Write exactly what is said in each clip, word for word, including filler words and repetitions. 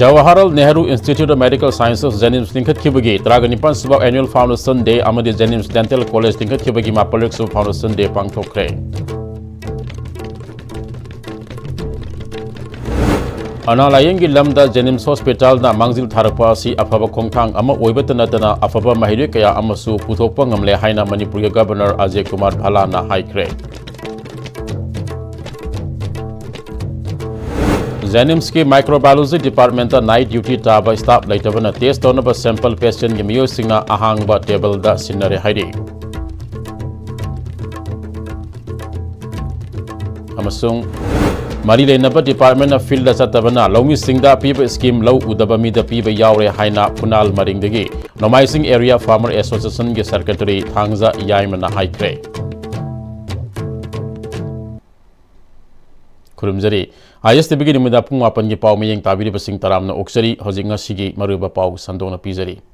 Jawaharlal Nehru Institute of Medical Sciences, JNIMS ꯂꯤꯡꯈꯠꯈꯤꯕꯒꯤ ꯇꯔꯥꯒ ꯅꯤꯄꯥꯟ ꯁꯨꯕ Annual Foundation Day ꯑꯃꯗꯤ JNIMS Dental College ꯂꯤꯡꯈꯠꯈꯤꯕꯒꯤ ꯃꯥꯄꯜ ꯁꯨꯕ Foundation Day ꯄꯥꯡꯊꯣꯛꯈ꯭ꯔꯦ꯫ ꯑꯅꯥ ꯂꯥꯌꯦꯡꯒꯤ ꯂꯝꯗ JNIMS Hospitalꯅ ꯃꯥꯡꯖꯤꯜ ꯊꯥꯔꯛꯄ ꯑꯁꯤ ꯑꯐꯕ ꯈꯣꯡꯊꯥꯡ ꯑꯃ ꯑꯣꯏꯕꯇ ꯅꯠꯇꯅ ꯑꯐꯕ ꯃꯍꯩꯔꯣꯏ ꯀꯌꯥ ꯑꯃꯁꯨ ꯄꯨꯊꯣꯛꯄ ꯉꯝꯂꯦ ꯍꯥꯏꯅ ꯃꯅꯤꯄꯨꯔꯒꯤ Governor ꯑꯖꯌ ꯀꯨꯃꯥꯔ ꯚꯥꯂꯥꯅ ꯍꯥꯏꯈ꯭ꯔꯦ꯫ JNIMSꯀꯤ Microbiology Departmentꯇ night duty ꯇꯥꯕ staff ꯂꯩꯇꯕꯅ test ꯇꯧꯅꯕ sample patientꯀꯤ ꯃꯤꯑꯣꯏꯁꯤꯡꯅ ꯑꯍꯥꯡꯕ tableꯗ ꯁꯤꯟꯅꯔꯦ ꯍꯥꯏꯔꯤ꯫ ꯑꯃꯁꯨꯡ ꯃꯔꯤ ꯂꯩꯅꯕ departmentꯅ fieldꯇ ꯆꯠꯇꯕꯅ ꯂꯧꯃꯤꯁꯤꯡꯗ ꯄꯤꯕ scheme ꯂꯧ ꯎꯗꯕ ꯃꯤꯗ ꯄꯤꯕ ꯌꯥꯎꯔꯦ ꯍꯥꯏꯅ ꯐꯨꯅꯥꯜ ꯃꯔꯤꯡꯗꯒꯤ ꯅꯣꯡꯃꯥꯏꯖꯤꯡ Area Farmer Associationꯒꯤ Secretary ꯊꯥꯡꯖ ꯌꯥꯏꯃꯅ ꯍꯥꯏꯈ꯭ꯔꯦ꯫ ꯈꯨꯔꯨꯝꯖꯔꯤ꯫ ISTVꯒꯤ ꯅꯨꯃꯤꯗꯥꯡ ꯄꯨꯡ ꯃꯥꯄꯟꯒꯤ ꯄꯥꯎ ꯃꯤꯠꯌꯦꯡ ꯇꯥꯕꯤꯔꯤꯕꯁꯤꯡ ꯇꯔꯥꯝꯅ ꯑꯣꯛꯆꯔꯤ꯫ ꯍꯧꯖꯤꯛ ꯉꯁꯤꯒꯤ ꯃꯔꯨꯑꯣꯏꯕ ꯄꯥꯎ ꯁꯟꯗꯣꯛꯅ ꯄꯤꯖꯔꯤ꯫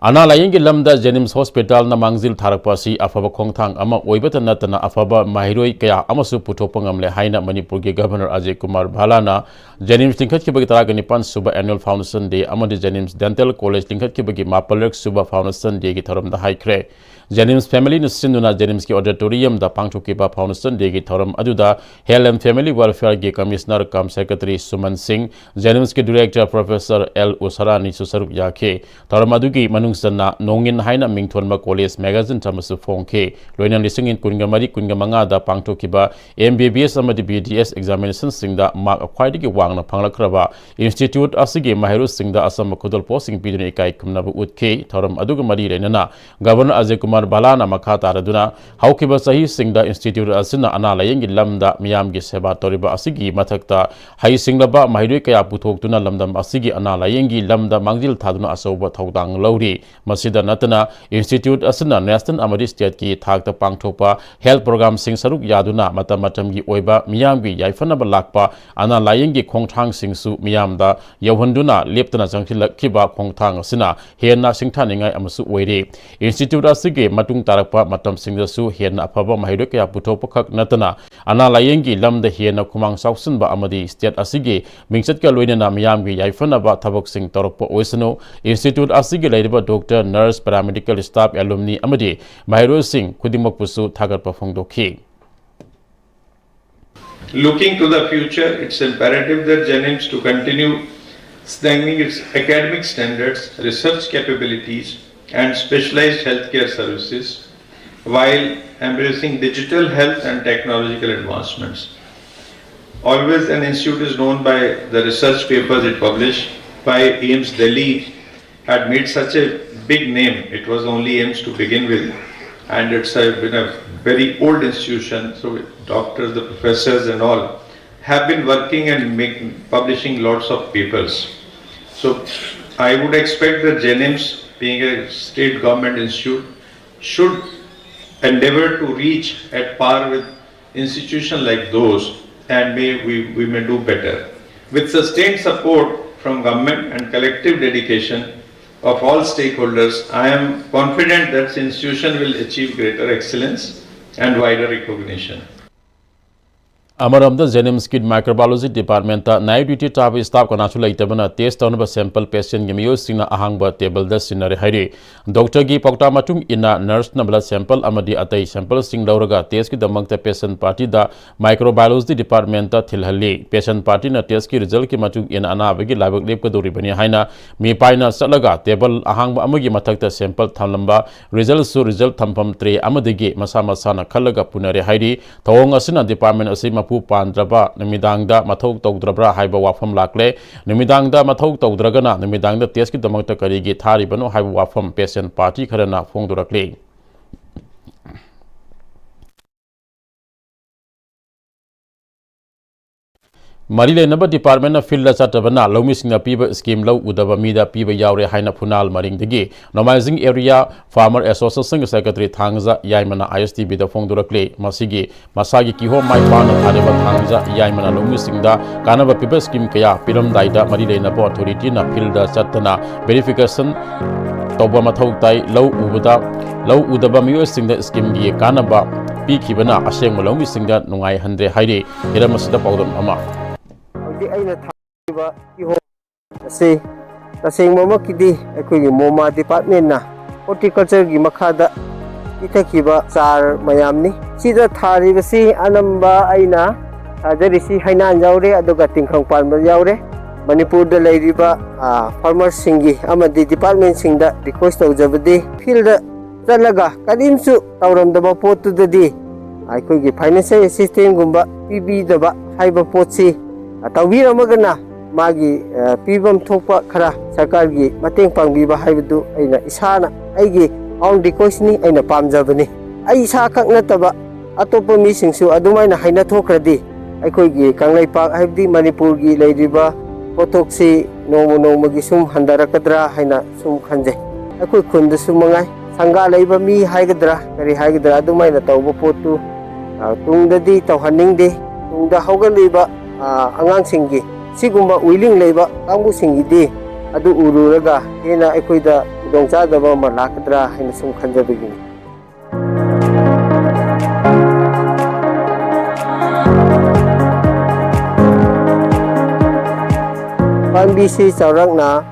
ꯑꯅꯥ ꯂꯥꯌꯦꯡꯒꯤ ꯂꯝꯗ JNIMS Hospitalꯅ ꯃꯥꯡꯖꯤꯜ ꯊꯥꯔꯛꯄ ꯑꯁꯤ ꯑꯐꯕ ꯈꯣꯡꯊꯥꯡ ꯑꯃ ꯑꯣꯏꯕꯇ ꯅꯠꯇꯅ ꯑꯐꯕ ꯃꯍꯩꯔꯣꯏ ꯀꯌꯥ ꯑꯃꯁꯨ ꯄꯨꯊꯣꯛꯄ ꯉꯝꯂꯦ ꯍꯥꯏꯅ ꯃꯅꯤꯄꯨꯔꯒꯤ Governor ꯑꯖꯌ ꯀꯨꯃꯥꯔ ꯚꯥꯂꯥꯅ JNIMS ꯂꯤꯡꯈꯠꯈꯤꯕꯒꯤ ꯇꯔꯥꯒ ꯅꯤꯄꯥꯟ ꯁꯨꯕ Annual Foundation Day ꯑꯃꯗꯤ JNIMS Dental College ꯂꯤꯡꯈꯠꯈꯤꯕꯒꯤ ꯃꯥꯄꯜ ꯁꯨꯕ Foundation Dayꯒꯤ ꯊꯧꯔꯝꯗ ꯍꯥꯏꯈ꯭ꯔꯦ꯫ JNIMS familyꯅ ꯁꯤꯟꯗꯨꯅ JNIMSꯀꯤ auditoriumꯗ ꯄꯥꯡꯊꯣꯛꯈꯤꯕ Foundation Dayꯒꯤ ꯊꯧꯔꯝ ꯑꯗꯨꯗ Health and Family Welfareꯒꯤ Commissioner cum Secretary ꯁꯨꯃꯟ ꯁꯤꯡ, JNIMSꯀꯤ Director Professor L ꯎꯁꯥꯔꯥꯅꯤꯁꯨ ꯁꯔꯨꯛ ꯌꯥꯈꯤ꯫ ꯊꯧꯔꯝ ꯑꯗꯨꯒꯤ ꯃꯅꯨꯡ ꯆꯟꯅ ꯅꯣꯡꯏꯟ ꯍꯥꯏꯅ ꯃꯤꯡꯊꯣꯟꯕ college magazine ꯑꯃꯁꯨ ꯐꯣꯡꯈꯤ꯫ ꯂꯣꯏꯅ ꯂꯤꯁꯤꯡ ꯀꯨꯟꯒ ꯃꯔꯤ ꯀꯨꯟꯒ ꯃꯉꯥꯗ ꯄꯥꯡꯊꯣꯛꯈꯤꯕ MBBS ꯑꯃꯗꯤ BDS examinationꯁꯤꯡꯗ mark ꯈ꯭ꯋꯥꯏꯗꯒꯤ ꯋꯥꯡꯅ ꯐꯪꯂꯛꯈ꯭ꯔꯕ institute ꯑꯁꯤꯒꯤ ꯃꯍꯩꯔꯣꯏꯁꯤꯡꯗ ꯑꯆꯝꯕ ꯈꯨꯗꯣꯜꯄꯣꯠꯁꯤꯡ ꯄꯤꯗꯨꯅ ꯏꯀꯥꯏ ꯈꯨꯝꯅꯕ ꯎꯠꯈꯤ꯫ ꯊꯧꯔꯝ ꯑꯗꯨꯒ ꯃꯔꯤ ꯂꯩꯅꯅ Governor ꯑꯖꯌ ꯀꯨꯃꯥꯔ ꯚꯥꯂꯥꯅ ꯃꯈꯥ ꯇꯥꯔꯗꯨꯅ ꯍꯧꯈꯤꯕ ꯆꯍꯤꯁꯤꯡꯗ institute ꯑꯁꯤꯅ ꯑꯅꯥ ꯂꯥꯌꯦꯡꯒꯤ ꯂꯝꯗ ꯃꯤꯌꯥꯝꯒꯤ ꯁꯦꯕꯥ ꯇꯧꯔꯤꯕ ꯑꯁꯤꯒꯤ ꯃꯊꯛꯇ ꯍꯩꯁꯤꯡꯂꯕ ꯃꯍꯩꯔꯣꯏ ꯀꯌꯥ ꯄꯨꯊꯣꯛꯇꯨꯅ ꯂꯝꯗꯝ ꯑꯁꯤꯒꯤ ꯑꯅꯥ ꯂꯥꯌꯦꯡꯒꯤ ꯂꯝꯗ ꯃꯥꯡꯖꯤꯜ ꯊꯥꯗꯨꯅ ꯑꯆꯧꯕ ꯊꯧꯗꯥꯡ ꯂꯧꯔꯤ꯫ ꯃꯁꯤꯗ ꯅꯠꯇꯅ institute ꯑꯁꯤꯅ national ꯑꯃꯗꯤ stateꯀꯤ ꯊꯥꯛꯇ ꯄꯥꯡꯊꯣꯛꯄ health programꯁꯤꯡ ꯁꯔꯨꯛ ꯌꯥꯗꯨꯅ ꯃꯇꯝ ꯃꯇꯝꯒꯤ ꯑꯣꯏꯕ ꯃꯤꯌꯥꯝꯒꯤ ꯌꯥꯏꯐꯅꯕ ꯂꯥꯛꯄ ꯑꯅꯥ ꯂꯥꯌꯦꯡꯒꯤ ꯈꯣꯡꯊꯥꯡꯁꯤꯡꯁꯨ ꯃꯤꯌꯥꯝꯗ ꯌꯧꯍꯟꯗꯨꯅ ꯂꯦꯞꯇꯅ ꯆꯪꯁꯤꯜꯂꯛꯈꯤꯕ ꯈꯣꯡꯊꯥꯡ ꯑꯁꯤꯅ ꯍꯦꯟꯅ ꯁꯤꯡꯊꯥꯅꯤꯡꯉꯥꯏ ꯑꯃꯁꯨ ꯑꯣꯏꯔꯤ꯫ Institute ꯑꯁꯤꯒꯤ ꯃꯇꯨꯡ ꯇꯥꯔꯛꯄ ꯃꯇꯝꯁꯤꯡꯗꯁꯨ ꯍꯦꯟꯅ ꯑꯐꯕ ꯃꯍꯩꯔꯣꯏ ꯀꯌꯥ ꯄꯨꯊꯣꯛꯄ ꯈꯛ ꯅꯠꯇꯅ ꯑꯅꯥ ꯂꯥꯌꯦꯡꯒꯤ ꯂꯝꯗ ꯍꯦꯟꯅ ꯈꯨꯃꯥꯡ ꯆꯥꯎꯁꯤꯟꯕ ꯑꯃꯗꯤ state ꯑꯁꯤꯒꯤ ꯃꯤꯡꯆꯠꯀ ꯂꯣꯏꯅꯅ ꯃꯤꯌꯥꯝꯒꯤ ꯌꯥꯏꯐꯅꯕ ꯊꯕꯛꯁꯤꯡ ꯇꯧꯔꯛꯄ ꯑꯣꯏꯁꯅꯨ꯫ Institute ꯑꯁꯤꯒꯤ ꯂꯩꯔꯤꯕ doctor, nurse, paramedical staff, alumni ꯑꯃꯗꯤ ꯃꯍꯩꯔꯣꯏꯁꯤꯡ ꯈꯨꯗꯤꯡꯃꯛꯄꯨꯁꯨ ꯊꯥꯒꯠꯄ ꯐꯣꯡꯗꯣꯛꯈꯤ꯫ Looking to the future, it's imperative that JNIMS to continue strengthening its academic standards, research capabilities, and specialized healthcare services while embracing digital health and technological advancements. Always an institute is known by the research papers it published. Why AIIMS Delhi had made such a big name? It was only AIIMS to begin with, and it's a, been a very old institution. So doctors, the professors, and all have been working and making, publishing lots of papers. So I would expect that JNIMS, being a state government institute, should endeavor to reach at par with institutions like those, and may we, we may do better. With sustained support from government and collective dedication of all stakeholders, I am confident that the institution will achieve greater excellence and wider recognition. ꯑꯃꯔꯣꯝꯗ JNIMSꯀꯤ microbiology departmentꯇ night duty ꯇꯥꯕ staff ꯀꯅꯥꯁꯨ ꯂꯩꯇꯕꯅ test ꯇꯧꯅꯕ sample patientꯒꯤ ꯃꯤꯑꯣꯏꯁꯤꯡꯅ ꯑꯍꯥꯡꯕ tableꯗ ꯁꯤꯟꯅꯔꯦ ꯍꯥꯏꯔꯤ꯫ Doctorꯒꯤ ꯄꯥꯎꯇꯥꯛ ꯃꯇꯨꯡ ꯏꯟꯅ nurseꯅ blood sample ꯑꯃꯗꯤ ꯑꯇꯩ sampleꯁꯤꯡ ꯂꯧꯔꯒ testꯀꯤꯗꯃꯛꯇ patient partyꯗ microbiology departmentꯇ ꯊꯤꯜꯍꯜꯂꯤ꯫ Patient partyꯅ testꯀꯤ resultꯀꯤ ꯃꯇꯨꯡ ꯏꯟꯅ ꯑꯅꯥꯕꯒꯤ ꯂꯥꯏꯕꯛ ꯂꯦꯞꯀꯗꯧꯔꯤꯕꯅꯤ ꯍꯥꯏꯅ ꯃꯤꯄꯥꯏꯅ ꯆꯠꯂꯒ table ꯑꯍꯥꯡꯕ ꯑꯃꯒꯤ ꯃꯊꯛꯇ sample ꯊꯝꯂꯝꯕ resultꯁꯨ result ꯊꯝꯐꯝ tray ꯑꯃꯗꯒꯤ ꯃꯁꯥ ꯃꯁꯥꯅ ꯈꯜꯂꯒ ꯄꯨꯅꯔꯦ ꯍꯥꯏꯔꯤ꯫ ꯊꯧꯑꯣꯡ ꯑꯁꯤꯅ department ꯑꯁꯤ ꯃꯄꯨ ꯄꯥꯟꯗ꯭ꯔꯕ, ꯅꯨꯃꯤꯗꯥꯡꯗ ꯃꯊꯧ ꯇꯧꯗ꯭ꯔꯕ꯭ꯔꯥ ꯍꯥꯏꯕ ꯋꯥꯐꯝ ꯂꯥꯛꯂꯦ꯫ ꯅꯨꯃꯤꯗꯥꯡꯗ ꯃꯊꯧ ꯇꯧꯗ꯭ꯔꯒꯅ ꯅꯨꯃꯤꯗꯥꯡꯗ testꯀꯤꯗꯃꯛꯇ ꯀꯔꯤꯒꯤ ꯊꯥꯔꯤꯕꯅꯣ ꯍꯥꯏꯕ ꯋꯥꯐꯝ patient party ꯈꯔꯅ ꯐꯣꯡꯗꯣꯔꯛꯂꯤ꯫ ꯃꯔꯤ ꯂꯩꯅꯕ departmentꯅ fieldꯗ ꯆꯠꯇꯕꯅ ꯂꯧꯃꯤꯁꯤꯡꯅ ꯄꯤꯕ scheme ꯂꯧ ꯎꯗꯕ ꯃꯤꯗ ꯄꯤꯕ ꯌꯥꯎꯔꯦ ꯍꯥꯏꯅ ꯐꯨꯅꯥꯜ ꯃꯔꯤꯡꯗꯒꯤ ꯅꯣꯡꯃꯥꯏꯖꯤꯡ Area Farmer Associationꯒꯤ secretary ꯊꯥꯡꯖ ꯌꯥꯏꯃꯅ ISTVꯗ ꯐꯣꯡꯗꯣꯔꯛꯂꯤ꯫ ꯃꯁꯤꯒꯤ ꯃꯁꯥꯒꯤ ꯀꯤꯍꯣꯝ ꯃꯥꯏ ꯄꯥꯛꯅ ꯊꯥꯔꯤꯕ ꯊꯥꯡꯖ ꯌꯥꯏꯃꯅ ꯂꯧꯃꯤꯁꯤꯡꯗ ꯀꯥꯟꯅꯕ ꯄꯤꯕ scheme ꯀꯌꯥ ꯄꯤꯔꯝꯗꯥꯏꯗ ꯃꯔꯤ ꯂꯩꯅꯕ authorityꯅ fieldꯗ ꯆꯠꯇꯅ verification ꯇꯧꯕ ꯃꯊꯧ ꯇꯥꯏ꯫ ꯂꯧ ꯎꯕꯗ, ꯂꯧ ꯎꯗꯕ ꯃꯤꯑꯣꯏꯁꯤꯡꯗ ꯁ꯭ꯀꯤꯝꯒꯤ ꯀꯥꯟꯅꯕ ꯄꯤꯈꯤꯕꯅ ꯑꯁꯦꯡꯕ ꯂꯧꯃꯤꯁꯤꯡꯗ ꯅꯨꯡꯉꯥꯏꯍꯟꯗ꯭ꯔꯦ ꯍꯥꯏꯔꯤ꯫ ꯍꯤꯔꯝ ꯑꯁꯤꯗ ꯄꯥꯎꯗꯝ ꯑꯃ꯫ ꯍꯧꯖꯤꯛ ꯑꯩꯅ ꯊꯥꯔꯤꯕ ꯀꯤꯍꯣꯝ ꯑꯁꯤ ꯇꯁꯦꯡꯕꯃꯛꯀꯤꯗꯤ ꯑꯩꯈꯣꯏꯒꯤ ꯃꯣꯃꯥ ꯗꯤꯄꯥꯔꯠꯃꯦꯟꯅ ꯍꯣꯔꯇꯤꯀꯜꯆꯔꯒꯤ ꯃꯈꯥꯗ ꯄꯤꯊꯈꯤꯕ ꯆꯥꯔ ꯃꯌꯥꯝꯅꯤ꯫ ꯁꯤꯗ ꯊꯥꯔꯤꯕꯁꯤ ꯑꯅꯝꯕ ꯑꯩꯅ ꯊꯥꯖꯔꯤꯁꯤ ꯍꯩꯅꯥꯟ ꯌꯥꯎꯔꯦ, ꯑꯗꯨꯒ ꯇꯤꯡꯈꯪ ꯄꯥꯟꯕ ꯌꯥꯎꯔꯦ꯫ ꯃꯅꯤꯄꯨꯔꯗ ꯂꯩꯔꯤꯕ, ꯑ, ꯐꯥꯔꯃꯔꯁꯤꯡꯒꯤ ꯑꯃꯗꯤ ꯗꯤꯄꯥꯔꯠꯃꯦꯟꯁꯤꯡꯗ ꯔꯤꯀ꯭ꯋꯦꯁ ꯇꯧꯖꯕꯗꯤ, ꯐꯤꯜꯗ ꯆꯠꯂꯒ ꯀꯔꯤꯝꯁꯨ ꯇꯧꯔꯝꯗꯕ ꯄꯣꯠꯇꯨꯗꯗꯤ ꯑꯩꯈꯣꯏꯒꯤ ꯐꯥꯏꯅꯥꯟꯁꯤꯌꯦꯜ ꯑꯦꯁꯤꯁꯇꯦꯟꯁꯒꯨꯝꯕ ꯄꯤꯕꯤꯗꯕ ꯍꯥꯏꯕ ꯄꯣꯠꯁꯤ, ꯑ, ꯇꯧꯕꯤꯔꯝꯃꯒꯅ ꯃꯥꯒꯤ, ꯑ, ꯄꯤꯐꯝ ꯊꯣꯛꯄ ꯈꯔ ꯁꯔꯀꯥꯔꯒꯤ ꯃꯇꯦꯡ ꯄꯥꯡꯕꯤꯕ ꯍꯥꯏꯕꯗꯨ ꯑꯩꯅ ꯏꯁꯥꯅ ꯑꯩꯒꯤ ꯑꯣꯟ ꯔꯤꯀ꯭ꯋꯦꯁꯅꯤ, ꯑꯩꯅ ꯄꯥꯝꯖꯕꯅꯤ꯫ ꯑꯩ ꯏꯁꯥꯈꯛ ꯅꯠꯇꯕ ꯑꯇꯣꯞꯄ ꯃꯤꯁꯤꯡꯁꯨ ꯑꯗꯨꯃꯥꯏꯅ ꯍꯩꯅꯊꯣꯛꯈ꯭ꯔꯗꯤ ꯑꯩꯈꯣꯏꯒꯤ ꯀꯪꯂꯩꯄꯥꯛ ꯍꯥꯏꯕꯗꯤ ꯃꯅꯤꯄꯨꯔꯒꯤ ꯂꯩꯔꯤꯕ ꯄꯣꯠꯊꯣꯛꯁꯤ ꯅꯣꯡꯃ ꯅꯣꯡꯃꯒꯤ ꯁꯨꯝ ꯍꯟꯊꯔꯛꯀꯗ꯭ꯔꯥ ꯍꯥꯏꯅ ꯁꯨꯝ ꯈꯟꯖꯩ꯫ ꯑꯩꯈꯣꯏ ꯈꯨꯟꯗꯁꯨ ꯃꯉꯥꯏ, ꯁꯪꯒꯥ ꯂꯩꯕ ꯃꯤ ꯍꯥꯏꯒꯗ꯭ꯔꯥ ꯀꯔꯤ ꯍꯥꯏꯒꯗ꯭ꯔꯥ, ꯑꯗꯨꯃꯥꯏꯅ ꯇꯧꯕ ꯄꯣꯠꯇꯨ, ꯑ, ꯇꯨꯡꯗꯗꯤ ꯇꯧꯍꯟꯅꯤꯡꯗꯦ꯫ ꯇꯨꯡꯗ ꯍꯧꯒꯠꯂꯤꯕ, ꯑ, ꯑꯉꯥꯡꯁꯤꯡꯒꯤ ꯁꯤꯒꯨꯝꯕ ꯋꯤꯂꯤꯡ ꯂꯩꯕ ꯀꯥꯡꯕꯨꯁꯤꯡꯒꯤꯗꯤ ꯑꯗꯨ ꯎꯔꯨꯔꯒ ꯍꯦꯟꯅ ꯑꯩꯈꯣꯏꯗ ꯈꯨꯗꯣꯡꯆꯥꯗꯕ ꯑꯃ ꯂꯥꯛꯀꯗ꯭ꯔꯥ ꯍꯥꯏꯅ ꯁꯨꯝ ꯈꯟꯖꯕꯒꯤꯅꯤ꯫ ꯄꯥꯝꯕꯤꯁꯤ ꯆꯥꯎꯔꯥꯛꯅ,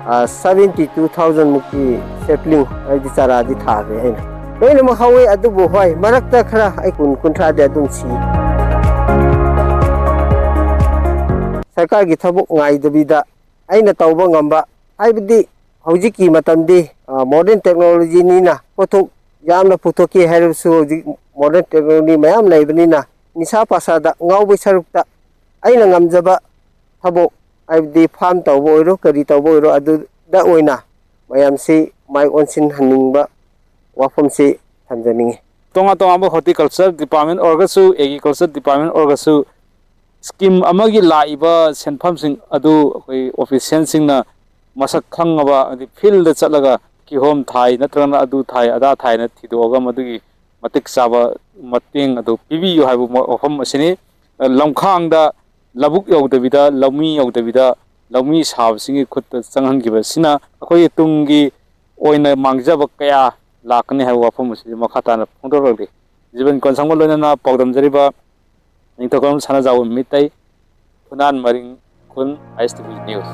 ꯑ, seventy two thousand ꯃꯨꯛꯀꯤ sapling ꯍꯥꯏꯗꯤ ꯆꯥꯔꯥꯗꯤ ꯊꯥꯈ꯭ꯔꯦ ꯑꯩꯅ꯫ ꯂꯣꯏꯅꯃꯛ ꯍꯧꯋꯦ, ꯑꯗꯨꯕꯨ ꯍꯣꯏ, ꯃꯔꯛꯇ ꯈꯔ ꯑꯩ ꯀꯨꯟ, ꯀꯨꯟꯊ꯭ꯔꯥꯗꯤ ꯑꯗꯨꯝ ꯁꯤ꯫ ꯁꯔꯀꯥꯔꯒꯤ ꯊꯕꯛ ꯉꯥꯏꯗꯕꯤꯗ ꯑꯩꯅ ꯇꯧꯕ ꯉꯝꯕ, ꯍꯥꯏꯕꯗꯤ ꯍꯧꯖꯤꯛꯀꯤ ꯃꯇꯝꯗꯤ, ꯑ, modern technologyꯅꯤꯅ ꯄꯣꯠꯊꯣꯛ ꯌꯥꯝꯅ ꯄꯨꯊꯣꯛꯀꯦ ꯍꯥꯏꯔꯕꯁꯨ ꯍꯧꯖꯤꯛ modern technology ꯃꯌꯥꯝ ꯂꯩꯕꯅꯤꯅ ꯅꯤꯁꯥ ꯄꯥꯁꯥꯗ ꯉꯥꯎꯕꯩ ꯁꯔꯨꯛꯇ ꯑꯩꯅ ꯉꯝꯖꯕ ꯊꯕꯛ, ꯍꯥꯏꯕꯗꯤ farm ꯇꯧꯕ ꯑꯣꯏꯔꯣ, ꯀꯔꯤ ꯇꯧꯕ ꯑꯣꯏꯔꯣ, ꯑꯗꯨꯗ ꯑꯣꯏꯅ ꯃꯌꯥꯝꯁꯤ ꯃꯥꯏ ꯑꯣꯟꯁꯤꯟꯍꯟꯅꯤꯡꯕ ꯋꯥꯐꯝꯁꯤ ꯊꯝꯖꯅꯤꯡꯉꯤ꯫ ꯇꯣꯉꯥꯟ ꯇꯣꯉꯥꯟꯕ horticulture department ꯑꯣꯏꯔꯒꯁꯨ, agriculture department ꯑꯣꯏꯔꯒꯁꯨ, ꯁ꯭ꯀꯤꯝ ꯑꯃꯒꯤ ꯂꯥꯛꯏꯕ ꯁꯦꯟꯐꯝꯁꯤꯡ ꯑꯗꯨ ꯑꯩꯈꯣꯏ ꯑꯣꯐꯤꯁꯤꯌꯦꯜꯁꯤꯡꯅ ꯃꯁꯛ ꯈꯪꯉꯕ, ꯍꯥꯏꯗꯤ ꯐꯤꯜꯗ ꯆꯠꯂꯒ ꯀꯤꯍꯣꯝ ꯊꯥꯏ ꯅꯠꯇ꯭ꯔꯒꯅ ꯑꯗꯨ ꯊꯥꯏ ꯑꯗꯥ ꯊꯥꯏꯅ ꯊꯤꯗꯣꯛꯑꯒ ꯃꯗꯨꯒꯤ ꯃꯇꯤꯛ ꯆꯥꯕ ꯃꯇꯦꯡ ꯑꯗꯨ ꯄꯤꯕꯤꯌꯨ ꯍꯥꯏꯕ ꯋꯥꯐꯝ ꯑꯁꯤꯅꯤ꯫ ꯂꯝꯈꯥꯡꯗ ꯂꯧꯕꯨꯛ ꯌꯧꯗꯕꯤꯗ, ꯂꯧꯃꯤ ꯌꯧꯗꯕꯤꯗ, ꯂꯧꯃꯤ ꯁꯥꯕꯁꯤꯡꯒꯤ ꯈꯨꯠꯇ ꯆꯪꯍꯟꯈꯤꯕ ꯑꯁꯤꯅ ꯑꯩꯈꯣꯏꯒꯤ ꯇꯨꯡꯒꯤ ꯑꯣꯏꯅ ꯃꯥꯡꯖꯕ ꯀꯌꯥ ꯂꯥꯛꯀꯅꯤ ꯍꯥꯏꯕ ꯋꯥꯐꯝ ꯑꯁꯤꯁꯨ ꯃꯈꯥ ꯇꯥꯅ ꯐꯣꯡꯗꯣꯔꯛꯂꯤ꯫ ꯖꯤꯕꯟ ꯀꯣꯟꯁꯥꯡꯕ ꯂꯣꯏꯅꯅ ꯄꯥꯎꯗꯝꯖꯔꯤꯕ ꯅꯤꯡꯊꯧꯖꯝ ꯁꯅꯥꯖꯥꯎꯕ ꯃꯤꯇꯩ, ꯐꯨꯅꯥꯟ ꯃꯔꯤꯡ ꯈꯨꯟ, ISTV News꯫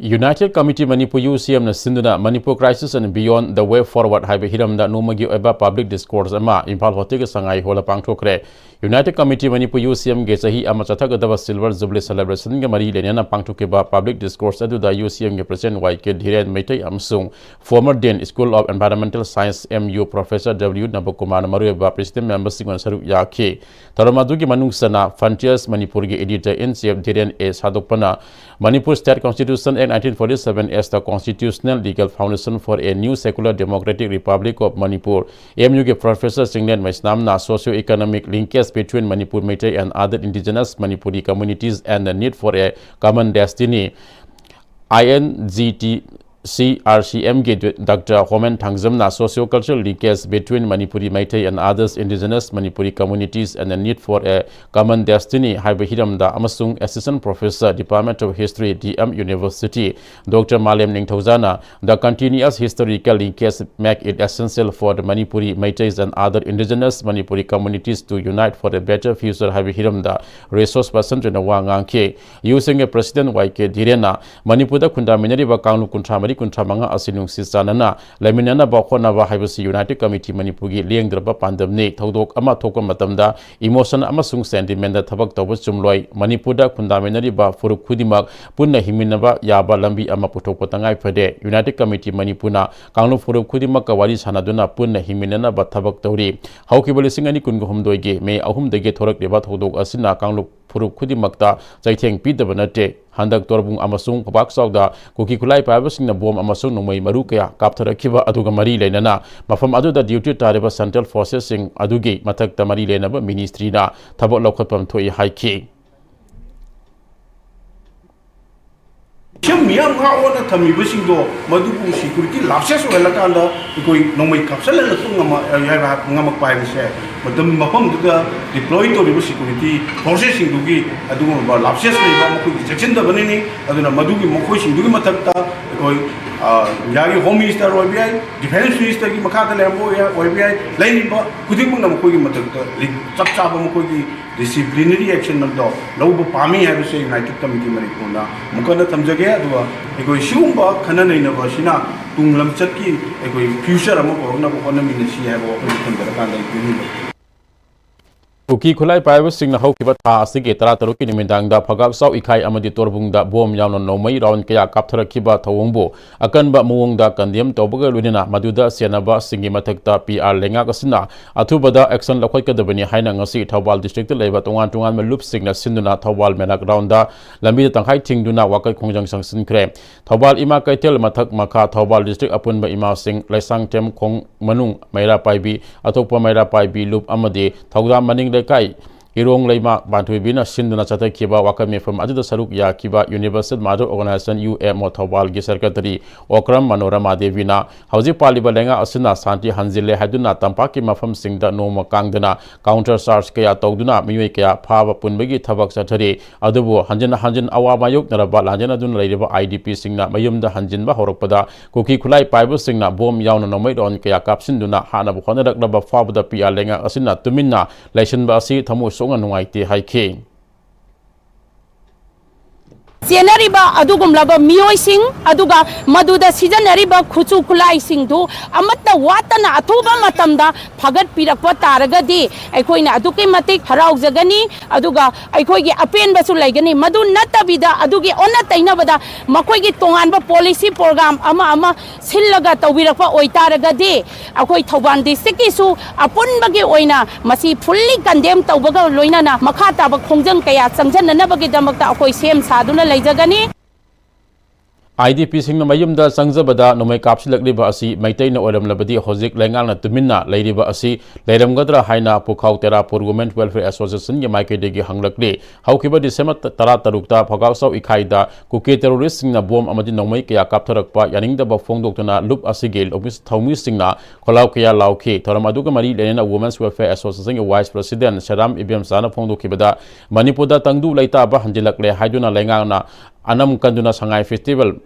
United Committee Manipur, UCM ꯅ ꯁꯤꯟꯗꯨꯅ Manipur Crisis and Beyond, The Way Forward ꯍꯥꯏꯕ ꯍꯤꯔꯝꯗ ꯅꯣꯡꯃꯒꯤ ꯑꯣꯏꯕ public discourse ꯑꯃ ꯏꯝꯐꯥꯜ ꯍꯣꯇꯦꯜꯒꯤ ꯁꯉꯥꯏ ꯍꯣꯜꯗ ꯄꯥꯡꯊꯣꯛꯈ꯭ꯔꯦ꯫ United Committee Manipur, UCM ꯒꯤ ꯆꯍꯤ ꯑꯃ ꯆꯠꯊꯒꯗꯕ Silver Jubilee celebration ꯒ ꯃꯔꯤ ꯂꯩꯅꯅ ꯄꯥꯡꯊꯣꯛꯈꯤꯕ public discourse ꯑꯗꯨꯗ UCM ꯒꯤ President Y K ꯙꯤꯔꯦꯟ ꯃꯩꯇꯩ ꯑꯃꯁꯨꯡ former Dean, School of Environmental Science, MU, Professor W ꯅꯕꯀꯨꯃꯥꯔꯅ ꯃꯔꯨꯑꯣꯏꯕ president member ꯁꯤꯡꯅ ꯁꯔꯨꯛ ꯌꯥꯈꯤ꯫ ꯊꯧꯔꯝ ꯑꯗꯨꯒꯤ ꯃꯅꯨꯡ ꯆꯟꯅ Frontiers Manipur ꯒꯤ editor in chief ꯙꯤꯔꯦꯟ A ꯁꯥꯗꯣꯛꯄꯅ Manipur State Constitution Act nineteen forty-seven as the constitutional legal foundation for a new secular democratic Republic of Manipur, MU ꯒꯤ Professor Chinglen ꯃꯩꯁꯅꯥꯝꯅ socio-economic linkage between Manipur Meitei and other indigenous Manipuri communities and the need for a common destiny, INGT CRCM ꯒꯤ Doctor ꯍꯣꯃꯦꯟ ꯊꯥꯡꯖꯝꯅ socio-cultural linkage between Manipuri Meitei and others indigenous Manipuri communities and the need for a common destiny ꯍꯥꯏꯕ ꯍꯤꯔꯝꯗ ꯑꯃꯁꯨꯡ Assistant Professor, Department of History, DM University, Doctor ꯃꯥꯂꯦꯝ ꯅꯤꯡꯊꯧꯖꯥꯅ the continuous historical linkage make it essential for the Manipuri Meiteis and other indigenous Manipuri communities to unite for a better future ꯍꯥꯏꯕ ꯍꯤꯔꯝꯗ resource person ꯑꯣꯏꯅ ꯋꯥ ꯉꯥꯡꯈꯤ꯫ UCM ꯒꯤ President Y K ꯙꯤꯔꯦꯟꯅ ꯃꯅꯤꯄꯨꯔꯗ ꯈꯨꯟꯗꯥꯃꯤꯟꯅꯔꯤꯕ ꯀꯥꯡꯂꯨꯞ ꯀꯨꯟꯊ꯭ꯔꯥ ꯃꯔꯤ, ꯀꯨꯟꯊ꯭ꯔꯥ ꯃꯉꯥ ꯑꯁꯤ ꯅꯨꯡꯁꯤ ꯆꯥꯟꯅꯅ ꯂꯩꯃꯤꯟꯅꯅꯕ ꯍꯣꯠꯅꯕ ꯍꯥꯏꯕꯁꯤ United Committee ꯃꯅꯤꯄꯨꯔꯒꯤ ꯂꯦꯡꯗ꯭ꯔꯕ ꯄꯥꯟꯗꯝꯅꯤ꯫ ꯊꯧꯗꯣꯛ ꯑꯃ ꯊꯣꯛꯄ ꯃꯇꯝꯗ emotion ꯑꯃꯁꯨꯡ sentiment ꯊꯕꯛ ꯇꯧꯕ ꯆꯨꯝꯂꯣꯏ꯫ ꯃꯅꯤꯄꯨꯔꯗ ꯈꯨꯟꯗꯥꯃꯤꯟꯅꯔꯤꯕ ꯐꯨꯔꯨꯞ ꯈꯨꯗꯤꯡꯃꯛ ꯄꯨꯟꯅ ꯍꯤꯡꯃꯤꯟꯅꯕ ꯌꯥꯕ ꯂꯝꯕꯤ ꯑꯃ ꯄꯨꯊꯣꯛꯄ ꯇꯉꯥꯏ ꯐꯗꯦ꯫ United Committee ꯃꯅꯤꯄꯨꯔꯅ ꯀꯥꯡꯂꯨꯞ ꯐꯨꯔꯨꯞ ꯈꯨꯗꯤꯡꯃꯛꯀ ꯋꯥꯔꯤ ꯁꯥꯟꯅꯗꯨꯅ ꯄꯨꯟꯅ ꯍꯤꯡꯃꯤꯟꯅꯅꯕ ꯊꯕꯛ ꯇꯧꯔꯤ꯫ ꯍꯧꯈꯤꯕ ꯂꯤꯁꯤꯡ ꯑꯅꯤ ꯀꯨꯟꯒ ꯍꯨꯝꯗꯣꯏꯒꯤ ꯃꯦ ꯑꯍꯨꯝꯗꯒꯤ ꯊꯣꯔꯛꯂꯤꯕ ꯊꯧꯗꯣꯛ ꯑꯁꯤꯅ ꯀꯥꯡꯂꯨꯞ ꯐꯨꯔꯨꯞ ꯈꯨꯗꯤꯡꯃꯛꯇ ꯆꯩꯊꯦꯡ ꯄꯤꯗꯕ ꯅꯠꯇꯦ꯫ ꯍꯟꯗꯛ ꯇꯣꯔꯕꯨꯡ ꯑꯃꯁꯨꯡ ꯈꯨꯕꯥꯛꯆꯥꯎꯗ ꯀꯨꯀꯤ ꯈꯨꯠꯂꯥꯏ ꯄꯥꯏꯕꯁꯤꯡꯅ ꯕꯣꯝ ꯑꯃꯁꯨꯡ ꯅꯣꯡꯃꯩ ꯃꯔꯨ ꯀꯌꯥ ꯀꯥꯞꯊꯔꯛꯈꯤꯕ ꯑꯗꯨꯒ ꯃꯔꯤ ꯂꯩꯅꯅ ꯃꯐꯝ ꯑꯗꯨꯗ duty ꯇꯥꯔꯤꯕ central forcesꯁꯤꯡ ꯑꯗꯨꯒꯤ ꯃꯊꯛꯇ ꯃꯔꯤ ꯂꯩꯅꯕ ministryꯅ ꯊꯕꯛ ꯂꯧꯈꯠꯐꯝ ꯊꯣꯛꯏ ꯍꯥꯏꯈꯤ꯫ ꯁꯤ ꯃꯤꯌꯥꯝ ꯉꯥꯛ ꯑꯣꯟꯅ ꯊꯝꯃꯤꯕꯁꯤꯡꯗꯣ ꯃꯗꯨꯕꯨ ꯁꯦꯀ꯭ꯌꯨꯔꯤꯇꯤ ꯂꯥꯞꯁꯦꯁ ꯑꯣꯏꯍꯜꯂꯀꯥꯟꯗ ꯑꯩꯈꯣꯏ ꯅꯣꯡꯃꯩ ꯀꯥꯞꯁꯤꯜꯍꯜꯂꯛꯄ ꯉꯝꯃ-, ꯍꯥꯏꯕ ꯉꯝꯃꯛꯄ ꯍꯥꯏꯕꯁꯦ, ꯃꯇꯝ ꯃꯐꯝꯗꯨꯗ ꯗꯤꯄ꯭ꯂꯣꯏ ꯇꯧꯔꯤꯕ ꯁꯦꯀ꯭ꯌꯨꯔꯤꯇꯤ ꯐꯣꯔꯁꯦꯁꯁꯤꯡꯗꯨꯒꯤ ꯑꯗꯨꯒꯨꯝꯂꯕ ꯂꯥꯞꯁꯦꯁ ꯂꯩꯕ, ꯃꯈꯣꯏꯒꯤ ꯆꯦꯛꯁꯤꯟꯗꯕꯅꯅꯤ꯫ ꯑꯗꯨꯅ ꯃꯗꯨꯒꯤ, ꯃꯈꯣꯏꯁꯤꯡꯗꯨꯒꯤ ꯃꯊꯛꯇ ꯑꯩꯈꯣꯏ, ꯑ, ꯏꯟꯗꯤꯌꯥꯒꯤ ꯍꯣꯝ ꯃꯤꯅꯤꯁꯇꯔ ꯑꯣꯏꯕ ꯌꯥꯏ, ꯗꯤꯐꯦꯟꯁ ꯃꯤꯅꯤꯁꯇꯔꯒꯤ ꯃꯈꯥꯗ ꯂꯩꯔꯝꯕ ꯑꯣꯏ-, ꯑꯣꯏꯕ ꯌꯥꯏ, ꯂꯩꯔꯤꯕ ꯈꯨꯗꯤꯡꯃꯛꯅ ꯃꯈꯣꯏꯒꯤ ꯃꯊꯛꯇ ꯂꯤ-, ꯆꯞ ꯆꯥꯕ ꯃꯈꯣꯏꯒꯤ ꯗꯤꯁꯤꯄ꯭ꯂꯤꯅꯔꯤ ꯑꯦꯛꯁꯟ ꯑꯗꯣ ꯂꯧꯕ ꯄꯥꯝꯃꯤ ꯍꯥꯏꯕꯁꯦ ꯌꯨꯅꯥꯏꯇꯦꯗ ꯀꯃꯤꯇꯤ ꯃꯅꯤꯄꯨꯔꯅ ꯑꯃꯨꯛ ꯍꯟꯅ ꯊꯝꯖꯒꯦ꯫ ꯑꯗꯨꯒ ꯑꯩꯈꯣꯏ ꯁꯤꯒꯨꯝꯕ ꯈꯟꯅ ꯅꯩꯅꯕ ꯑꯁꯤꯅ ꯇꯨꯡ ꯂꯝꯆꯠꯀꯤ ꯑꯩꯈꯣꯏ ꯐ꯭ꯌꯨꯆꯔ ꯑꯃ ꯄꯨꯔꯛꯅꯕ ꯍꯣꯠꯅꯃꯤꯟꯅꯁꯤ ꯍꯥꯏꯕ ꯋꯥꯐꯝ ꯊꯝꯖꯔꯀꯥꯟꯗ ꯑꯩ ꯄꯤꯅꯤꯡꯕ꯫ ꯀꯨꯀꯤ ꯈꯨꯠꯂꯥꯏ ꯄꯥꯏꯕꯁꯤꯡꯅ ꯍꯧꯈꯤꯕ ꯊꯥ ꯑꯁꯤꯒꯤ ꯇꯔꯥꯇꯔꯨꯛꯀꯤ ꯅꯨꯃꯤꯗꯥꯡꯗ ꯐꯒꯥꯛꯆꯥꯎ ꯏꯈꯥꯏ ꯑꯃꯗꯤ ꯇꯣꯔꯕꯨꯡꯗ ꯕꯣꯝ ꯌꯥꯎꯅ ꯅꯣꯡꯃꯩ ꯔꯥꯎꯟ ꯀꯌꯥ ꯀꯥꯞꯊꯔꯛꯈꯤꯕ ꯊꯧꯑꯣꯡꯕꯨ ꯑꯀꯟꯕ ꯃꯑꯣꯡꯗ ꯀꯟꯗꯦꯝ ꯇꯧꯕꯒ ꯂꯣꯏꯅꯅ ꯃꯗꯨꯗ ꯆꯦꯟꯅꯕꯁꯤꯡꯒꯤ ꯃꯊꯛꯇ ꯄꯤ ꯑꯥꯔ ꯂꯩꯉꯥꯛ ꯑꯁꯤꯅ ꯑꯊꯨꯕꯗ ꯑꯦꯛꯁꯟ ꯂꯧꯈꯠꯀꯗꯕꯅꯤ ꯍꯥꯏꯅ ꯉꯁꯤ ꯊꯧꯕꯥꯜ ꯗꯤꯁꯇ꯭ꯔꯤꯛꯇ ꯂꯩꯕ ꯇꯣꯉꯥꯟ ꯇꯣꯉꯥꯟꯕ ꯂꯨꯞꯁꯤꯡꯅ ꯁꯤꯟꯗꯨꯅ ꯊꯧꯕꯥꯜ ꯃꯦꯔꯥꯛ ꯒ꯭ꯔꯥꯎꯟꯗ ꯂꯝꯕꯤꯗ ꯇꯪꯈꯥꯏ ꯊꯤꯡꯗꯨꯅ ꯋꯥꯀꯠ ꯈꯣꯡꯖꯪ ꯆꯪꯁꯤꯟꯈ꯭ꯔꯦ꯫ ꯊꯧꯕꯥꯜ ꯏꯃꯥ ꯀꯩꯊꯦꯜ ꯃꯊꯛ ꯃꯈꯥ ꯊꯧꯕꯥꯜ ꯗꯤꯁꯇ꯭ꯔꯤꯛ ꯑꯄꯨꯟꯕ ꯏꯃꯥꯁꯤꯡ ꯂꯩꯁꯥꯡꯊꯦꯝ ꯈꯣꯡ ꯃꯅꯨꯡ ꯃꯩꯔꯥ ꯄꯥꯏꯕꯤ, ꯑꯇꯣꯞꯄ ꯃꯩꯔꯥ ꯄꯥꯏꯕꯤ ꯂꯨꯞ ꯑꯃꯗꯤ ꯊꯧꯗꯥꯝ ꯃꯅꯤꯡ ꯂꯩꯀꯥꯏ ꯏꯔꯣꯡ ꯂꯩꯃ ꯄꯥꯟꯊꯣꯏꯕꯤꯅ ꯁꯤꯟꯗꯨꯅ ꯆꯠꯊꯈꯤꯕ ꯋꯥꯀꯠ ꯃꯤꯐꯝ ꯑꯗꯨꯗ ꯁꯔꯨꯛ ꯌꯥꯈꯤꯕ universal mother organisation, U M O, ꯊꯧꯕꯥꯜꯒꯤ ꯁꯦꯀ꯭ꯔꯦꯇꯔꯤ ꯑꯣꯀ꯭ꯔꯝ ꯃꯅꯣꯔꯃꯥ ꯗꯦꯕꯤꯅ ꯍꯧꯖꯤꯛ ꯄꯥꯜꯂꯤꯕ ꯂꯩꯉꯥꯛ ꯑꯁꯤꯅ ꯁꯥꯟꯇꯤ ꯍꯟꯖꯤꯜꯂꯦ ꯍꯥꯏꯗꯨꯅ ꯇꯝꯄꯥꯛꯀꯤ ꯃꯐꯝꯁꯤꯡꯗ ꯅꯣꯡꯃ ꯀꯥꯡꯗꯅ ꯀꯥꯎꯟꯇꯔ ꯆꯥꯔꯖ ꯀꯌꯥ ꯇꯧꯗꯨꯅ ꯃꯤꯑꯣꯏ ꯀꯌꯥ ꯐꯥꯕ ꯄꯨꯟꯕꯒꯤ ꯊꯕꯛ ꯆꯠꯊꯔꯤ꯫ ꯑꯗꯨꯕꯨ ꯍꯟꯖꯤꯟ ꯍꯟꯖꯤꯟ ꯑꯋꯥ ꯃꯥꯌꯣꯛꯅꯔꯕ ꯂꯥꯟꯖꯦꯟꯅꯗꯨꯅ ꯂꯩꯔꯤꯕ ꯑꯥꯏ ꯗꯤ ꯄꯤꯁꯤꯡꯅ ꯃꯌꯨꯝꯗ ꯍꯟꯖꯤꯟꯕ ꯍꯧꯔꯛꯄꯗ ꯀꯨꯀꯤ ꯈꯨꯠꯂꯥꯏ ꯄꯥꯏꯕꯁꯤꯡꯅ ꯕꯣꯝ ꯌꯥꯎꯅ ꯅꯣꯡꯃꯩ ꯔꯥꯎꯟ ꯀꯌꯥ ꯀꯥꯞꯁꯤꯟꯗꯨꯅ ꯍꯥꯠꯅꯕ ꯍꯣꯠꯅꯔꯛꯂꯕ ꯐꯥꯎꯕꯗ ꯄꯤ ꯑꯥꯔ ꯂꯩꯉꯥꯛ ꯑꯁꯤꯅ ꯇꯨꯃꯤꯟꯅ ꯂꯩꯁꯤꯟꯕ ꯑꯁꯤ ꯊꯃꯣꯏ ꯁꯣꯛꯅ ꯅꯨꯡꯉꯥꯏꯇꯦ ꯍꯥꯏꯈꯤ꯫ ꯆꯦꯟꯅꯔꯤꯕ ꯑꯗꯨꯒꯨꯝꯂꯕ ꯃꯤꯑꯣꯏꯁꯤꯡ, ꯑꯗꯨꯒ ꯃꯗꯨꯗ ꯁꯤꯖꯤꯟꯅꯔꯤꯕ ꯈꯨꯠꯁꯨ ꯈꯨꯠꯂꯥꯏꯁꯤꯡꯗꯨ ꯑꯃꯠꯇ ꯋꯥꯠꯇꯅ ꯑꯊꯨꯕ ꯃꯇꯝꯗ ꯐꯒꯠꯄꯤꯔꯛꯄ ꯇꯥꯔꯒꯗꯤ ꯑꯩꯈꯣꯏꯅ ꯑꯗꯨꯛꯀꯤ ꯃꯇꯤꯛ ꯍꯔꯥꯎꯖꯒꯅꯤ, ꯑꯗꯨꯒ ꯑꯩꯈꯣꯏꯒꯤ ꯑꯄꯦꯟꯕꯁꯨ ꯂꯩꯒꯅꯤ꯫ ꯃꯗꯨ ꯅꯠꯇꯕꯤꯗ ꯑꯗꯨꯒꯤ ꯑꯣꯟꯅ ꯇꯩꯅꯕꯗ ꯃꯈꯣꯏꯒꯤ ꯇꯣꯉꯥꯟꯕ ꯄꯣꯂꯤꯁꯤ ꯄ꯭ꯔꯣꯒ꯭ꯔꯥꯝ ꯑꯃ ꯑꯃ ꯁꯤꯜꯂꯒ ꯇꯧꯕꯤꯔꯛꯄ ꯑꯣꯏꯇꯥꯔꯒꯗꯤ ꯑꯩꯈꯣꯏ ꯊꯧꯕꯥꯜ ꯗꯤꯁꯇ꯭ꯔꯤꯛꯀꯤꯁꯨ ꯑꯄꯨꯟꯕꯒꯤ ꯑꯣꯏꯅ ꯃꯁꯤ ꯐꯨꯜꯂꯤ ꯀꯟꯗꯦꯝ ꯇꯧꯕꯒ ꯂꯣꯏꯅꯅ ꯃꯈꯥ ꯇꯥꯕ ꯈꯣꯡꯖꯪ ꯀꯌꯥ ꯆꯪꯁꯤꯟꯅꯅꯕꯒꯤꯗꯃꯛꯇ ꯑꯩꯈꯣꯏ ꯁꯦꯝ ꯁꯥꯗꯨꯅ ꯂꯩꯖꯒꯅꯤ꯫ IDPꯁꯤꯡꯅ ꯃꯌꯨꯝꯗ ꯆꯪꯖꯕꯗ ꯅꯣꯡꯃꯩ ꯀꯥꯞꯁꯤꯜꯂꯛꯂꯤꯕ ꯑꯁꯤ ꯃꯩꯇꯩꯅ ꯑꯣꯏꯔꯝꯂꯕꯗꯤ ꯍꯧꯖꯤꯛ ꯂꯩꯉꯥꯛꯅ ꯇꯨꯃꯤꯟꯅ ꯂꯩꯔꯤꯕ ꯑꯁꯤ ꯂꯩꯔꯝꯒꯗ꯭ꯔꯥ ꯍꯥꯏꯅ ꯄꯨꯈꯥꯎ ꯇꯦꯔꯥꯄꯨꯔ Women Welfare Associationꯒꯤ ꯃꯥꯏꯀꯩꯗꯒꯤ ꯍꯪꯂꯛꯂꯤ꯫ ꯍꯧꯈꯤꯕ ꯗꯤꯁꯦꯝꯕꯔ ꯇꯔꯥꯇꯔꯨꯛꯇ ꯐꯒꯥꯛꯆꯥꯎ ꯏꯈꯥꯏꯗ ꯀꯨꯀꯤ terroristꯁꯤꯡꯅ ꯕꯣꯝ ꯑꯃꯗꯤ ꯅꯣꯡꯃꯩ ꯀꯌꯥ ꯀꯥꯞꯊꯔꯛꯄ ꯌꯥꯅꯤꯡꯗꯕ ꯐꯣꯡꯗꯣꯛꯇꯨꯅ ꯂꯨꯞ ꯑꯁꯤꯒꯤ ꯊꯧꯃꯤꯁꯤꯡꯅ ꯈꯣꯜꯂꯥꯎ ꯀꯌꯥ ꯂꯥꯎꯈꯤ꯫ ꯊꯧꯔꯝ ꯑꯗꯨꯒ ꯃꯔꯤ ꯂꯩꯅꯅ Women's Welfare Associationꯒꯤ Vice President ꯁꯦꯔꯥꯝ ꯏꯕꯦꯝꯆꯥꯅ ꯐꯣꯡꯗꯣꯛꯈꯤꯕꯗ, ꯃꯅꯤꯄꯨꯔꯗ ꯇꯪꯗꯨ ꯂꯩꯇꯥꯕ ꯍꯟꯖꯤꯜꯂꯛꯂꯦ ꯍꯥꯏꯗꯨꯅ ꯂꯩꯉꯥꯛꯅ ꯑꯅꯝ ꯀꯟꯗꯨꯅ ꯁꯉꯥꯏ Festival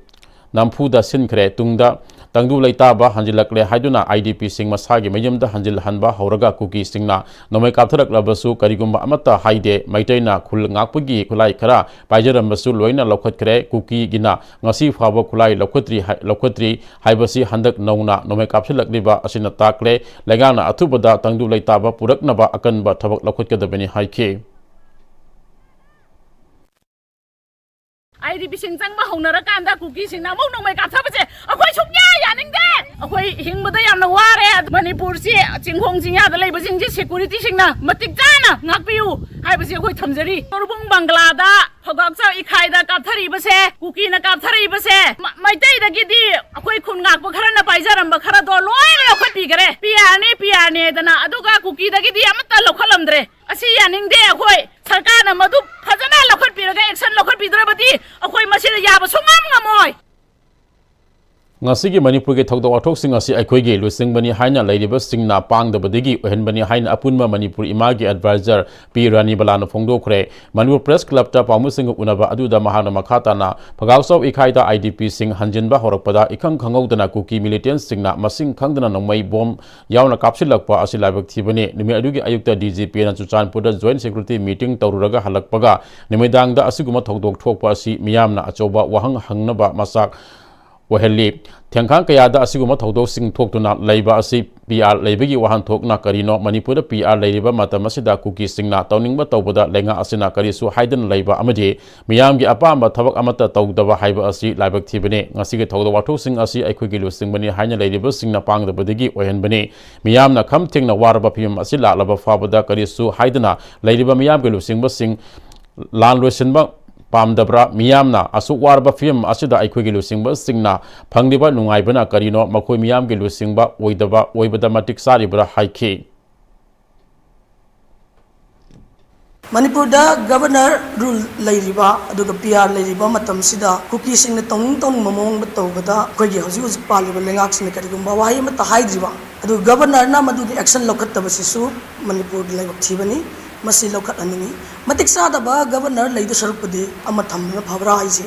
ꯅꯝꯐꯨꯗ ꯁꯤꯟꯈ꯭ꯔꯦ꯫ ꯇꯨꯡꯗ ꯇꯪꯗꯨ ꯂꯩꯇꯥꯕ ꯍꯟꯖꯤꯜꯂꯛꯂꯦ ꯍꯥꯏꯗꯨꯅ IDPꯁꯤꯡ ꯃꯁꯥꯒꯤ ꯃꯌꯨꯝꯗ ꯍꯟꯖꯤꯜꯍꯟꯕ ꯍꯧꯔꯒ ꯀꯨꯀꯤꯁꯤꯡꯅ ꯅꯣꯡꯃꯩ ꯀꯥꯞꯊꯔꯛꯂꯕꯁꯨ ꯀꯔꯤꯒꯨꯝꯕ ꯑꯃꯠꯇ ꯍꯥꯏꯗꯦ꯫ ꯃꯩꯇꯩꯅ ꯈꯨꯜ ꯉꯥꯛꯄꯒꯤ ꯈꯨꯠꯂꯥꯏ ꯈꯔ ꯄꯥꯏꯖꯔꯝꯕꯁꯨ ꯂꯣꯏꯅ ꯂꯧꯈꯠꯈ꯭ꯔꯦ꯫ ꯀꯨꯀꯤꯒꯤꯅ ꯉꯁꯤ ꯐꯥꯎꯕ ꯈꯨꯠꯂꯥꯏ ꯂꯧꯈꯠꯇ꯭ꯔꯤ ꯍꯥꯏ-, ꯂꯧꯈꯠꯇ꯭ꯔꯤ ꯍꯥꯏꯕꯁꯤ ꯍꯟꯗꯛ ꯅꯧꯅ ꯅꯣꯡꯃꯩ ꯀꯥꯞꯁꯤꯜꯂꯛꯂꯤꯕ ꯑꯁꯤꯅ ꯇꯥꯛꯂꯦ꯫ ꯂꯩꯉꯥꯛꯅ ꯑꯊꯨꯕꯗ ꯇꯪꯗꯨ ꯂꯩꯇꯥꯕ ꯄꯨꯔꯛꯅꯕ ꯑꯀꯟꯕ ꯊꯕꯛ ꯂꯧꯈꯠꯀꯗꯕꯅꯤ ꯍꯥꯏꯈꯤ꯫ IDPꯁꯤꯡ ꯆꯪꯕ ꯍꯧꯅꯔꯀꯥꯟꯗ ꯀꯨꯀꯤꯁꯤꯡꯅ ꯑꯃꯨꯛ ꯅꯣꯡꯃꯩ ꯀꯥꯞꯊꯕꯁꯦ ꯑꯩꯈꯣꯏ ꯁꯨꯡꯌꯥ ꯌꯥꯅꯤꯡꯗꯦ꯫ ꯑꯩꯈꯣꯏ ꯍꯤꯡꯕꯗ ꯌꯥꯝꯅ ꯋꯥꯔꯦ꯫ ꯃꯅꯤꯄꯨꯔꯁꯤ ꯆꯤꯡꯈꯣꯡ ꯆꯤꯡꯌꯥꯗ ꯂꯩꯕꯁꯤꯡꯁꯤ securityꯁꯤꯡꯅ ꯃꯇꯤꯛ ꯆꯥꯅ ꯉꯥꯛꯄꯤꯌꯨ ꯍꯥꯏꯕꯁꯤ ꯑꯩꯈꯣꯏ ꯊꯝꯖꯔꯤ꯫ ꯇꯣꯔꯕꯨꯡ ꯕꯪꯒ꯭ꯂꯥꯗ ꯐꯒꯥꯛꯆꯥꯎ ꯏꯈꯥꯏꯗ ꯀꯥꯞꯊꯔꯤꯕꯁꯦ, ꯀꯨꯀꯤꯅ ꯀꯥꯞꯊꯔꯛꯏꯕꯁꯦ, ꯃ-, ꯃꯩꯇꯩꯗꯒꯤꯗꯤ ꯑꯩꯈꯣꯏ ꯈꯨꯟ ꯉꯥꯛꯄ ꯈꯔꯅ ꯄꯥꯏꯖꯔꯝꯕ ꯈꯔꯗꯣ ꯂꯣꯏꯅ ꯂꯧꯈꯠꯄꯤꯈꯔꯦ꯫ PRꯅꯤ, PRꯅꯤ ꯍꯥꯏꯗꯅ, ꯑꯗꯨꯒ ꯀꯨꯀꯤꯗꯒꯤꯗꯤ ꯑꯃꯠꯇ ꯂꯧꯈꯠꯂꯝꯗ꯭ꯔꯦ꯫ ꯑꯁꯤ ꯌꯥꯅꯤꯡꯗꯦ ꯑꯩꯈꯣꯏ꯫ ꯁꯔꯀꯥꯔꯅ ꯃꯗꯨ ꯐꯖꯅ ꯂꯧꯈꯠꯄꯤꯔꯒ action ꯂꯧꯈꯠꯄꯤꯗ꯭ꯔꯕꯗꯤ ꯑꯩꯈꯣꯏ ꯃꯁꯤꯗ ꯌꯥꯕ ꯁꯨꯡꯉꯝ ꯉꯝꯃꯣꯏ꯫ ꯉꯁꯤꯒꯤ ꯃꯅꯤꯄꯨꯔꯒꯤ ꯊꯧꯗꯣꯛ ꯋꯥꯊꯣꯛꯁꯤꯡ ꯑꯁꯤ ꯑꯩꯈꯣꯏꯒꯤ ꯂꯨꯆꯤꯡꯕꯅꯤ ꯍꯥꯏꯅ ꯂꯩꯔꯤꯕꯁꯤꯡꯅ ꯄꯥꯡꯗꯕꯗꯒꯤ ꯑꯣꯏꯍꯟꯕꯅꯤ ꯍꯥꯏꯅ ꯑꯄꯨꯟꯕ ꯃꯅꯤꯄꯨꯔ ꯏꯃꯥꯒꯤ advisor ꯄꯤ ꯔꯥꯅꯤꯕꯂꯥꯅ ꯐꯣꯡꯗꯣꯛꯈ꯭ꯔꯦ꯫ ꯃꯅꯤꯄꯨꯔ Press Clubꯇ ꯄꯥꯎꯃꯤꯁꯤꯡꯒ ꯎꯅꯕ ꯑꯗꯨꯗ ꯃꯍꯥꯛꯅ ꯃꯈꯥ ꯇꯥꯅ ꯐꯒꯥꯎꯆꯥꯎ ꯏꯈꯥꯏꯗ IDPꯁꯤꯡ ꯍꯟꯖꯤꯟꯕ ꯍꯧꯔꯛꯄꯗ ꯏꯈꯪ ꯈꯪꯍꯧꯗꯅ ꯀꯨꯀꯤ militantꯁꯤꯡꯅ ꯃꯁꯤꯡ ꯈꯪꯗꯅ ꯅꯣꯡꯃꯩ ꯕꯣꯝ ꯌꯥꯎꯅ ꯀꯥꯞꯁꯤꯜꯂꯛꯄ ꯑꯁꯤ ꯂꯥꯏꯕꯛ ꯊꯤꯕꯅꯤ꯫ ꯅꯨꯃꯤꯠ ꯑꯗꯨꯒꯤ ꯑꯌꯨꯛꯇ DGPꯅ ꯆꯨꯔꯆꯥꯟꯄꯨꯔꯗ joint security meeting ꯇꯧꯔꯨꯔꯒ ꯍꯜꯂꯛꯄꯒ ꯅꯨꯃꯤꯗꯥꯡꯗ ꯑꯁꯤꯒꯨꯝꯕ ꯊꯧꯗꯣꯛ ꯊꯣꯛꯄ ꯑꯁꯤ ꯃꯤꯌꯥꯝꯅ ꯑꯆꯧꯕ ꯋꯥꯍꯪ ꯍꯪꯅꯕ ꯃꯆꯥꯛ ꯑꯣꯏꯍꯜꯂꯤ꯫ ꯊꯦꯡꯈꯥꯡ ꯀꯌꯥꯗ ꯑꯁꯤꯒꯨꯝꯕ ꯊꯧꯗꯣꯛꯁꯤꯡ ꯊꯣꯛꯇꯨꯅ ꯂꯩꯕ ꯑꯁꯤ PR ꯂꯩꯕꯒꯤ ꯋꯥꯍꯟꯊꯣꯛꯅ ꯀꯔꯤꯅꯣ? ꯃꯅꯤꯄꯨꯔꯗ PR ꯂꯩꯔꯤꯕ ꯃꯇꯝ ꯑꯁꯤꯗ ꯀꯨꯀꯤꯁꯤꯡꯅ ꯇꯧꯅꯤꯡꯕ ꯇꯧꯕꯗ ꯂꯩꯉꯥꯛ ꯑꯁꯤꯅ ꯀꯔꯤꯁꯨ ꯍꯥꯏꯗꯅ ꯂꯩꯕ ꯑꯃꯗꯤ ꯃꯤꯌꯥꯝꯒꯤ ꯑꯄꯥꯝꯕ ꯊꯕꯛ ꯑꯃꯠꯇ ꯇꯧꯗꯕ ꯍꯥꯏꯕ ꯑꯁꯤ ꯂꯥꯏꯕꯛ ꯊꯤꯕꯅꯤ꯫ ꯉꯁꯤꯒꯤ ꯊꯧꯗꯣꯛ ꯋꯥꯊꯣꯛꯁꯤꯡ ꯑꯁꯤ ꯑꯩꯈꯣꯏꯒꯤ ꯂꯨꯆꯤꯡꯕꯅꯤ ꯍꯥꯏꯅ ꯂꯩꯔꯤꯕꯁꯤꯡꯅ ꯄꯥꯡꯗꯕꯗꯒꯤ ꯑꯣꯏꯍꯟꯕꯅꯤ꯫ ꯃꯤꯌꯥꯝꯅ ꯈꯝ ꯊꯦꯡꯅ ꯋꯥꯔꯕ ꯐꯤꯚꯝ ꯑꯁꯤ ꯂꯥꯛꯂꯕ ꯐꯥꯎꯕꯗ ꯀꯔꯤꯁꯨ ꯍꯥꯏꯗꯅ ꯂꯩꯔꯤꯕ ꯃꯤꯌꯥꯝꯒꯤ ꯂꯨꯆꯤꯡꯕꯁꯤꯡ ꯂꯥꯟ ꯂꯣꯏꯁꯤꯟꯕ ꯄꯥꯝꯗꯕ꯭ꯔꯥ? ꯃꯤꯌꯥꯝꯅ ꯑꯁꯨꯛ ꯋꯥꯔꯕ ꯐꯤꯕꯝ ꯑꯁꯤꯗ ꯑꯩꯈꯣꯏꯒꯤ ꯂꯨꯆꯤꯡꯕꯁꯤꯡꯅ ꯐꯪꯂꯤꯕ ꯅꯨꯡꯉꯥꯏꯕꯅ ꯀꯔꯤꯅꯣ? ꯃꯈꯣꯏ ꯃꯤꯌꯥꯝꯒꯤ ꯂꯨꯆꯤꯡꯕ ꯑꯣꯏꯗꯕ, ꯑꯣꯏꯕꯗ ꯃꯇꯤꯛ ꯆꯥꯔꯤꯕ꯭ꯔꯥ ꯍꯥꯏꯈꯤ꯫ ꯃꯅꯤꯄꯨꯔꯗ ꯒꯕꯔꯅꯔ ꯔꯨꯜ ꯂꯩꯔꯤꯕ, ꯑꯗꯨꯒ ꯄꯤ ꯑꯥꯔ ꯂꯩꯔꯤꯕ ꯃꯇꯝꯁꯤꯗ ꯀꯨꯀꯤꯁꯤꯡꯅ ꯇꯧꯅꯤꯡ ꯇꯧꯅꯤꯡꯕ ꯃꯑꯣꯡꯗ ꯇꯧꯕꯗ ꯑꯩꯈꯣꯏꯒꯤ ꯍꯧꯖꯤꯛ ꯍꯧꯖꯤꯛ ꯄꯥꯜꯂꯤꯕ ꯂꯩꯉꯥꯛꯁꯤꯡꯅ ꯀꯔꯤꯒꯨꯝꯕ ꯋꯥꯍꯩ ꯑꯃꯠꯇ ꯍꯥꯏꯗ꯭ꯔꯤꯕ, ꯑꯗꯨꯒ ꯒꯕꯔꯅꯔꯅ ꯃꯗꯨꯒꯤ ꯑꯦꯛꯁꯟ ꯂꯧꯈꯠꯇꯕꯁꯤꯁꯨ ꯃꯅꯤꯄꯨꯔꯒꯤ ꯂꯥꯏꯕꯛ ꯊꯤꯕꯅꯤ꯫ ꯃꯁꯤ ꯂꯧꯈꯠꯍꯟꯅꯤꯡꯉꯤ꯫ ꯃꯇꯤꯛ ꯆꯥꯗꯕ ꯒꯕꯔꯅꯔ ꯂꯩꯗꯧ ꯁꯔꯨꯛꯄꯨꯗꯤ ꯑꯃ ꯊꯝꯕꯅ ꯐꯕ꯭ꯔꯥ ꯍꯥꯏꯁꯦ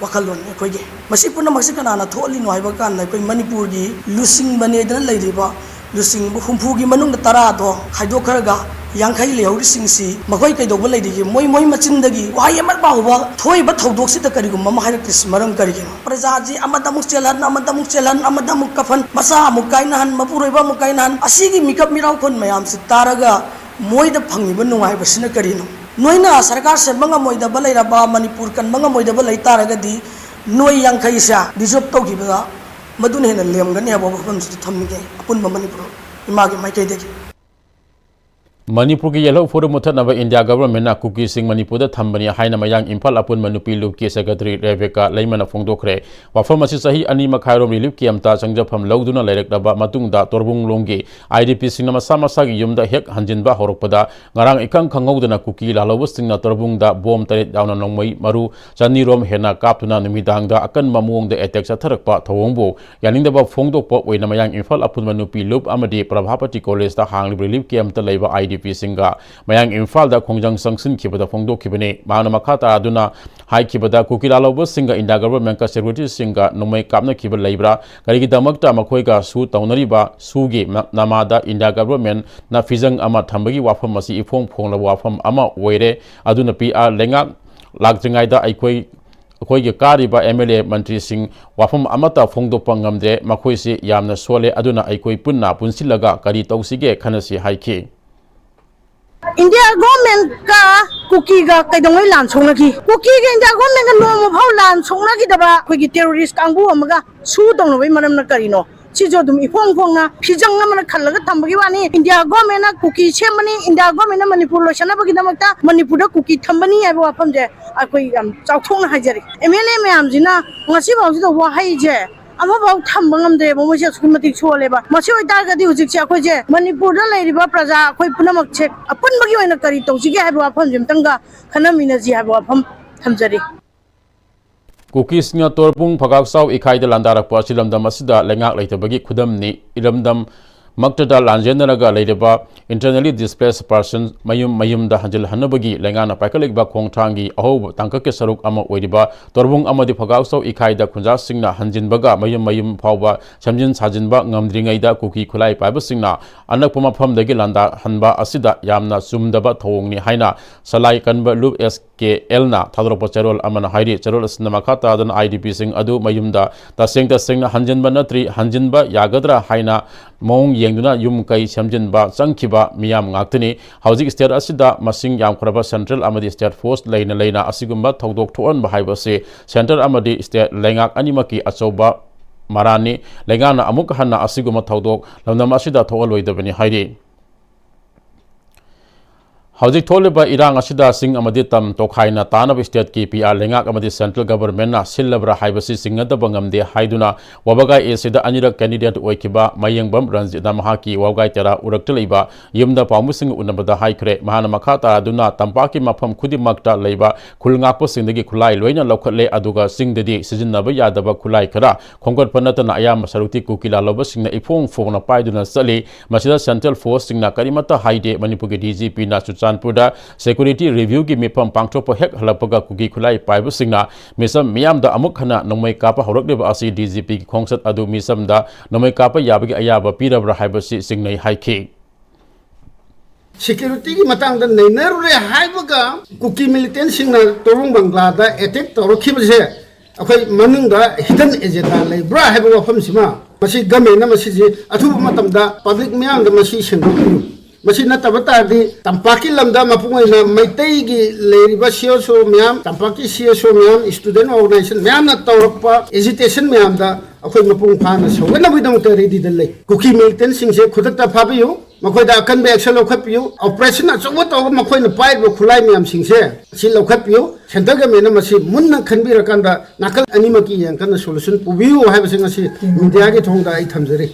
ꯋꯥꯈꯜꯂꯣꯟꯅꯤ ꯑꯩꯈꯣꯏꯒꯤ꯫ ꯃꯁꯤ ꯄꯨꯝꯅꯃꯛꯁꯤ ꯀꯅꯥꯅ ꯊꯣꯛꯍꯜꯂꯤꯅꯣ ꯍꯥꯏꯕ ꯀꯥꯟꯗ ꯑꯩꯈꯣꯏ ꯃꯅꯤꯄꯨꯔꯒꯤ ꯂꯨꯆꯤꯡꯕꯅꯦꯗꯅ ꯂꯩꯔꯤꯕ ꯂꯨꯆꯤꯡꯕ ꯍꯨꯝꯐꯨꯒꯤ ꯃꯅꯨꯡꯗ ꯇꯔꯥꯗꯣ ꯈꯥꯏꯗꯣꯛꯈ꯭ꯔꯒ ꯌꯥꯡꯈꯩ ꯂꯩꯍꯧꯔꯤꯁꯤꯡꯁꯤ ꯃꯈꯣꯏ ꯀꯩꯗꯧꯕ ꯂꯩꯔꯤꯒꯦ? ꯃꯣꯏ, ꯃꯣꯏ ꯃꯆꯤꯟꯗꯒꯤ ꯋꯥꯍꯩ ꯑꯃ ꯐꯥꯎꯕ ꯊꯣꯛꯏꯕ ꯊꯧꯗꯣꯛꯁꯤꯗ ꯀꯔꯤꯒꯨꯝꯕ ꯑꯃ ꯍꯥꯏꯔꯛꯇ꯭ꯔꯤꯁꯤ ꯃꯔꯝ ꯀꯔꯤꯒꯤꯅꯣ? ꯄ꯭ꯔꯖꯥꯁꯤ ꯑꯃꯗ ꯑꯃꯨꯛ ꯆꯦꯜꯍꯟ, ꯑꯃꯗ ꯑꯃꯨꯛ ꯆꯦꯜꯍꯟ, ꯑꯃꯗ ꯑꯃꯨꯛ ꯀꯞꯍꯟ, ꯃꯆꯥ ꯑꯃꯨꯛ ꯀꯥꯏꯅꯍꯟ, ꯃꯄꯨꯔꯣꯏꯕ ꯑꯃꯨꯛ ꯀꯥꯏꯅꯍꯟ, ꯑꯁꯤꯒꯤ ꯃꯤꯀꯞ ꯃꯤꯔꯥꯎꯈꯣꯟ ꯃꯌꯥꯝꯁꯤ ꯇꯥꯔꯒ ꯃꯣꯏꯗ ꯐꯪꯂꯤꯕ ꯅꯨꯡꯉꯥꯏꯕꯁꯤꯅ ꯀꯔꯤꯅꯣ? ꯅꯣꯏꯅ ꯁꯔꯀꯥꯔ ꯁꯦꯝꯕ ꯉꯝꯃꯣꯏꯗꯕ ꯂꯩꯔꯕ, ꯃꯅꯤꯄꯨꯔ ꯀꯟꯕ ꯉꯝꯃꯣꯏꯗꯕ ꯂꯩ ꯇꯥꯔꯒꯗꯤ, ꯅꯣꯏ ꯌꯥꯡꯈꯩꯁꯦ ꯗꯤꯖꯣꯔꯕ ꯇꯧꯈꯤꯕꯗ ꯃꯗꯨꯅ ꯍꯦꯟꯅ ꯂꯦꯝꯒꯅꯤ ꯍꯥꯏꯕ ꯋꯥꯐꯝꯁꯤꯗ ꯊꯝꯅꯤꯡꯉꯦ, ꯑꯄꯨꯟꯕ ꯃꯅꯤꯄꯨꯔ ꯏꯃꯥꯒꯤ ꯃꯥꯏꯀꯩꯗꯒꯤ꯫ ꯃꯅꯤꯄꯨꯔꯒꯤ ꯌꯦꯜꯍꯧ ꯐꯨꯔꯨꯞ ꯃꯨꯊꯠꯅꯕ ꯏꯟꯗꯤꯌꯥ ꯒꯚꯔꯟꯃꯦꯟꯠꯅ ꯀꯨꯀꯤꯁꯤꯡ ꯃꯅꯤꯄꯨꯔꯗ ꯊꯝꯕꯅꯤ ꯍꯥꯏꯅ ꯃꯌꯥꯡ ꯏꯝꯐꯥꯜ ꯑꯄꯨꯟꯕ ꯅꯨꯄꯤ ꯂꯨꯞꯀꯤ ꯁꯦꯀ꯭ꯔꯦꯇꯔꯤ ꯔꯦꯕꯦꯀꯥ ꯂꯩꯃꯅ ꯐꯣꯡꯗꯣꯛꯈ꯭ꯔꯦ꯫ ꯋꯥꯐꯝ ꯑꯁꯤ ꯆꯍꯤ ꯑꯅꯤ ꯃꯈꯥꯏꯔꯣꯝ ꯔꯤꯂꯤꯐ ꯀꯦꯝꯞꯇ ꯆꯪꯖꯐꯝ ꯂꯧꯗꯨꯅ ꯂꯩꯔꯛꯂꯕ ꯃꯇꯨꯡꯗ, ꯇꯣꯔꯕꯨꯡꯂꯣꯝꯒꯤ ꯑꯥꯏ ꯗꯤ ꯄꯤꯁꯤꯡꯅ ꯃꯁꯥ ꯃꯁꯥꯒꯤ ꯌꯨꯝꯗ ꯍꯦꯛ ꯍꯟꯖꯤꯟꯕ ꯍꯧꯔꯛꯄꯗ, ꯉꯔꯥꯡ ꯏꯈꯪ ꯈꯪꯍꯧꯗꯅ ꯀꯨꯀꯤ ꯂꯥꯜꯍꯧꯕꯁꯤꯡꯅ ꯇꯣꯔꯕꯨꯡꯗ ꯕꯣꯝ ꯇꯔꯦꯠ ꯌꯥꯎꯅ ꯅꯣꯡꯃꯩ ꯃꯔꯨ ꯆꯅꯤꯔꯣꯝ ꯍꯦꯟꯅ ꯀꯥꯞꯇꯨꯅ ꯅꯨꯃꯤꯗꯥꯡꯗ ꯑꯀꯟꯕ ꯃꯑꯣꯡꯗ ꯑꯦꯇꯦꯛ ꯆꯠꯊꯔꯛꯄ ꯊꯧꯑꯣꯡꯕꯨ ꯌꯥꯅꯤꯡꯗꯕ ꯐꯣꯡꯗꯣꯛꯄ ꯑꯣꯏꯅ ꯃꯌꯥꯡ ꯏꯝꯐꯥꯜ ꯑꯄꯨꯟꯕ ꯅꯨꯄꯤ ꯂꯨꯞ ꯑꯃꯗꯤ ꯄ꯭ꯔꯚꯥꯄꯇꯤ ꯀꯣꯂꯦꯖꯇ ꯍꯥꯡꯂꯤꯕ ꯔꯤꯂꯤꯐ ꯀꯦꯝꯞꯇ ꯂꯩꯕ ꯑꯥꯏ ꯗꯤ ꯄꯤꯁꯤꯡꯒ ꯃꯌꯥꯡ ꯏꯝꯐꯥꯜꯗ ꯈꯣꯡꯖꯪ ꯆꯪꯁꯤꯟꯈꯤꯕꯗ ꯐꯣꯡꯗꯣꯛꯈꯤꯕꯅꯤ꯫ ꯃꯍꯥꯛꯅ ꯃꯈꯥ ꯇꯥꯗꯨꯅ ꯍꯥꯏꯈꯤꯕꯗ, ꯀꯨꯀꯤ ꯂꯥꯜꯍꯧꯕꯁꯤꯡꯒ ꯏꯟꯗꯤꯌꯥ ꯒꯚꯔꯟꯃꯦꯟꯠꯀ ꯁꯦꯀ꯭ꯌꯨꯔꯤꯇꯤꯁꯤꯡꯒ ꯅꯣꯡꯃꯩ ꯀꯥꯞꯅꯈꯤꯕ ꯂꯩꯕ꯭ꯔꯥ? ꯀꯔꯤꯒꯤꯗꯃꯛꯇ ꯃꯈꯣꯏꯒ ꯁꯨ ꯇꯧꯅꯔꯤꯕ? ꯁꯨꯒꯤ ꯅ-, ꯅꯃꯥꯗ ꯏꯟꯗꯤꯌꯥ ꯒꯚꯔꯟꯃꯦꯟꯠꯅ ꯐꯤꯖꯪ ꯑꯃ ꯊꯝꯕꯒꯤ ꯋꯥꯐꯝ ꯑꯁꯤ ꯏꯐꯣꯡ ꯐꯣꯡꯂꯕ ꯋꯥꯐꯝ ꯑꯃ ꯑꯣꯏꯔꯦ꯫ ꯑꯗꯨꯅ ꯄꯤ ꯑꯥꯔ ꯂꯩꯉꯥꯛ ꯂꯥꯛꯇ꯭ꯔꯤꯉꯩꯗ ꯑꯩꯈꯣꯏ, ꯑꯩꯈꯣꯏꯒꯤ ꯀꯥꯔꯤꯕ ꯑꯦꯝ ꯑꯦꯜ ꯑꯦ ꯃꯟꯇ꯭ꯔꯤꯁꯤꯡ ꯋꯥꯐꯝ ꯑꯃꯠꯇ ꯐꯣꯡꯗꯣꯛꯄ ꯉꯝꯗ꯭ꯔꯦ꯫ ꯃꯈꯣꯏꯁꯤ ꯌꯥꯝꯅ ꯁꯣꯜꯂꯦ꯫ ꯑꯗꯨꯅ ꯑꯩꯈꯣꯏ ꯄꯨꯟꯅ ꯄꯨꯟꯁꯤꯜꯂꯒ ꯀꯔꯤ ꯇꯧꯁꯤꯒꯦ ꯈꯟꯅꯁꯤ ꯍꯥꯏꯈꯤ꯫ ꯏꯟꯗꯤꯌꯥ ꯒꯣꯔꯃꯦꯟꯀ ꯀꯨꯀꯤꯒ ꯀꯩꯗꯧꯉꯩ ꯂꯥꯟ ꯁꯣꯛꯅꯈꯤ? ꯀꯨꯀꯤꯒ ꯏꯟꯗꯤꯌꯥ ꯒꯣꯔꯃꯦꯟꯒ ꯅꯣꯡꯃ ꯐꯥꯎ ꯂꯥꯟ ꯁꯣꯛꯅꯈꯤꯗꯕ ꯑꯩꯈꯣꯏꯒꯤ ꯇꯦꯔꯣꯔꯤꯁ ꯀꯥꯡꯕꯨ ꯑꯃꯒ ꯁꯨ ꯇꯧꯅꯕꯒꯤ ꯃꯔꯝꯅ ꯀꯔꯤꯅꯣ? ꯁꯤꯁꯨ ꯑꯗꯨꯝ ꯏꯐꯣꯡ ꯐꯣꯡꯅ ꯐꯤꯖꯪ ꯑꯃꯅ ꯈꯜꯂꯒ ꯊꯝꯕꯒꯤ ꯋꯥꯅꯤ꯫ ꯏꯟꯗꯤꯌꯥ ꯒꯣꯔꯃꯦꯟꯅ ꯀꯨꯀꯤ ꯁꯦꯝꯕꯅꯤ, ꯏꯟꯗꯤꯌꯥ ꯒꯣꯔꯃꯦꯟꯅ ꯃꯅꯤꯄꯨꯔ ꯂꯣꯏꯁꯟꯅꯕꯒꯤꯗꯃꯛꯇ ꯃꯅꯤꯄꯨꯔꯗ ꯀꯨꯀꯤ ꯊꯝꯕꯅꯤ ꯍꯥꯏꯕ ꯋꯥꯐꯝꯁꯦ ꯑꯩꯈꯣꯏ ꯌꯥꯝ ꯆꯥꯎꯊꯣꯛꯅ ꯍꯥꯏꯖꯔꯤ꯫ ꯑꯦꯝ ꯑꯦꯜ ꯑꯦ ꯃꯌꯥꯝꯁꯤꯅ ꯉꯁꯤ ꯐꯥꯎꯁꯤꯗ ꯋꯥꯍꯩꯁꯦ ꯑꯃꯐꯥꯎ ꯊꯝꯕ ꯉꯝꯗ꯭ꯔꯦꯕ꯫ ꯃꯣꯏꯁꯦ ꯑꯁꯨꯛꯀꯤ ꯃꯇꯤꯛ ꯁꯣꯜꯂꯦꯕ꯫ ꯃꯁꯤ ꯑꯣꯏꯇꯥꯔꯒꯗꯤ ꯍꯧꯖꯤꯛꯁꯦ ꯑꯩꯈꯣꯏꯁꯦ ꯃꯅꯤꯄꯨꯔꯗ ꯂꯩꯔꯤꯕ ꯄ꯭ꯔꯖꯥ ꯑꯩꯈꯣꯏ ꯄꯨꯝꯅꯃꯛꯁꯦ ꯑꯄꯨꯟꯕꯒꯤ ꯑꯣꯏꯅ ꯀꯔꯤ ꯇꯧꯁꯤꯒꯦ ꯍꯥꯏꯕ ꯋꯥꯐꯝꯁꯦ ꯑꯝꯇꯪꯒ ꯈꯟꯅꯃꯤꯟꯅꯁꯤ ꯍꯥꯏꯕ ꯋꯥꯐꯝ ꯊꯝꯖꯔꯤ꯫ ꯀꯨꯀꯤꯁꯤꯡꯅ ꯇꯣꯔꯕꯨꯡ ꯐꯒꯥꯛꯆꯥꯎ ꯏꯈꯥꯏꯗ ꯂꯥꯟꯗꯥꯔꯛꯄ ꯑꯁꯤ ꯂꯝꯗꯝ ꯑꯁꯤꯗ ꯂꯩꯉꯥꯛ ꯂꯩꯇꯕꯒꯤ ꯈꯨꯗꯝꯅꯤ꯫ ꯏꯔꯝꯗꯝ ꯃꯛꯇꯗ ꯂꯥꯟꯖꯦꯟꯅꯔꯒ ꯂꯩꯔꯤꯕ internally displaced persons ꯃꯌꯨꯝ ꯃꯌꯨꯝꯗ ꯍꯟꯖꯤꯜꯍꯟꯅꯕꯒꯤ ꯂꯩꯉꯥꯛꯅ ꯄꯥꯏꯈꯠꯂꯛꯂꯤꯕ ꯈꯣꯡꯊꯥꯡꯒꯤ ꯑꯍꯧꯕ ꯇꯥꯡꯀꯛꯀꯤ ꯁꯔꯨꯛ ꯑꯃ ꯑꯣꯏꯔꯤꯕ ꯇꯣꯔꯕꯨꯡ ꯑꯃꯗꯤ ꯐꯒꯥꯎꯆꯧ ꯏꯈꯥꯏꯗ ꯈꯨꯟꯖꯥꯁꯤꯡꯅ ꯍꯟꯖꯤꯟꯕꯒ ꯃꯌꯨꯝ ꯃꯌꯨꯝ ꯐꯥꯎꯕ ꯁꯦꯝꯖꯤꯟ ꯁꯥꯖꯤꯟꯕ ꯉꯝꯗ꯭ꯔꯤꯉꯩꯗ ꯀꯨꯀꯤ ꯈꯨꯠꯂꯥꯏ ꯄꯥꯏꯕꯁꯤꯡꯅ ꯑꯅꯛꯄ ꯃꯐꯝꯗꯒꯤ ꯂꯥꯟꯗꯥꯍꯟꯕ ꯑꯁꯤꯗ ꯌꯥꯝꯅ ꯆꯨꯝꯗꯕ ꯊꯧꯑꯣꯡꯅꯤ ꯍꯥꯏꯅ ꯁꯂꯥꯏ ꯀꯟꯕ ꯂꯨꯞ ꯑꯦꯁ ꯀꯦ ꯑꯦꯜꯅ ꯊꯥꯗꯣꯔꯛꯄ ꯆꯦꯔꯣꯜ ꯑꯃꯅ ꯍꯥꯏꯔꯤ꯫ ꯆꯦꯔꯣꯜ ꯑꯁꯤꯅ ꯃꯈꯥ ꯇꯥꯗꯨꯅ ꯑꯥꯏ ꯗꯤ ꯄꯤꯁꯤꯡ ꯑꯗꯨ ꯃꯌꯨꯝꯗ ꯇꯁꯦꯡ ꯇꯁꯦꯡꯅ ꯍꯟꯖꯤꯟꯕ ꯅꯠꯇ꯭ꯔꯤ, ꯍꯟꯖꯤꯟꯕ ꯌꯥꯒꯗ꯭ꯔꯥ ꯍꯥꯏꯅ ꯃꯑꯣꯡ ꯌꯦꯡꯗꯨꯅ ꯌꯨꯝ ꯀꯩ ꯁꯦꯝꯖꯤꯟꯕ ꯆꯪꯈꯤꯕ ꯃꯤꯌꯥꯝ ꯉꯥꯛꯇꯅꯤ꯫ ꯍꯧꯖꯤꯛ state ꯑꯁꯤꯗ ꯃꯁꯤꯡ ꯌꯥꯝꯈ꯭ꯔꯕ central ꯑꯃꯗꯤ state force ꯂꯩꯅ ꯂꯩꯅ ꯑꯁꯤꯒꯨꯝꯕ ꯊꯧꯗꯣꯛ ꯊꯣꯛꯍꯟꯕ ꯍꯥꯏꯕꯁꯤ centre ꯑꯃꯗꯤ state ꯂꯩꯉꯥꯛ ꯑꯅꯤꯃꯛꯀꯤ ꯑꯆꯧꯕ ꯃꯔꯥꯟꯅꯤ꯫ ꯂꯩꯉꯥꯛꯅ ꯑꯃꯨꯛ ꯍꯟꯅ ꯑꯁꯤꯒꯨꯝꯕ ꯊꯧꯗꯣꯛ ꯂꯝꯗꯝ ꯑꯁꯤꯗ ꯊꯣꯛꯍꯜꯂꯣꯏꯗꯕꯅꯤ ꯍꯥꯏꯔꯤ꯫ ꯍꯧꯖꯤꯛ ꯊꯣꯛꯂꯤꯕ ꯏꯔꯥꯡ ꯑꯁꯤꯗ ꯆꯤꯡ ꯑꯃꯗꯤ ꯇꯝ ꯇꯣꯈꯥꯏꯅ ꯇꯥꯅꯕ stateꯀꯤ P R ꯂꯩꯉꯥꯛ ꯑꯃꯗꯤ central governmentꯅ ꯁꯤꯜꯂꯕ꯭ꯔꯥ ꯍꯥꯏꯕꯁꯤ ꯆꯤꯡꯅꯗꯕ ꯉꯝꯗꯦ ꯍꯥꯏꯗꯨꯅ ꯋꯥꯕꯒꯥꯏ ꯑꯦꯁꯤꯗ ꯑꯅꯤꯔꯛ candidate ꯑꯣꯏꯈꯤꯕ ꯃꯌꯦꯡꯕꯝ ꯔꯟꯖꯤꯠꯅ ꯃꯍꯥꯛꯀꯤ ꯋꯥꯕꯒꯥꯏ ꯇꯦꯔꯥ ꯎꯔꯛꯇ ꯂꯩꯕ ꯌꯨꯝꯗ ꯄꯥꯎꯃꯤꯁꯤꯡꯒ ꯎꯅꯕꯗ ꯍꯥꯏꯈ꯭ꯔꯦ꯫ ꯃꯍꯥꯛꯅ ꯃꯈꯥ ꯇꯥꯗꯨꯅ ꯇꯝꯄꯥꯛꯀꯤ ꯃꯐꯝ ꯈꯨꯗꯤꯡꯃꯛꯇ ꯂꯩꯕ ꯈꯨꯜ ꯉꯥꯛꯄꯁꯤꯡꯗꯒꯤ ꯈꯨꯠꯂꯥꯏ ꯂꯣꯏꯅ ꯂꯧꯈꯠꯂꯦ, ꯑꯗꯨꯒ ꯆꯤꯡꯗꯗꯤ ꯁꯤꯖꯤꯟꯅꯕ ꯌꯥꯗꯕ ꯈꯨꯠꯂꯥꯏ ꯈꯔ ꯈꯣꯝꯒꯠꯄ ꯅꯠꯇꯅ ꯑꯌꯥꯝꯕ ꯁꯔꯨꯛꯇꯤ ꯀꯨꯀꯤ ꯂꯥꯜꯍꯧꯕꯁꯤꯡꯅ ꯏꯐꯣꯡ ꯐꯣꯡꯅ ꯄꯥꯏꯗꯨꯅ ꯆꯠꯂꯤ꯫ ꯃꯁꯤꯗ central forceꯁꯤꯡꯅ ꯀꯔꯤꯃꯠꯇ ꯍꯥꯏꯗꯦ꯫ ꯃꯅꯤꯄꯨꯔꯒꯤ D G Pꯅ ꯆꯨꯔꯆꯥꯟꯄꯨꯔꯗ security reviewꯒꯤ ꯃꯤꯐꯝ ꯄꯥꯡꯊꯣꯛꯄ ꯍꯦꯛ ꯍꯜꯂꯛꯄꯒ ꯀꯨꯀꯤ ꯈꯨꯠꯂꯥꯏ ꯄꯥꯏꯕꯁꯤꯡꯅ ꯃꯤꯆꯝ ꯃꯤꯌꯥꯝꯗ ꯑꯃꯨꯛ ꯍꯟꯅ ꯅꯣꯡꯃꯩ ꯀꯥꯞꯄ ꯍꯧꯔꯛꯂꯤꯕ ꯑꯁꯤ D G Pꯒꯤ ꯈꯣꯡꯆꯠ ꯑꯗꯨ ꯃꯤꯆꯝꯗ ꯅꯣꯡꯃꯩ ꯀꯥꯞꯄ ꯌꯥꯕꯒꯤ ꯑꯌꯥꯕ ꯄꯤꯔꯕ꯭ꯔꯥ ꯍꯥꯏꯕꯁꯤ ꯆꯤꯡꯅꯩ ꯍꯥꯏꯈꯤ꯫ Securityꯒꯤ ꯃꯇꯥꯡꯗ ꯅꯩꯅꯔꯨꯔꯦ ꯍꯥꯏꯕꯒ ꯀꯨꯀꯤ militantꯁꯤꯡꯅ ꯇꯣꯔꯕꯨꯡ ꯕꯪꯒ꯭ꯂꯥꯗ attack ꯇꯧꯔꯛꯈꯤꯕꯁꯦ ꯑꯩꯈꯣꯏ ꯃꯅꯨꯡꯗ hidden agenda ꯂꯩꯕ꯭ꯔꯥ ꯍꯥꯏꯕ ꯋꯥꯐꯝꯁꯤꯃ ꯃꯁꯤ governmentꯅ ꯃꯁꯤꯁꯤ ꯑꯊꯨꯕ ꯃꯇꯝꯗ public ꯃꯤꯌꯥꯝꯗ ꯃꯁꯤ ꯁꯟꯗꯣꯛꯄꯤꯌꯨ꯫ ꯃꯁꯤ ꯅꯠꯇꯕ ꯇꯥꯔꯗꯤ ꯇꯝꯄꯥꯛꯀꯤ ꯂꯝꯗ ꯃꯄꯨꯡ ꯑꯣꯏꯅ ꯃꯩꯇꯩꯒꯤ ꯂꯩꯔꯤꯕ ꯁꯤ ꯑꯦꯁ ꯑꯣ ꯃꯌꯥꯝ, ꯇꯝꯄꯥꯛꯀꯤ ꯁꯤ ꯑꯦꯁ ꯑꯣ ꯃꯌꯥꯝ, ꯏꯁꯇꯨꯗꯦꯟ ꯑꯣꯔꯒꯅꯥꯏꯖꯦꯁꯟ ꯃꯌꯥꯝꯅ ꯇꯧꯔꯛꯄ ꯑꯦꯖꯤꯇꯦꯁꯟ ꯃꯌꯥꯝꯗ ꯑꯩꯈꯣꯏ ꯃꯄꯨꯡ ꯐꯥꯅ ꯁꯧꯒꯠꯅꯕꯒꯤꯗꯃꯛꯇ ꯔꯦꯗꯤꯗ ꯂꯩ꯫ ꯀꯨꯀꯤ ꯃꯤꯂꯤꯇꯦꯟꯁꯤꯡꯁꯦ ꯈꯨꯗꯛꯇ ꯐꯥꯕꯤꯌꯨ, ꯃꯈꯣꯏꯗ ꯑꯀꯟꯕ ꯑꯦꯛꯁꯟ ꯂꯧꯈꯠꯄꯤꯌꯨ, ꯑꯣꯄꯔꯦꯁꯟ ꯑꯆꯧꯕ ꯇꯧꯔꯒ ꯃꯈꯣꯏꯅ ꯄꯥꯏꯔꯤꯕ ꯈꯨꯠꯂꯥꯏ ꯃꯌꯥꯝꯁꯤꯡꯁꯦ ꯑꯁꯤ ꯂꯧꯈꯠꯄꯤꯌꯨ꯫ ꯁꯦꯟꯇꯔ ꯒꯃꯦꯟꯅ ꯃꯁꯤ ꯃꯨꯟꯅ ꯈꯟꯕꯤꯔꯀꯥꯟꯗ ꯅꯥꯀꯜ ꯑꯅꯤꯃꯛꯀꯤ ꯌꯦꯡꯀꯟꯅ ꯁꯣꯂꯨꯁꯟ ꯄꯨꯕꯤꯌꯨ ꯍꯥꯏꯕꯁꯤ ꯉꯁꯤ ꯃꯤꯗꯤꯌꯥꯒꯤ ꯊꯣꯡꯗ ꯑꯩ ꯊꯝꯖꯔꯤ꯫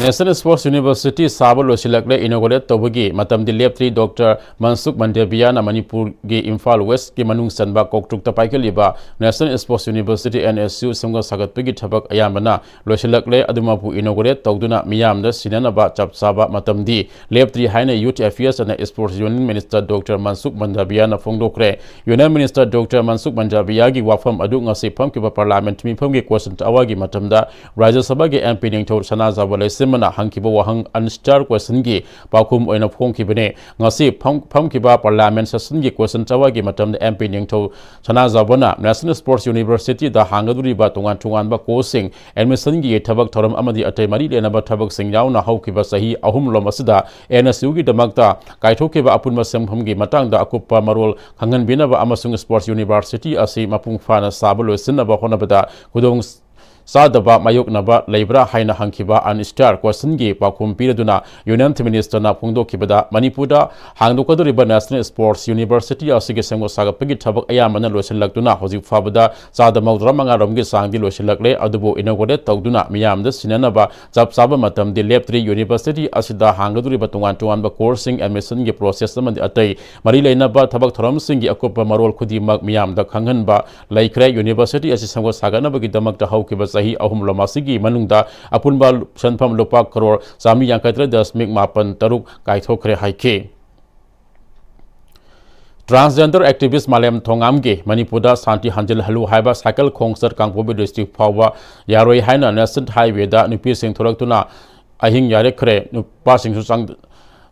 National Sports University ꯁꯥꯕ ꯂꯣꯏꯁꯤꯜꯂꯛꯂꯦ꯫ ꯏꯅꯣꯒ꯭ꯔꯦꯠ ꯇꯧꯕꯒꯤ ꯃꯇꯝꯗꯤ ꯂꯦꯞꯇ꯭ꯔꯤ꯫ ꯗꯣꯛꯇꯔ ꯃꯟꯁꯨꯈ ꯃꯟꯗꯕꯤꯌꯥꯅ ꯃꯅꯤꯄꯨꯔꯒꯤ ꯏꯝꯐꯥꯜ ꯋꯦꯁꯀꯤ ꯃꯅꯨꯡ ꯆꯟꯕ ꯀꯣꯛꯇ꯭ꯔꯨꯛꯇ ꯄꯥꯏꯈꯠꯂꯤꯕ National Sports University, N S U, ꯁꯦꯝꯒꯠ ꯁꯥꯒꯠꯄꯒꯤ ꯊꯕꯛ ꯑꯌꯥꯝꯕꯅ ꯂꯣꯏꯁꯤꯜꯂꯛꯂꯦ꯫ ꯑꯗꯨꯃꯛꯄꯨ ꯏꯅꯣꯒ꯭ꯔꯦꯠ ꯇꯧꯗꯨꯅ ꯃꯤꯌꯥꯝꯗ ꯁꯤꯟꯅꯅꯕ ꯆꯞ ꯆꯥꯕ ꯃꯇꯝꯗꯤ ꯂꯦꯞꯇ꯭ꯔꯤ ꯍꯥꯏꯅ Youth Affairs ꯑꯃꯗꯤ Sports Union Minister doctor Mansukh ꯃꯟꯗꯕꯤꯌꯥꯅ ꯐꯣꯡꯗꯣꯛꯈ꯭ꯔꯦ꯫ Union Minister ꯗꯣꯛꯇꯔ ꯃꯟꯁꯨꯈ ꯃꯟꯗꯕꯤꯌꯥꯒꯤ ꯋꯥꯐꯝ ꯑꯗꯨ ꯉꯁꯤ ꯐꯝꯈꯤꯕ ꯄꯥꯔꯂꯤꯌꯥꯃꯦꯟꯠ ꯃꯤꯐꯝꯒꯤ question hour ꯒꯤ ꯃꯇꯝꯗ ꯔꯥꯖ꯭ꯌ ꯁꯚꯥꯒꯤ M P ꯅꯤꯡꯊꯧ ꯁꯅꯥꯖꯥꯎꯕ ꯂꯩꯁꯤꯟꯕꯅ ꯍꯪꯈꯤꯕ ꯋꯥꯍꯪ unanswered question ꯒꯤ ꯄꯥꯎꯈꯨꯝ ꯑꯣꯏꯅ ꯐꯣꯡꯈꯤꯕꯅꯤ꯫ ꯉꯁꯤ ꯐꯝ-, ꯐꯝꯈꯤꯕ ꯄꯥꯔꯂꯤꯌꯥꯃꯦꯟꯠ session ꯒꯤ question hour ꯒꯤ ꯃꯇꯝꯗ M P ꯅꯤꯡꯊꯧ ꯁꯅꯥꯖꯥꯎꯕꯅ National Sports University ꯗ ꯍꯥꯡꯒꯗꯧꯔꯤꯕ ꯇꯣꯉꯥꯟ ꯇꯣꯉꯥꯟꯕ course ꯁꯤꯡ, admission ꯒꯤ ꯊꯕꯛ ꯊꯧꯔꯝ ꯑꯃꯗꯤ ꯑꯇꯩ ꯃꯔꯤ ꯂꯩꯅꯕ ꯊꯕꯛꯁꯤꯡ ꯌꯥꯎꯅ ꯍꯧꯈꯤꯕ ꯆꯍꯤ ꯑꯍꯨꯝ ꯂꯣꯝ ꯑꯁꯤꯗ N S U ꯒꯤꯗꯃꯛꯇ ꯀꯥꯏꯊꯣꯛꯈꯤꯕ ꯑꯄꯨꯟꯕ ꯁꯦꯟꯐꯝꯒꯤ ꯃꯇꯥꯡꯗ ꯑꯀꯨꯞꯄ ꯃꯔꯣꯜ ꯈꯪꯍꯟꯕꯤꯅꯕ ꯑꯃꯁꯨꯡ Sports University ꯑꯁꯤ ꯃꯄꯨꯡ ꯐꯥꯅ ꯁꯥꯕ ꯂꯣꯏꯁꯤꯟꯅꯕ ꯍꯣꯠꯅꯕꯗ ꯈꯨꯗꯣꯡ ꯆꯥꯗꯕ ꯃꯥꯌꯣꯛꯅꯕ ꯂꯩꯕ꯭ꯔꯥ ꯍꯥꯏꯅ ꯍꯪꯈꯤꯕ unanswered question ꯒꯤ ꯄꯥꯎꯈꯨꯝ ꯄꯤꯔꯗꯨꯅ Union Minister ꯅ ꯐꯣꯡꯗꯣꯛꯈꯤꯕꯗ, ꯃꯅꯤꯄꯨꯔꯗ ꯍꯥꯡꯗꯣꯛꯀꯗꯧꯔꯤꯕ National Sports University ꯑꯁꯤꯒꯤ ꯁꯦꯝꯒꯠ ꯁꯥꯒꯠꯄꯒꯤ ꯊꯕꯛ ꯑꯌꯥꯝꯕꯅ ꯂꯣꯏꯁꯤꯜꯂꯛꯇꯨꯅ ꯍꯧꯖꯤꯛ ꯐꯥꯎꯕꯗ ꯆꯥꯗ ꯃꯧꯗ꯭ꯔꯥ ꯃꯉꯥ ꯔꯣꯝꯒꯤ ꯆꯥꯡꯗꯤ ꯂꯣꯏꯁꯤꯜꯂꯛꯂꯦ꯫ ꯑꯗꯨꯕꯨ inaugurate ꯇꯧꯗꯨꯅ ꯃꯤꯌꯥꯝꯗ ꯁꯤꯟꯅꯅꯕ ꯆꯞ ꯆꯥꯕ ꯃꯇꯝꯗꯤ ꯂꯦꯞꯇ꯭ꯔꯤ꯫ University ꯑꯁꯤꯗ ꯍꯥꯡꯒꯗꯧꯔꯤꯕ ꯇꯣꯉꯥꯟ ꯇꯣꯉꯥꯟꯕ course ꯁꯤꯡ, admission ꯒꯤ process ꯑꯃꯗꯤ ꯑꯇꯩ ꯃꯔꯤ ꯂꯩꯅꯕ ꯊꯕꯛ ꯊꯧꯔꯝꯁꯤꯡꯒꯤ ꯑꯀꯨꯞꯄ ꯃꯔꯣꯜ ꯈꯨꯗꯤꯡꯃꯛ ꯃꯤꯌꯥꯝꯗ ꯈꯪꯍꯟꯕ ꯂꯩꯈ꯭ꯔꯦ꯫ University ꯑꯁꯤ ꯁꯦꯝꯒꯠ ꯁꯥꯒꯠꯅꯕꯒꯤꯗꯃꯛꯇ ꯍꯧꯈꯤꯕ ꯆꯍꯤ ꯑꯍꯨꯝ ꯂꯣꯝ ꯑꯁꯤꯒꯤ ꯃꯅꯨꯡꯗ ꯑꯄꯨꯟꯕ ꯁꯦꯟꯐꯝ ꯂꯨꯄꯥ ꯀꯔꯣꯔ ꯆꯥꯃꯔꯤ ꯌꯥꯡꯈꯩ ꯇꯔꯦꯠ ꯗꯁꯃꯤꯛ ꯃꯥꯄꯟ ꯇꯔꯨꯛ ꯀꯥꯏꯊꯣꯛꯈ꯭ꯔꯦ ꯍꯥꯏꯈꯤ꯫ Transgender activist ꯃꯥꯂꯦꯝ ꯊꯣꯉꯥꯝꯒꯤ ꯃꯅꯤꯄꯨꯔꯗ ꯁꯥꯟꯇꯤ ꯍꯟꯖꯤꯜꯍꯜꯂꯨ ꯍꯥꯏꯕ ꯁꯥꯏꯀꯜ ꯈꯣꯡꯆꯠ ꯀꯥꯡꯄꯣꯛꯄꯤ district ꯐꯥꯎꯕ ꯌꯥꯔꯣꯏ ꯍꯥꯏꯅ National Highway ꯗ ꯅꯨꯄꯤꯁꯤꯡ ꯊꯣꯛꯂꯛꯇꯨꯅ ꯑꯍꯤꯡ ꯌꯥꯔꯦꯛꯈ꯭ꯔꯦ꯫ ꯅꯨꯄꯥꯁꯤꯡꯁꯨ ꯆꯪ-,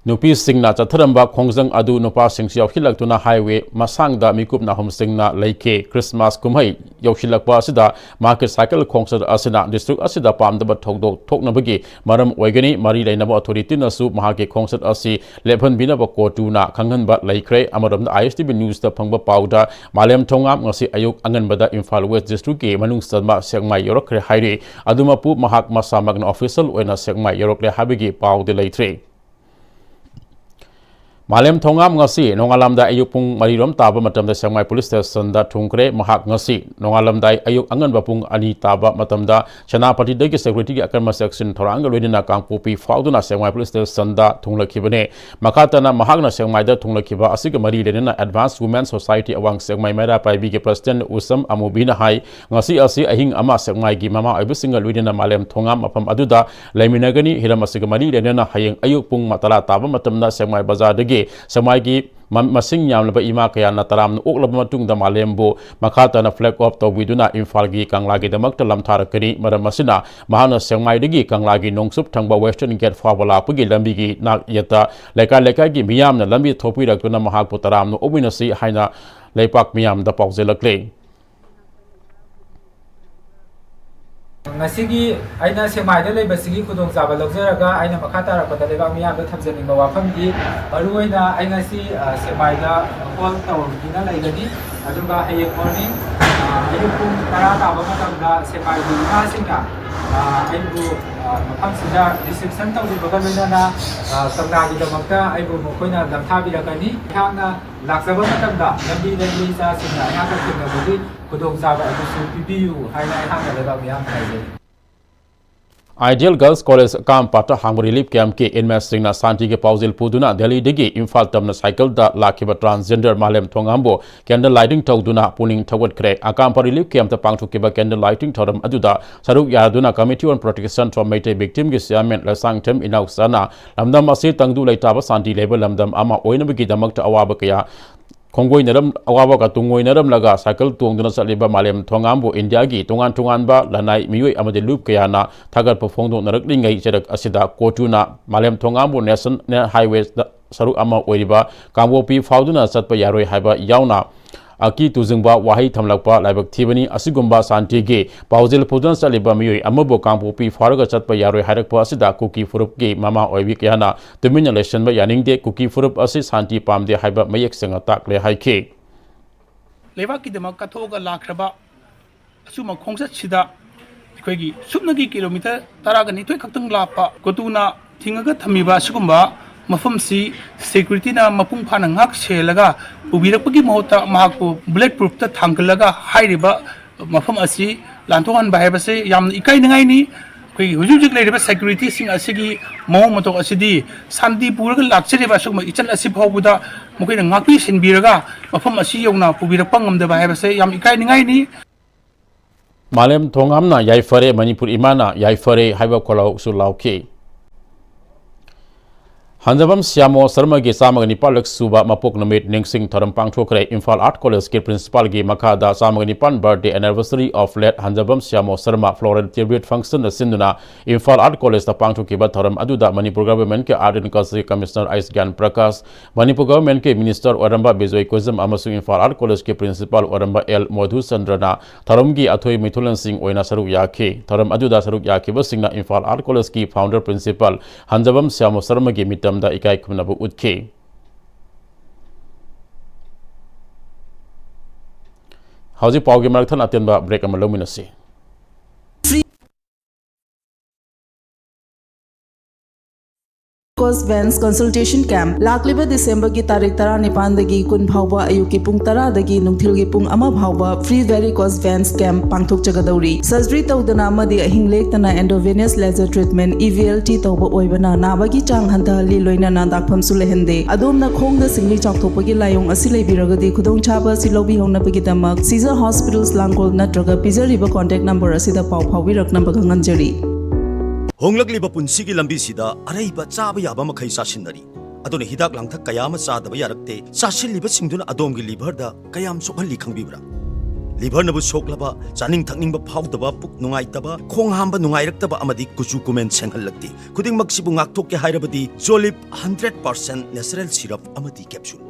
ꯅꯨꯄꯤꯁꯤꯡꯅ ꯆꯠꯊꯔꯝꯕ ꯈꯣꯡꯖꯪ ꯑꯗꯨ ꯅꯨꯄꯥꯁꯤꯡꯁꯨ ꯌꯥꯎꯁꯤꯜꯂꯛꯇꯨꯅ ꯍꯥꯏꯋꯦ ꯃꯁꯥꯡꯗ ꯃꯤꯀꯨꯞꯅ ꯍꯨꯝꯁꯤꯡꯅ ꯂꯩꯈꯤ꯫ ꯈ꯭ꯔꯤꯁꯃꯥꯁ ꯀꯨꯝꯍꯩ ꯌꯧꯁꯤꯜꯂꯛꯄ ꯑꯁꯤꯗ ꯃꯍꯥꯛꯀꯤ ꯁꯥꯏꯀꯜ ꯈꯣꯡꯆꯠ ꯑꯁꯤꯅ ꯗꯤꯁꯇ꯭ꯔꯤꯛ ꯑꯁꯤꯗ ꯄꯥꯝꯗꯕ ꯊꯧꯗꯣꯛ ꯊꯣꯛꯅꯕꯒꯤ ꯃꯔꯝ ꯑꯣꯏꯒꯅꯤ꯫ ꯃꯔꯤ ꯂꯩꯅꯕ ꯑꯣꯊꯣꯔꯤꯇꯤꯅꯁꯨ ꯃꯍꯥꯛꯀꯤ ꯈꯣꯡꯆꯠ ꯑꯁꯤ ꯂꯦꯞꯍꯟꯕꯤꯅꯕ ꯀꯣꯔꯠꯇꯨꯅ ꯈꯪꯍꯟꯕ ꯂꯩꯈ꯭ꯔꯦ꯫ ꯑꯃꯔꯣꯝꯗ, ISTV Newsꯇ ꯐꯪꯕ ꯄꯥꯎꯗ, ꯃꯥꯂꯦꯝ ꯊꯣꯉꯥꯝ ꯉꯁꯤ ꯑꯌꯨꯛ ꯑꯉꯟꯕꯗ ꯏꯝꯐꯥꯜ ꯋꯦꯁ ꯗꯤꯁꯇ꯭ꯔꯤꯛꯀꯤ ꯃꯅꯨꯡ ꯆꯟꯕ ꯁꯦꯛꯃꯥꯏ ꯌꯧꯔꯛꯈ꯭ꯔꯦ ꯍꯥꯏꯔꯤ꯫ ꯑꯗꯨꯃꯛꯄꯨ ꯃꯍꯥꯛ ꯃꯁꯥꯃꯛꯅ ꯑꯣꯐꯤꯁꯤꯌꯦꯜ ꯑꯣꯏꯅ ꯁꯦꯛꯃꯥꯏ ꯌꯧꯔꯛꯂꯦ ꯍꯥꯏꯕꯒꯤ ꯄꯥꯎꯗꯤ ꯂꯩꯇ꯭ꯔꯤ꯫ ꯃꯥꯂꯦꯝ ꯊꯣꯉꯥꯝ ꯉꯁꯤ ꯅꯣꯡꯉꯥꯜꯂꯝꯗꯥꯏ ꯑꯌꯨꯛ ꯄꯨꯡ ꯃꯔꯤꯔꯣꯝ ꯇꯥꯕ ꯃꯇꯝꯗ ꯁꯦꯛꯃꯥꯏ ꯄꯨꯂꯤꯁ ꯁ꯭ꯇꯦꯁꯟꯗ ꯊꯨꯡꯈ꯭ꯔꯦ꯫ ꯃꯍꯥꯛ ꯉꯁꯤ ꯅꯣꯡꯉꯥꯜꯂꯝꯗꯥꯏ ꯑꯌꯨꯛ ꯑꯉꯟꯕ ꯄꯨꯡ ꯑꯅꯤ ꯇꯥꯕ ꯃꯇꯝꯗ ꯁꯦꯅꯥꯄꯇꯤꯗꯒꯤ ꯁꯦꯀ꯭ꯌꯨꯔꯤꯇꯤꯒꯤ ꯑꯀꯟꯕ ꯆꯦꯛꯁꯤꯟ ꯊꯧꯔꯥꯡꯒ ꯂꯣꯏꯅꯅ ꯀꯥꯡꯄꯣꯛꯄꯤ ꯐꯥꯎꯗꯨꯅ ꯁꯦꯛꯃꯥꯏ ꯄꯨꯂꯤꯁ ꯁ꯭ꯇꯦꯁꯟꯗ ꯊꯨꯡꯂꯛꯈꯤꯕꯅꯦ꯫ ꯃꯈꯥ ꯇꯥꯅ ꯃꯍꯥꯛꯅ ꯁꯦꯛꯃꯥꯏꯗ ꯊꯨꯡꯂꯛꯈꯤꯕ ꯑꯁꯤꯒ ꯃꯔꯤ ꯂꯩꯅꯅ Advance Women Society ꯑꯋꯥꯡ ꯁꯦꯛꯃꯥꯏ ꯃꯩꯔꯥ ꯄꯥꯏꯕꯤꯒꯤ ꯄ꯭ꯔꯁꯤꯗꯦꯟ ꯎꯁꯝ ꯑꯃꯨꯕꯤꯅ ꯍꯥꯏ, ꯉꯁꯤ ꯑꯁꯤ ꯑꯍꯤꯡ ꯑꯃ ꯁꯦꯛꯃꯥꯏꯒꯤ ꯃꯃꯥ ꯑꯣꯏꯕꯁꯤꯡꯒ ꯂꯣꯏꯅꯅ ꯃꯥꯂꯦꯝ ꯊꯣꯉꯥꯝ ꯃꯐꯝ ꯑꯗꯨꯗ ꯂꯩꯃꯤꯟꯅꯒꯅꯤ꯫ ꯍꯤꯔꯝ ꯑꯁꯤꯒ ꯃꯔꯤ ꯂꯩꯅꯅ ꯍꯌꯦꯡ ꯑꯌꯨꯛ ꯄꯨꯡ ꯇꯔꯥ ꯇꯥꯕ ꯃꯇꯝꯗ ꯁꯦꯛꯃꯥꯏ ꯕꯖꯥꯔꯗꯒꯤ ꯁꯦꯛꯃꯥꯏꯒꯤ ꯃ-, ꯃꯁꯤꯡ ꯌꯥꯝꯂꯕ ꯏꯃꯥ ꯀꯌꯥꯅ ꯇꯔꯥꯝꯅ ꯑꯣꯛꯂꯕ ꯃꯇꯨꯡꯗ ꯃꯥꯂꯦꯝꯕꯨ ꯃꯈꯥ ꯇꯥꯅ flag off ꯇꯧꯕꯤꯗꯨꯅ ꯏꯝꯐꯥꯜꯒꯤ ꯀꯪꯂꯥꯒꯤꯗꯃꯛꯇ ꯂꯝꯊꯥꯔꯛꯀꯅꯤ꯫ ꯃꯔꯝ ꯑꯁꯤꯅ ꯃꯍꯥꯛꯅ ꯁꯦꯛꯃꯥꯏꯗꯒꯤ ꯀꯪꯂꯥꯒꯤ ꯅꯣꯡꯆꯨꯞ ꯊꯪꯕ Western Gate ꯐꯥꯎꯕ ꯂꯥꯛꯄꯒꯤ ꯂꯝꯕꯤꯒꯤ ꯅꯥꯛ ꯌꯦꯠꯇ ꯂꯩꯀꯥꯏ ꯂꯩꯀꯥꯏꯒꯤ ꯃꯤꯌꯥꯝꯅ ꯂꯝꯕꯤ ꯊꯣꯛꯄꯤꯔꯛꯇꯨꯅ ꯃꯍꯥꯛꯄꯨ ꯇꯔꯥꯝꯅ ꯑꯣꯛꯃꯤꯟꯅꯁꯤ ꯍꯥꯏꯅ ꯂꯩꯄꯥꯛ ꯃꯤꯌꯥꯝꯗ ꯄꯥꯎꯖꯦꯜꯂꯛꯂꯤ꯫ ꯉꯁꯤꯒꯤ ꯑꯩꯅ ꯁꯦꯛꯃꯥꯏꯗ ꯂꯩꯕꯁꯤꯒꯤ ꯈꯨꯗꯣꯡꯆꯥꯕ ꯂꯧꯖꯔꯒ ꯑꯩꯅ ꯃꯈꯥ ꯇꯥꯔꯛꯄꯗ ꯂꯩꯕꯥꯛ ꯃꯤꯌꯥꯝꯗ ꯊꯝꯖꯅꯤꯡꯕ ꯋꯥꯐꯝꯗꯤ, ꯃꯔꯨꯑꯣꯏꯅ ꯑꯩ ꯉꯁꯤ, ꯑ, ꯁꯦꯛꯃꯥꯏꯗ ꯍꯣꯜ ꯇꯧꯗꯨꯅ ꯂꯩꯒꯅꯤ꯫ ꯑꯗꯨꯒ ꯍꯌꯦꯡ ꯃꯣꯔꯅꯤꯡ, ꯑ, ꯑꯌꯨꯛ ꯄꯨꯡ ꯇꯔꯥ ꯇꯥꯕ ꯃꯇꯝꯗ ꯁꯦꯛꯃꯥꯏꯒꯤ ꯏꯃꯥꯁꯤꯡꯅ, ꯑ, ꯑꯩꯕꯨ, ꯑ, ꯃꯐꯝꯁꯤꯗ ꯔꯤꯁꯤꯞꯁꯟ ꯇꯧꯕꯤꯕꯒ ꯂꯣꯏꯅꯅ, ꯑ, ꯀꯪꯂꯥꯒꯤꯗꯃꯛꯇ ꯑꯩꯕꯨ ꯃꯈꯣꯏꯅ ꯂꯝꯊꯥꯕꯤꯔꯛꯀꯅꯤ꯫ ꯑꯩꯍꯥꯛꯅ ꯂꯥꯛꯆꯕ ꯃꯇꯝꯗ ꯂꯝꯕꯤꯗ ꯏꯃꯩ ꯏꯆꯥꯁꯤꯡꯅ ꯑꯩꯍꯥꯛꯀ ꯊꯦꯡꯅꯕꯒꯤ ꯈꯨꯗꯣꯡꯆꯥꯕ ꯑꯗꯨꯁꯨ ꯄꯤꯕꯤꯌꯨ ꯍꯥꯏꯅ ꯑꯩꯍꯥꯛꯅ ꯂꯩꯕꯥꯛ ꯃꯤꯌꯥꯝꯗ ꯍꯥꯏꯖꯔꯤ꯫ Ideal Girls College ꯀꯥꯝꯄꯥꯠꯇ ꯍꯥꯡꯕ relief campꯀꯤ inmateꯁꯤꯡꯅ ꯁꯥꯟꯇꯤꯒꯤ ꯄꯥꯎꯖꯦꯜ ꯄꯨꯗꯨꯅ ꯗꯦꯜꯂꯤꯗꯒꯤ ꯏꯝꯐꯥꯜ ꯇꯝꯅ ꯁꯥꯏꯀꯜꯗ ꯂꯥꯛꯈꯤꯕ transgender ꯃꯥꯂꯦꯝ ꯊꯣꯉꯥꯝꯕꯨ candle lighting ꯇꯧꯗꯨꯅ ꯄꯨꯛꯅꯤꯡ ꯊꯧꯒꯠꯈ꯭ꯔꯦ꯫ ꯑꯀꯥꯝꯄꯥꯠ relief campꯇ ꯄꯥꯡꯊꯣꯛꯈꯤꯕ candle lighting ꯊꯧꯔꯝ ꯑꯗꯨꯗ ꯁꯔꯨꯛ ꯌꯥꯗꯨꯅ Committee on Protection from Meitei Victimꯒꯤ chairman Leishangthem ꯏꯅꯥꯎꯆꯥꯅ ꯂꯝꯗꯝ ꯑꯁꯤ ꯇꯪꯗꯨ ꯂꯩꯇꯥꯕ ꯁꯥꯟꯇꯤ ꯂꯩꯕ ꯂꯝꯗꯝ ꯑꯃ ꯑꯣꯏꯅꯕꯒꯤꯗꯃꯛꯇ ꯑꯋꯥꯕ ꯀꯌꯥ ꯈꯣꯡꯒꯣꯏꯅꯔꯝ-, ꯑꯋꯥꯕꯒ ꯇꯨꯡꯑꯣꯏꯅꯔꯝꯂꯒ ꯁꯥꯏꯀꯜ ꯇꯣꯡꯗꯨꯅ ꯆꯠꯂꯤꯕ ꯃꯥꯂꯦꯝ ꯊꯣꯉꯥꯝꯕꯨ ꯏꯟꯗꯤꯌꯥꯒꯤ ꯇꯣꯉꯥꯟ ꯇꯣꯉꯥꯟꯕ ꯂꯅꯥꯏ ꯃꯤꯑꯣꯏ ꯑꯃꯗꯤ ꯂꯨꯞ ꯀꯌꯥꯅ ꯊꯥꯒꯠꯄ ꯐꯣꯡꯗꯣꯛꯅꯔꯛꯂꯤꯉꯩ ꯆꯩꯔꯛ ꯑꯁꯤꯗ ꯀꯣꯔꯠꯇꯨꯅ ꯃꯥꯂꯦꯝ ꯊꯣꯉꯥꯝꯕꯨ ꯅꯦꯁꯅꯦꯜ ꯍꯥꯏꯋꯦꯗ ꯁꯔꯨꯛ ꯑꯃ ꯑꯣꯏꯔꯤꯕ ꯀꯥꯡꯄꯣꯛꯄꯤ ꯐꯥꯎꯗꯨꯅ ꯆꯠꯄ ꯌꯥꯔꯣꯏ ꯍꯥꯏꯕ ꯌꯥꯎꯅ ꯑꯀꯤ ꯇꯨꯖꯨꯡꯕ ꯋꯥꯍꯩ ꯊꯝꯂꯛꯄ ꯂꯥꯏꯕꯛ ꯊꯤꯕꯅꯤ꯫ ꯑꯁꯤꯒꯨꯝꯕ ꯁꯥꯟꯇꯤꯒꯤ ꯄꯥꯎꯖꯦꯜ ꯄꯨꯗꯨꯅ ꯆꯠꯂꯤꯕ ꯃꯤꯑꯣꯏ ꯑꯃꯕꯨ ꯀꯥꯡꯄꯣꯛꯄꯤ ꯐꯥꯎꯔꯒ ꯆꯠꯄ ꯌꯥꯔꯣꯏ ꯍꯥꯏꯔꯛꯄ ꯑꯁꯤꯗ ꯀꯨꯀꯤ ꯐꯨꯔꯨꯞꯀꯤ ꯃꯃꯥ ꯑꯣꯏꯕꯤ ꯀꯌꯥꯅ ꯇꯨꯃꯤꯟꯅ ꯂꯩꯁꯤꯟꯕ ꯌꯥꯅꯤꯡꯗꯦ꯫ ꯀꯨꯀꯤ ꯐꯨꯔꯨꯞ ꯑꯁꯤ ꯁꯥꯟꯇꯤ ꯄꯥꯝꯗꯦ ꯍꯥꯏꯕ ꯃꯌꯦꯛ ꯁꯦꯡꯅ ꯇꯥꯛꯂꯦ ꯍꯥꯏꯈꯤ꯫ ꯂꯩꯕꯥꯛꯀꯤꯗꯃꯛ ꯀꯠꯊꯣꯛꯑꯒ ꯂꯥꯛꯈ꯭ꯔꯕ ꯑꯆꯨꯝꯕ ꯈꯣꯡꯆꯠꯁꯤꯗ ꯑꯩꯈꯣꯏꯒꯤ ꯁꯨꯞꯅꯒꯤ ꯀꯤꯂꯣꯃꯤꯇꯔ ꯇꯔꯥꯒ ꯅꯤꯊꯣꯏ ꯈꯛꯇꯪ ꯂꯥꯞꯄ ꯀꯣꯇꯨꯅ ꯊꯤꯡꯉꯒ ꯊꯝꯃꯤꯕ ꯑꯁꯤꯒꯨꯝꯕ ꯃꯐꯝꯁꯤ ꯁꯦꯀ꯭ꯌꯨꯔꯤꯇꯤꯅ ꯃꯄꯨꯡ ꯐꯥꯅ ꯉꯥꯛ ꯁꯦꯜꯂꯒ ꯄꯨꯕꯤꯔꯛꯄꯒꯤ ꯃꯍꯨꯠꯇ ꯃꯍꯥꯛꯄꯨ ꯕꯨꯂꯦꯠ ꯄ꯭ꯔꯨꯐꯇ ꯊꯥꯡꯒꯠꯂꯒ ꯍꯥꯏꯔꯤꯕ ꯃꯐꯝ ꯑꯁꯤ ꯂꯥꯟꯊꯣꯛꯍꯟꯕ ꯍꯥꯏꯕꯁꯤ ꯌꯥꯝꯅ ꯏꯀꯥꯏꯅꯤꯡꯉꯥꯏꯅꯤ꯫ ꯑꯩꯈꯣꯏꯒꯤ ꯍꯧꯖꯤꯛ ꯍꯧꯖꯤꯛ ꯂꯩꯔꯤꯕ ꯁꯦꯀ꯭ꯌꯨꯔꯤꯇꯤꯁꯤꯡ ꯑꯁꯤꯒꯤ ꯃꯑꯣꯡ ꯃꯇꯧ ꯑꯁꯤꯗꯤ ꯁꯥꯟꯇꯤ ꯄꯨꯔꯒ ꯂꯥꯛꯆꯔꯤꯕ ꯑꯁꯤꯒꯨꯝꯕ ꯏꯆꯜ ꯑꯁꯤ ꯐꯥꯎꯕꯗ ꯃꯈꯣꯏꯅ ꯉꯥꯛꯄꯤ ꯁꯦꯟꯕꯤꯔꯒ ꯃꯐꯝ ꯑꯁꯤ ꯌꯧꯅ ꯄꯨꯕꯤꯔꯛꯄ ꯉꯝꯗꯕ ꯍꯥꯏꯕꯁꯦ ꯌꯥꯝ ꯏꯀꯥꯏꯅꯤꯡꯉꯥꯏꯅꯤ꯫ ꯃꯥꯂꯦꯝ ꯊꯣꯉꯥꯝꯅ ꯌꯥꯏꯐꯔꯦ, ꯃꯅꯤꯄꯨꯔ ꯏꯃꯥꯅ ꯌꯥꯏꯐꯔꯦ ꯍꯥꯏꯕ ꯈꯣꯜꯂꯥꯎꯁꯨ ꯂꯥꯎꯈꯤ꯫ ꯍꯟꯖꯕꯝ ꯁ꯭ꯌꯥꯃꯣ ꯁꯔꯃꯒꯤ ꯆꯥꯝꯃꯒ ꯅꯤꯄꯥꯜꯂꯛ ꯁꯨꯕ ꯃꯄꯣꯛ ꯅꯨꯃꯤꯠ ꯅꯤꯡꯁꯤꯡ ꯊꯧꯔꯝ ꯄꯥꯡꯊꯣꯛꯈ꯭ꯔꯦ꯫ ꯏꯝꯐꯥꯜ ꯑꯥꯔꯠ ꯀꯣꯂꯦꯖꯀꯤ ꯄ꯭ꯔꯤꯟꯁꯤꯄꯥꯜꯒꯤ ꯃꯈꯥꯗ ꯆꯥꯝꯃꯒ ꯅꯤꯄꯥꯟ birthday anniversary of late ꯍꯟꯖꯕꯝ ꯁ꯭ꯌꯥꯃꯣ Sharma floral tribute function ꯁꯤꯟꯗꯨꯅ ꯏꯝꯐꯥꯜ ꯑꯥꯔꯠ ꯀꯣꯂꯦꯖꯇ ꯄꯥꯡꯊꯣꯛꯈꯤꯕ ꯊꯧꯔꯝ ꯑꯗꯨꯗ ꯃꯅꯤꯄꯨꯔ ꯒꯚꯔꯟꯃꯦꯟꯠꯀꯤ ꯑꯥꯔꯠ ꯑꯦꯟ ꯀꯜꯆꯔꯒꯤ ꯀꯃꯤꯁꯅꯔ ꯑꯩꯁ ꯒ꯭ꯌꯥꯟ ꯄ꯭ꯔꯀꯥꯁ, ꯃꯅꯤꯄꯨꯔ ꯒꯚꯔꯟꯃꯦꯟꯠꯀꯤ ꯃꯤꯅꯤꯁꯇꯔ ꯑꯣꯏꯔꯝꯕ ꯕꯤꯖꯣꯏ ꯀꯣꯏꯖꯝ ꯑꯃꯁꯨꯡ ꯏꯝꯐꯥꯜ ꯑꯥꯔꯠ ꯀꯣꯂꯦꯖꯀꯤ ꯄ꯭ꯔꯤꯟꯁꯤꯄꯥꯜ ꯑꯣꯏꯔꯝꯕ ꯑꯦꯜ ꯃꯣꯙꯨꯆꯟꯗ꯭ꯔꯅ ꯊꯧꯔꯝꯒꯤ ꯑꯊꯣꯏ ꯃꯤꯊꯨꯂꯟꯁꯤꯡ ꯑꯣꯏꯅ ꯁꯔꯨꯛ ꯌꯥꯈꯤ꯫ ꯊꯧꯔꯝ ꯑꯗꯨꯗ ꯁꯔꯨꯛ ꯌꯥꯈꯤꯕꯁꯤꯡꯅ ꯏꯝꯐꯥꯜ ꯑꯥꯔꯠ ꯀꯣꯂꯦꯖꯀꯤ ꯐꯥꯎꯟꯗꯔ ꯄ꯭ꯔꯤꯟꯁꯤꯄꯥꯜ ꯍꯟꯖꯕꯝ ꯁ꯭ꯌꯥꯃ ꯁꯔꯃꯒꯤ ꯃꯤꯇꯝꯗ ꯏꯀꯥꯏ ꯈꯨꯝꯅꯕ ꯎꯠꯈꯤ꯫ ꯍꯧꯖꯤꯛ ꯄꯥꯎꯒꯤ ꯃꯔꯛ ꯊꯠꯅ ꯑꯇꯦꯟꯕ break ꯑꯃ ꯂꯧꯃꯤꯟꯅꯁꯤ꯫ Cost Vans Consultation Camp ꯂꯥꯛꯂꯤꯕ ꯗꯤꯁꯦꯝꯕꯔꯒꯤ ꯇꯥꯔꯤꯛ ꯇꯔꯥꯅꯤꯄꯥꯟꯗꯒꯤ ꯀꯨꯟ ꯐꯥꯎꯕ ꯑꯌꯨꯛꯀꯤ ꯄꯨꯡ ꯇꯔꯥꯗꯒꯤ ꯅꯨꯡꯊꯤꯜꯒꯤ ꯄꯨꯡ ꯑꯃ ꯐꯥꯎꯕ free varicose veins camp ꯄꯥꯡꯊꯣꯛꯆꯒꯗꯧꯔꯤ꯫ Surgery ꯇꯧꯗꯅ ꯑꯃꯗꯤ ꯑꯍꯤꯡ ꯂꯦꯛꯇꯅ intravenous laser treatment, E V L T, ꯇꯧꯕ ꯑꯣꯏꯕꯅ ꯅꯥꯕꯒꯤ ꯆꯥꯡ ꯍꯟꯊꯍꯜꯂꯤ, ꯂꯣꯏꯅꯅ ꯗꯥꯛꯐꯝꯁꯨ ꯂꯩꯍꯟꯗꯦ꯫ ꯑꯗꯣꯝꯅ ꯈꯣꯡꯗ ꯁꯤꯡꯂꯤ ꯆꯥꯎꯊꯣꯛꯄꯒꯤ ꯂꯥꯏꯑꯣꯡ ꯑꯁꯤ ꯂꯩꯕꯤꯔꯒꯗꯤ ꯈꯨꯗꯣꯡꯆꯥꯕ ꯑꯁꯤ ꯂꯧꯕꯤꯍꯧꯅꯕꯒꯤꯗꯃꯛ Caesar Hospitals ꯂꯥꯡꯒꯣꯜ ꯅꯠꯇ꯭ꯔꯒ ꯄꯤꯖꯔꯤꯕ contact number ꯑꯁꯤꯗ ꯄꯥꯎ ꯐꯥꯎꯕꯤꯔꯛꯅꯕ ꯈꯪꯍꯟꯖꯔꯤ꯫ ꯍꯣꯡꯂꯛꯂꯤꯕ ꯄꯨꯟꯁꯤꯒꯤ ꯂꯝꯕꯤꯁꯤꯗ ꯑꯔꯩꯕ ꯆꯥꯕ ꯌꯥꯕ ꯃꯈꯩ ꯆꯥꯁꯤꯟꯅꯔꯤ꯫ ꯑꯗꯨꯅ ꯍꯤꯗꯥꯛ ꯂꯥꯡꯊꯛ ꯀꯌꯥ ꯑꯃ ꯆꯥꯗꯕ ꯌꯥꯔꯛꯇꯦ꯫ ꯆꯥꯁꯤꯜꯂꯤꯕꯁꯤꯡꯗꯨꯅ ꯑꯗꯣꯝꯒꯤ ꯂꯤꯚꯔꯗ ꯀꯌꯥꯝ ꯁꯣꯛꯍꯜꯂꯤ ꯈꯪꯕꯤꯕ꯭ꯔꯥ? ꯂꯤꯚꯔꯅꯕꯨ ꯁꯣꯛꯂꯕ, ꯆꯥꯅꯤꯡ ꯊꯛꯅꯤꯡꯕ ꯐꯥꯎꯗꯕ, ꯄꯨꯛ ꯅꯨꯡꯉꯥꯏꯇꯕ, ꯈꯣꯡ ꯍꯥꯝꯕ ꯅꯨꯡꯉꯥꯏꯔꯛꯇꯕ ꯑꯃꯗꯤ ꯀꯨꯆꯨ ꯀꯨꯃꯦꯟ ꯁꯦꯡꯍꯜꯂꯛꯇꯦ꯫ ꯈꯨꯗꯤꯡꯃꯛꯁꯤꯕꯨ ꯉꯥꯛꯊꯣꯛꯀꯦ ꯍꯥꯏꯔꯕꯗꯤ Jolip hundred percent natural syrup ꯑꯃꯗꯤ capsule꯫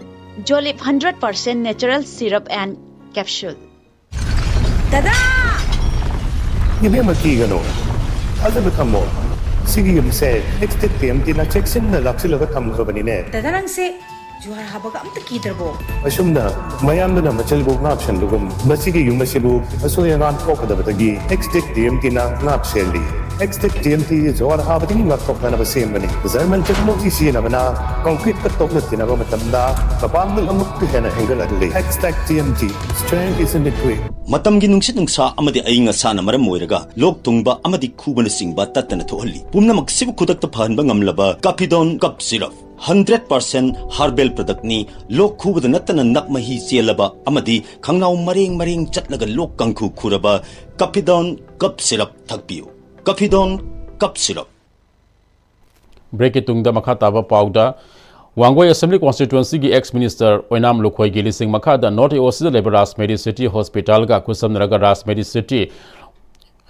Jolip hundred percent natural syrup and capsule. ꯗꯗꯥ! ꯏꯕꯦꯝꯃ, ꯀꯤꯒꯅꯨ꯫ ꯊꯥꯖꯕ ꯊꯝꯃꯣ꯫ ꯁꯤꯒꯤ ꯌꯨꯝꯁꯦ ꯑꯦꯛꯁꯇꯦꯛ ꯇꯤ ꯑꯦꯝ ꯇꯤꯅ ꯆꯦꯛꯁꯤꯟꯅ ꯂꯥꯛꯁꯤꯜꯂꯒ ꯊꯝꯈ꯭ꯔꯕꯅꯤꯅꯦ꯫ ꯗꯗꯥ, ꯅꯪꯁꯦ ꯖꯨꯍꯥꯔ ꯍꯥꯕꯒ ꯑꯝꯇ ꯀꯤꯗ꯭ꯔꯕꯣ? ꯑꯁꯨꯝꯅ ꯃꯌꯥꯝꯗꯨꯅ ꯃꯆꯜꯕꯨ ꯉꯥꯛ ꯁꯦꯟꯕꯒꯨꯝ, ꯃꯁꯤꯒꯤ ꯌꯨꯝ ꯑꯁꯤꯕꯨ ꯑꯁꯣꯏ ꯑꯉꯥꯝ ꯊꯣꯛꯀꯗꯕꯗꯒꯤ ꯑꯦꯛꯁꯇꯦꯛ ꯇꯤ ꯑꯦꯝ ꯇꯤꯅ ꯉꯥꯛ ꯁꯦꯜꯂꯤ꯫ ꯑꯦꯛꯁꯇꯦꯛ ꯇꯤ ꯑꯦꯝ ꯇꯤ ꯖꯨꯍꯥꯔ ꯍꯥꯕꯗꯒꯤ ꯉꯥꯛꯊꯣꯛꯅꯅꯕ ꯁꯦꯝꯕꯅꯤ꯫ ꯖꯔꯃꯟ ꯇꯦꯛꯅꯣꯂꯣꯖꯤ ꯁꯤꯖꯤꯟꯅꯕꯅ ꯀꯪꯀ꯭ꯔꯤꯠꯀ ꯇꯣꯛꯅ ꯇꯤꯟꯅꯕ ꯃꯇꯝꯗ ꯃꯄꯥꯡꯒꯜ ꯑꯃꯨꯛꯀ ꯍꯦꯟꯅ ꯍꯦꯟꯒꯠꯍꯜꯂꯤ꯫ ꯑꯦꯛꯁꯇꯦꯛ T M T, strength is in the grip꯫ ꯃꯇꯝꯒꯤ ꯅꯨꯡꯁꯤꯠ ꯅꯨꯡꯁꯥ ꯑꯃꯗꯤ ꯑꯏꯪ ꯑꯁꯥꯅ ꯃꯔꯝ ꯑꯣꯏꯔꯒ ꯂꯣꯛ ꯊꯨꯡꯕ ꯑꯃꯗꯤ ꯈꯨꯕꯅꯆꯤꯡꯕ ꯇꯠꯇꯅ ꯊꯣꯛꯍꯜꯂꯤ꯫ ꯄꯨꯝꯅꯃꯛꯁꯤꯕꯨ ꯈꯨꯗꯛꯇ ꯐꯍꯟꯕ ꯉꯝꯂꯕ ꯀꯥꯐꯤꯗꯣꯟ ꯀꯞ syrup. Hundred percent herbal product ꯅꯤ꯫ ꯂꯣꯛ ꯈꯨꯕꯗ ꯅꯠꯇꯅ ꯅꯞ ꯃꯍꯤ ꯆꯦꯜꯂꯕ ꯑꯃꯗꯤ ꯈꯪꯅꯥꯎ ꯃꯔꯦꯡ ꯃꯔꯦꯡ ꯆꯠꯂꯒ ꯂꯣꯛ ꯀꯥꯡꯈꯨ ꯈꯨꯔꯕ ꯀꯥꯐꯤꯗꯣꯟ ꯀꯞ ꯁꯤꯔꯞ ꯊꯛꯄꯤꯌꯨ꯫ ꯀꯥꯐꯤꯗꯣꯟ ꯀꯞ ꯁꯤꯔꯞ꯫ ꯕ꯭ꯔꯦꯛꯀꯤ ꯇꯨꯡꯗ ꯃꯈꯥ ꯇꯥꯕ ꯄꯥꯎꯗ, ꯋꯥꯡꯒꯣꯏ ꯑꯦꯁꯦꯝꯕ꯭ꯂꯤ ꯀꯣꯟꯁꯇꯤꯇ꯭ꯋꯦꯟꯁꯤꯒꯤ ꯑꯦꯛꯁ ꯃꯤꯅꯤꯁꯇꯔ ꯑꯣꯏꯅꯥꯝ ꯂꯨꯈꯣꯏꯒꯤ ꯂꯤꯁꯤꯡ ꯃꯈꯥꯗ ꯅꯣꯔꯠ ꯏꯁ ꯑꯣ ꯁꯤꯗ ꯂꯩꯕ ꯔꯥꯖ ꯃꯦꯗꯤꯁꯤꯇꯤ ꯍꯣꯁꯄꯤꯇꯥꯜꯒ ꯈꯨꯠꯁꯝꯅꯔꯒ ꯔꯥꯖ ꯃꯦꯗꯤꯁꯤꯇꯤ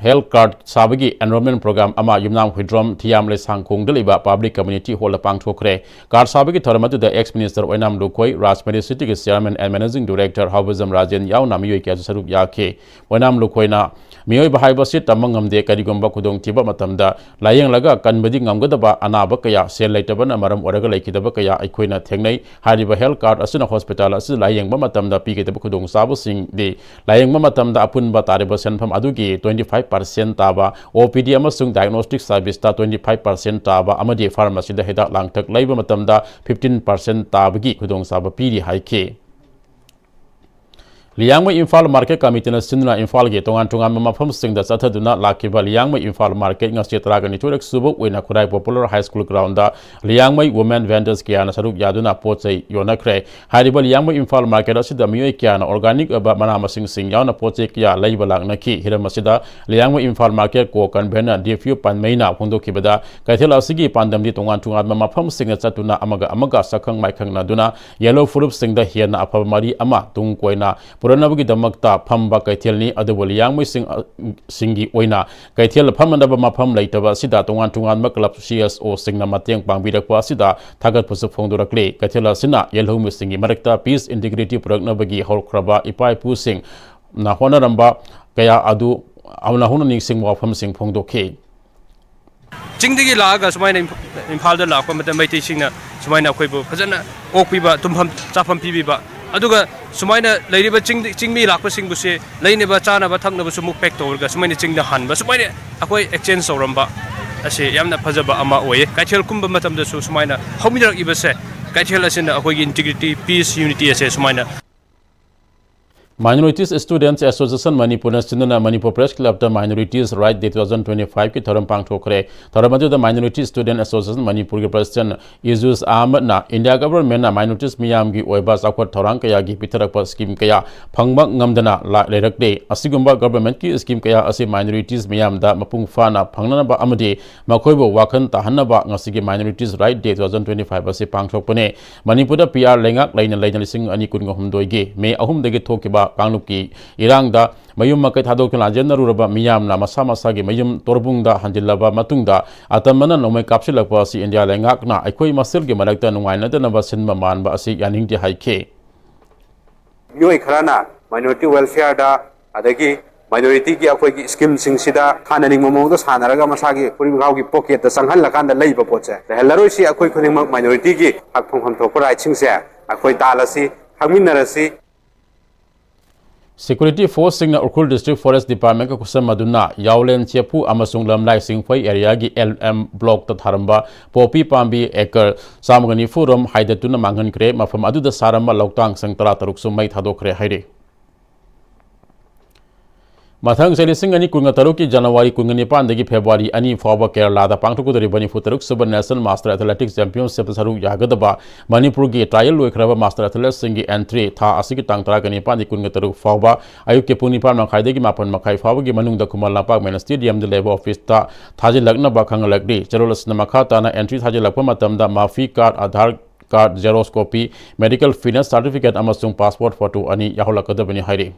ꯍꯦꯜꯊ ꯀꯥꯔꯗ ꯁꯥꯕꯒꯤ ꯑꯦꯟꯔꯣꯜꯃꯦꯟ ꯄ꯭ꯔꯣꯒ꯭ꯔꯥꯝ ꯑꯃ ꯌꯨꯝꯅꯥꯝ ꯍꯨꯏꯗ꯭ꯔꯣꯝ ꯊꯤꯌꯥꯝ ꯂꯩꯁꯥꯡꯈꯣꯡꯗ ꯂꯩꯕ ꯄꯕ꯭ꯂꯤꯛ ꯀꯝꯃ꯭ꯌꯨꯅꯤꯇꯤ ꯍꯣꯜꯗ ꯄꯥꯡꯊꯣꯛꯈ꯭ꯔꯦ꯫ ꯀꯥꯔꯗ ꯁꯥꯕꯒꯤ ꯊꯧꯔꯝ ꯑꯗꯨꯗ ꯑꯦꯛꯁ ꯃꯤꯅꯤꯁꯇꯔ ꯑꯣꯏꯅꯥꯝ ꯂꯨꯈꯣꯏ, ꯔꯥꯖ ꯃꯦꯗꯤꯁꯤꯇꯤꯒꯤ chairman and managing director Haobijam Rajen ꯌꯥꯎꯅ ꯃꯤꯑꯣꯏ ꯀꯌꯥꯁꯨ ꯁꯔꯨꯛ ꯌꯥꯈꯤ꯫ ꯑꯣꯏꯅꯥꯝ ꯂꯨꯈꯣꯏꯅ, "ꯃꯤꯑꯣꯏꯕ ꯍꯥꯏꯕꯁꯤ ꯇꯝꯕ ꯉꯝꯗꯦ, ꯀꯔꯤꯒꯨꯝꯕ ꯈꯨꯗꯣꯡꯊꯤꯕ ꯃꯇꯝꯗ ꯂꯥꯌꯦꯡꯂꯒ ꯀꯟꯕꯗꯤ ꯉꯝꯒꯗꯕ ꯑꯅꯥꯕ ꯀꯌꯥ, ꯁꯦꯜ ꯂꯩꯇꯕꯅ ꯃꯔꯝ ꯑꯣꯏꯔꯒ ꯂꯩꯈꯤꯗꯕ ꯀꯌꯥ ꯑꯩꯈꯣꯏꯅ ꯊꯦꯡꯅꯩ꯫ ꯍꯥꯏꯔꯤꯕ ꯍꯦꯜꯊ ꯀꯥꯔꯗ ꯑꯁꯤꯅ ꯍꯣꯁꯄꯤꯇꯥꯜ ꯑꯁꯤꯗ ꯂꯥꯌꯦꯡꯕ ꯃꯇꯝꯗ ꯄꯤꯒꯗꯕ ꯈꯨꯗꯣꯡꯆꯥꯕꯁꯤꯡꯗꯤ ꯂꯥꯌꯦꯡꯕ ꯃꯇꯝꯗ ꯑꯄꯨꯟꯕ ꯇꯥꯔꯤꯕ ꯁꯦꯟꯐꯝ ꯑꯗꯨꯒꯤ twenty five percent ꯇꯥꯕ, ꯑꯣ ꯄꯤ ꯗꯤ ꯑꯃꯁꯨꯡ diagnostic service ꯇ twenty five percent ꯇꯥꯕ ꯑꯃꯗꯤ ꯐꯥꯔꯃꯥꯁꯤꯗ ꯍꯤꯗꯥꯛ ꯂꯥꯡꯊꯛ ꯂꯩꯕ ꯃꯇꯝꯗ fifteen percent ꯇꯥꯕꯒꯤ ꯈꯨꯗꯣꯡꯆꯥꯕ ꯄꯤꯔꯤ" ꯍꯥꯏꯈꯤ꯫ ꯂꯤꯌꯥꯡꯃꯩ ꯏꯝꯐꯥꯜ ꯃꯥꯔꯀꯦꯠ ꯀꯃꯤꯇꯤꯅ ꯁꯤꯟꯗꯨꯅ ꯏꯝꯐꯥꯜꯒꯤ ꯇꯣꯉꯥꯟ ꯇꯣꯉꯥꯟꯕ ꯃꯐꯝꯁꯤꯡꯗ ꯆꯠꯊꯗꯨꯅ ꯂꯥꯛꯈꯤꯕ ꯂꯤꯌꯥꯡꯃꯩ ꯏꯝꯐꯥꯜ ꯃꯥꯔꯀꯦꯠ ꯉꯁꯤ ꯇꯔꯥꯒ ꯅꯤꯊꯣꯏꯔꯛ ꯁꯨꯕ ꯑꯣꯏꯅ Khurai popular high school ground Liangmai women vendors ꯀꯌꯥꯅ ꯁꯔꯨꯛ ꯌꯥꯗꯨꯅ ꯄꯣꯠ ꯆꯩ ꯌꯣꯟꯅꯈ꯭ꯔꯦ꯫ ꯍꯥꯏꯔꯤꯕ ꯂꯤꯌꯥꯡꯃꯩ ꯏꯝꯐꯥꯜ ꯃꯥꯔꯀꯦꯠ ꯑꯁꯤꯗ ꯃꯤꯑꯣꯏ ꯀꯌꯥꯅ ꯑꯣꯔꯒꯥꯅꯤꯛ ꯑꯣꯏꯕ ꯃꯅꯥ ꯃꯁꯤꯡꯁꯤꯡ ꯌꯥꯎꯅ ꯄꯣꯠ ꯆꯩ ꯀꯌꯥ ꯂꯩꯕ ꯂꯥꯛꯅꯈꯤ꯫ ꯍꯤꯔꯝ ꯑꯁꯤꯗ ꯂꯤꯌꯥꯡꯃꯩ ꯏꯝꯐꯥꯜ ꯃꯥꯔꯀꯦꯠ ꯀꯣ ꯀꯟꯚꯦꯅꯔ ꯗꯤꯐ꯭ꯌꯨ ꯄꯥꯟꯃꯩꯅ ꯐꯣꯡꯗꯣꯛꯈꯤꯕꯗ ꯀꯩꯊꯦꯜ ꯑꯁꯤꯒꯤ ꯄꯥꯟꯗꯝꯗꯤ ꯇꯣꯉꯥꯟ ꯇꯣꯉꯥꯟꯕ ꯃꯐꯝꯁꯤꯡꯗ ꯆꯠꯇꯨꯅ ꯑꯃꯒ ꯑꯃꯒ ꯁꯛꯈꯪ ꯃꯥꯏꯈꯪꯅꯗꯨꯅ ꯌꯦꯜꯍꯧ ꯐꯨꯔꯨꯞꯁꯤꯡꯗ ꯍꯦꯟꯅ ꯑꯐꯕ ꯃꯔꯤ ꯑꯃ ꯇꯨꯡ ꯀꯣꯏꯅ ꯄꯨꯔꯛꯅꯕꯒꯤꯗꯃꯛꯇ ꯐꯝꯕ ꯀꯩꯊꯦꯜꯅꯤ꯫ ꯑꯗꯨꯕꯨ ꯂꯤꯌꯥꯡꯃꯩꯁꯤꯡ, ꯑ, ꯁꯤꯡꯒꯤ ꯑꯣꯏꯅ ꯀꯩꯊꯦꯜ ꯐꯝꯅꯕ ꯃꯐꯝ ꯂꯩꯇꯕ ꯑꯁꯤꯗ ꯇꯣꯉꯥꯟ ꯇꯣꯉꯥꯟꯕ ꯀ꯭ꯂꯕ, ꯁꯤ ꯑꯦꯁ ꯑꯣꯁꯤꯡꯅ ꯃꯇꯦꯡ ꯄꯥꯡꯕꯤꯔꯛꯄ ꯑꯁꯤꯗ ꯊꯥꯒꯠꯄꯁꯨ ꯐꯣꯡꯗꯣꯔꯛꯂꯤ꯫ ꯀꯩꯊꯦꯜ ꯑꯁꯤꯅ ꯌꯦꯜꯍꯧꯃꯤꯁꯤꯡꯒꯤ ꯃꯔꯛꯇ peace, integrity ꯄꯨꯔꯛꯅꯕꯒꯤ ꯍꯧꯔꯛꯈ꯭ꯔꯕ ꯏꯄꯥ ꯏꯄꯨꯁꯤꯡꯅ ꯍꯣꯠꯅꯔꯝꯕ ꯀꯌꯥ ꯑꯗꯨ ꯅꯧꯍꯧꯅ ꯅꯤꯡꯁꯤꯡꯕ ꯋꯥꯐꯝꯁꯤꯡ ꯐꯣꯡꯗꯣꯛꯈꯤ꯫ ꯆꯤꯡꯗꯒꯤ ꯂꯥꯛꯑꯒ ꯁꯨꯃꯥꯏꯅ ꯏꯝꯐ-, ꯏꯝꯐꯥꯜꯗ ꯂꯥꯛꯄ ꯃꯇꯝ ꯃꯩꯇꯩꯁꯤꯡꯅ ꯁꯨꯃꯥꯏꯅ ꯑꯩꯈꯣꯏꯕꯨ ꯐꯖꯅ ꯑꯣꯛꯄꯤꯕ, ꯇꯨꯝꯐꯝ ꯆꯥꯐꯝ ꯄꯤꯕꯤꯕ, ꯑꯗꯨꯒ ꯁꯨꯃꯥꯏꯅ ꯂꯩꯔꯤꯕ ꯆꯤꯡ-, ꯆꯤꯡꯃꯤ ꯂꯥꯛꯄꯁꯤꯡꯕꯨꯁꯦ ꯂꯩꯅꯕ ꯆꯥꯅꯕ ꯊꯛꯅꯕꯁꯨ ꯑꯃꯨꯛ ꯄꯦꯛ ꯇꯧꯔꯒ ꯁꯨꯃꯥꯏꯅ ꯆꯤꯡꯗ ꯍꯟꯕ, ꯁꯨꯃꯥꯏꯅ ꯑꯩꯈꯣꯏ ꯑꯦꯛꯆꯦꯟꯖ ꯇꯧꯔꯝꯕ ꯑꯁꯤ ꯌꯥꯝꯅ ꯐꯖꯕ ꯑꯃ ꯑꯣꯏꯌꯦ꯫ ꯀꯩꯊꯦꯜ ꯀꯨꯝꯕ ꯃꯇꯝꯗꯁꯨ ꯁꯨꯃꯥꯏꯅ ꯍꯧꯃꯤꯟꯅꯔꯛꯏꯕꯁꯦ, ꯀꯩꯊꯦꯜ ꯑꯁꯤꯅ ꯑꯩꯈꯣꯏꯒꯤ integrity, peace, unity ꯑꯁꯦ ꯁꯨꯃꯥꯏꯅ Minorities Students Association ꯃꯅꯤꯄꯨꯔꯅ ꯁꯤꯟꯗꯨꯅ Manipur Press Clubꯇ Minorities Right Day two thousand twenty fiveꯀꯤ ꯊꯧꯔꯝ ꯄꯥꯡꯊꯣꯛꯈ꯭ꯔꯦ꯫ ꯊꯧꯔꯝ ꯑꯗꯨꯗ Minority Student Association ꯃꯅꯤꯄꯨꯔꯒꯤ President ꯏꯖꯨꯁ ꯑꯍꯃꯗꯅ India Governmentꯅ minorities ꯃꯤꯌꯥꯝꯒꯤ ꯑꯣꯏꯕ ꯆꯥꯎꯈꯠ ꯊꯧꯔꯥꯡ ꯀꯌꯥꯒꯤ ꯄꯤꯊꯔꯛꯄ scheme ꯀꯌꯥ ꯐꯪꯕ ꯉꯝꯗꯅ ꯂꯥ-, ꯂꯩꯔꯛꯂꯤ꯫ ꯑꯁꯤꯒꯨꯝꯕ governmentꯀꯤ scheme ꯀꯌꯥ ꯑꯁꯤ minorities ꯃꯤꯌꯥꯝꯗ ꯃꯄꯨꯡ ꯐꯥꯅ ꯐꯪꯅꯅꯕ ꯑꯃꯗꯤ ꯃꯈꯣꯏꯕꯨ ꯋꯥꯈꯜ ꯇꯥꯍꯟꯅꯕ ꯉꯁꯤꯒꯤ Minorities Right Day two thousand twenty five ꯑꯁꯤ ꯄꯥꯡꯊꯣꯛꯄꯅꯤ꯫ ꯃꯅꯤꯄꯨꯔꯗ ꯄꯤ ꯑꯥꯔ ꯂꯩꯉꯥꯛ ꯂꯩꯅ ꯂꯩꯅ ꯂꯤꯁꯤꯡ ꯑꯅꯤ ꯀꯨꯟꯒ ꯍꯨꯝꯗꯣꯏꯒꯤ ꯃꯦ ꯑꯍꯨꯝꯗꯒꯤ ꯊꯣꯛꯈꯤꯕ ꯀꯥꯡꯂꯨꯞꯀꯤ ꯏꯔꯥꯡꯗ ꯃꯌꯨꯝ ꯃꯀꯩ ꯊꯥꯗꯣꯛꯇꯨꯅ ꯂꯥꯟꯖꯦꯟꯅꯔꯨꯔꯕ ꯃꯤꯌꯥꯝꯅ ꯃꯁꯥ ꯃꯁꯥꯒꯤ ꯃꯌꯨꯝ ꯇꯣꯔꯕꯨꯡꯗ ꯍꯟꯖꯤꯜꯂꯕ ꯃꯇꯨꯡꯗ ꯑꯇꯝꯕꯅ ꯅꯣꯡꯃꯩ ꯀꯥꯞꯁꯤꯜꯂꯛꯄ ꯑꯁꯤ ꯏꯟꯗꯤꯌꯥ ꯂꯩꯉꯥꯛꯅ ꯑꯩꯈꯣꯏ ꯃꯁꯦꯜꯒꯤ ꯃꯔꯛꯇ ꯅꯨꯡꯉꯥꯏꯅꯗꯅꯕ ꯁꯤꯟꯕ ꯃꯥꯟꯕ ꯑꯁꯤ ꯌꯥꯅꯤꯡꯗꯦ ꯍꯥꯏꯈꯤ꯫ ꯃꯤꯑꯣꯏ ꯈꯔꯅ minority welfareꯗ ꯑꯗꯒꯤ minorityꯒꯤ ꯑꯩꯈꯣꯏꯒꯤ schemeꯁꯤꯡꯁꯤꯗ ꯁꯥꯟꯅꯅꯤꯡꯕ ꯃꯑꯣꯡꯗ ꯁꯥꯟꯅꯔꯒ ꯃꯁꯥꯒꯤ ꯐꯨꯔꯤꯠ ꯃꯈꯥꯎꯒꯤ pocketꯇ ꯆꯪꯍꯜꯂꯀꯥꯟꯗ ꯂꯩꯕ ꯄꯣꯠꯁꯦ ꯂꯩꯍꯜꯂꯔꯣꯏꯁꯤ꯫ ꯑꯩꯈꯣꯏ ꯈꯨꯗꯤꯡꯃꯛ minorityꯒꯤ ꯍꯛ ꯐꯪꯐꯝ ꯊꯣꯛꯄ rightꯁꯤꯡꯁꯦ ꯑꯩꯈꯣꯏ ꯇꯥꯜꯂꯁꯤ, ꯈꯪꯃꯤꯟꯅꯔꯁꯤ꯫ Security forceꯁꯤꯡꯅ ꯎꯈ꯭ꯔꯨꯜ District Forest Departmentꯀ ꯈꯨꯠꯁꯝꯅꯗꯨꯅ ꯌꯥꯎꯂꯦꯟ ꯆꯦꯐꯨ ꯑꯃꯁꯨꯡ ꯂꯝꯂꯥꯏ ꯁꯤꯡꯐꯩ areaꯒꯤ ꯑꯦꯜ ꯑꯦꯝ blockꯇ ꯊꯥꯔꯝꯕ ꯄꯣꯄꯤ ꯄꯥꯝꯕꯤ acre ꯆꯥꯝꯃꯒ ꯅꯤꯐꯨ ꯔꯣꯝ ꯍꯥꯏꯗꯠꯇꯨꯅ ꯃꯥꯡꯍꯟꯈ꯭ꯔꯦ꯫ ꯃꯐꯝ ꯑꯗꯨꯗ ꯁꯥꯔꯝꯕ ꯂꯧꯇꯥꯡ ꯁꯪ ꯇꯔꯥ ꯇꯔꯨꯛꯁꯨ ꯃꯩ ꯊꯥꯗꯣꯛꯈ꯭ꯔꯦ ꯍꯥꯏꯔꯤ꯫ ꯃꯊꯪ ꯆꯍꯤ ꯂꯤꯁꯤꯡ ꯑꯅꯤ ꯀꯨꯟꯒ ꯇꯔꯨꯛꯀꯤ ꯖꯅꯋꯥꯔꯤ ꯀꯨꯟꯒ ꯅꯤꯄꯥꯟꯗꯒꯤ ꯐꯦꯕ꯭ꯔꯨꯋꯥꯔꯤ ꯑꯅꯤ ꯐꯥꯎꯕ ꯀꯦꯔꯂꯥꯗ ꯄꯥꯡꯊꯣꯛꯀꯗꯧꯔꯤꯕ ꯅꯤꯐꯨ ꯇꯔꯨꯛ ꯁꯨꯕ National Master Athletics Championship ꯁꯔꯨꯛ ꯌꯥꯒꯗꯕ ꯃꯅꯤꯄꯨꯔꯒꯤ trial ꯂꯣꯏꯈ꯭ꯔꯕ master athleteꯁꯤꯡꯒꯤ entry ꯊꯥ ꯑꯁꯤꯒꯤ ꯇꯥꯡ ꯇꯔꯥꯒ ꯅꯤꯄꯥꯟꯗꯒꯤ ꯀꯨꯟꯒ ꯇꯔꯨꯛ ꯐꯥꯎꯕ ꯑꯌꯨꯛꯀꯤ ꯄꯨꯡ ꯅꯤꯄꯥꯟ ꯃꯈꯥꯏꯗꯒꯤ ꯃꯥꯄꯟ ꯃꯈꯥꯏ ꯐꯥꯎꯕꯒꯤ ꯃꯅꯨꯡꯗ ꯈꯨꯃꯟ ꯂꯝꯄꯥꯛ ꯃꯦꯟ ꯁ꯭ꯇꯦꯗꯤꯌꯝꯗ ꯂꯩꯕ ꯑꯣꯐꯤꯁꯇ ꯊꯥꯖꯤꯜꯂꯛꯅꯕ ꯈꯪꯍꯜꯂꯛꯂꯤ꯫ ꯆꯦꯔꯣꯜ ꯑꯁꯤꯅ ꯃꯈꯥ ꯇꯥꯅ entry ꯊꯥꯖꯤꯜꯂꯛꯄ ꯃꯇꯝꯗ ꯃꯥꯐꯤ card, Aadhaar card xerox copy, medical fitness certificate ꯑꯃꯁꯨꯡ passport photo ꯑꯅꯤ ꯌꯥꯎꯍꯜꯂꯛꯀꯗꯕꯅꯤ ꯍꯥꯏꯔꯤ꯫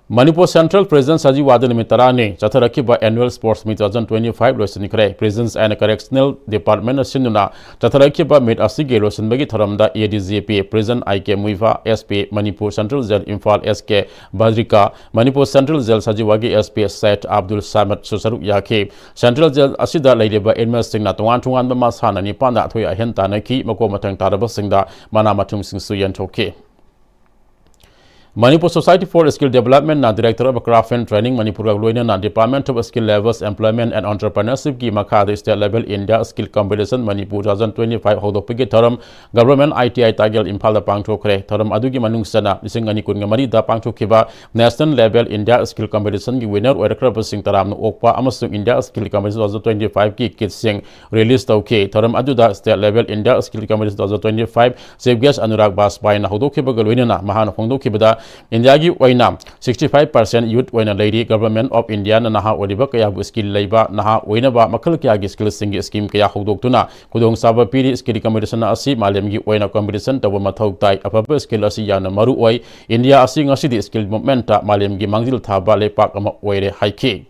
ꯃꯅꯤꯄꯨꯔ Central Prison ꯁꯖꯤꯋꯥꯗ ꯅꯨꯃꯤꯠ ꯇꯔꯥꯅꯤ ꯆꯠꯊꯔꯛꯈꯤꯕ Annual Sports Meet two thousand twenty-five ꯂꯣꯏꯁꯤꯟꯈ꯭ꯔꯦ꯫ Prisons and Correctional Departmentꯅ ꯁꯤꯟꯗꯨꯅ ꯆꯠꯊꯔꯛꯈꯤꯕ meet ꯑꯁꯤꯒꯤ ꯂꯣꯏꯁꯤꯟꯕꯒꯤ ꯊꯧꯔꯝꯗ ADGP Prison I K Muivah, SP Manipur Central Jail Imphal S K Bhadrika, Manipur Central Jail ꯁꯖꯤꯋꯥꯒꯤ SP Syed Abdul Samad ꯁꯨ ꯁꯔꯨꯛ ꯌꯥꯈꯤ꯫ Central Jail ꯑꯁꯤꯗ ꯂꯩꯔꯤꯕ inmateꯁꯤꯡꯅ ꯇꯣꯉꯥꯟ ꯇꯣꯉꯥꯟꯕ ꯃꯁꯥꯟꯅ ꯅꯤꯄꯥꯟꯗ ꯑꯊꯣꯏ ꯑꯍꯦꯟ ꯇꯥꯟꯅꯈꯤ꯫ ꯃꯀꯣꯛ ꯃꯊꯪ ꯇꯥꯔꯕꯁꯤꯡꯗ ꯃꯅꯥ ꯃꯊꯨꯝꯁꯤꯡꯁꯨ ꯌꯦꯟꯊꯣꯛꯈꯤ꯫ Manipur Society for Skill Developmentꯅ Director of Craft and Training ꯃꯅꯤꯄꯨꯔꯒ ꯂꯣꯏꯅꯅ Department of Skill Levels, Employment and Entrepreneurshipꯀꯤ ꯃꯈꯥꯗ State Level India Skill Competition Manipur two thousand twenty-five ꯍꯧꯗꯣꯛꯄꯒꯤ ꯊꯧꯔꯝ Government ITI ꯇꯥꯒꯦꯜ ꯏꯝꯐꯥꯜꯗ ꯄꯥꯡꯊꯣꯛꯈ꯭ꯔꯦ꯫ ꯊꯧꯔꯝ ꯑꯗꯨꯒꯤ ꯃꯅꯨꯡ ꯆꯟꯅ ꯂꯤꯁꯤꯡ ꯑꯅꯤ ꯀꯨꯟꯒ ꯃꯔꯤꯗ ꯄꯥꯡꯊꯣꯛꯈꯤꯕ National Level India Skill Competitionꯒꯤ winner ꯑꯣꯏꯔꯛꯈ꯭ꯔꯕꯁꯤꯡ ꯇꯔꯥꯝꯅ ꯑꯣꯛꯄ ꯑꯃꯁꯨꯡ India Skill Competition two thousand twenty-fiveꯀꯤ kitꯁꯤꯡ release ꯇꯧꯈꯤ꯫ ꯊꯧꯔꯝ ꯑꯗꯨꯗ State Level India Skill Competition two thousand twenty-five Chief Guest Anurag ꯕꯥꯖꯄꯥꯏꯅ ꯍꯧꯗꯣꯛꯈꯤꯕꯒ ꯂꯣꯏꯅꯅ ꯃꯍꯥꯛꯅ ꯐꯣꯡꯗꯣꯛꯈꯤꯕꯗ ꯏꯟꯗꯤꯌꯥꯒꯤ ꯑꯣꯏꯅ sixty five percent youth ꯑꯣꯏꯅ ꯂꯩꯔꯤ꯫ Government of Indiaꯅ ꯅꯍꯥ ꯑꯣꯏꯔꯤꯕ ꯀꯌꯥꯕꯨ skill ꯂꯩꯕ ꯅꯍꯥ ꯑꯣꯏꯅꯕ ꯃꯈꯜ ꯀꯌꯥꯒꯤ skillꯁꯤꯡꯒꯤ scheme ꯀꯌꯥ ꯍꯧꯗꯣꯛꯇꯨꯅ ꯈꯨꯗꯣꯡꯆꯥꯕ ꯄꯤꯔꯤ꯫ Skill Competition ꯑꯁꯤ ꯃꯥꯂꯦꯝꯒꯤ ꯑꯣꯏꯅ competition ꯇꯧꯕ ꯃꯊꯧ ꯇꯥꯏ꯫ ꯑꯐꯕ skill ꯑꯁꯤ ꯌꯥꯝꯅ ꯃꯔꯨ ꯑꯣꯏ꯫ ꯏꯟꯗꯤꯌꯥ ꯑꯁꯤ ꯉꯁꯤꯗꯤ skill movementꯇ ꯃꯥꯂꯦꯝꯒꯤ ꯃꯥꯡꯖꯤꯜ ꯊꯥꯕ ꯂꯩꯄꯥꯛ ꯑꯃ ꯑꯣꯏꯔꯦ ꯍꯥꯏꯈꯤ꯫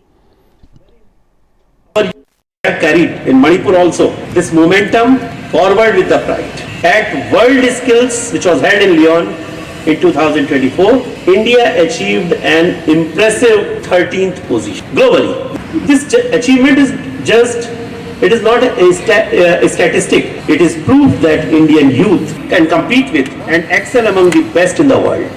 Carried in Manipur also this momentum forward with the pride. At World Skills, which was held in Lyon in two thousand twenty-four, India achieved an impressive thirteenth position globally. This achievement is just, it is not a, sta- uh, a statistic. It is proof that Indian youth can compete with and excel among the best in the world.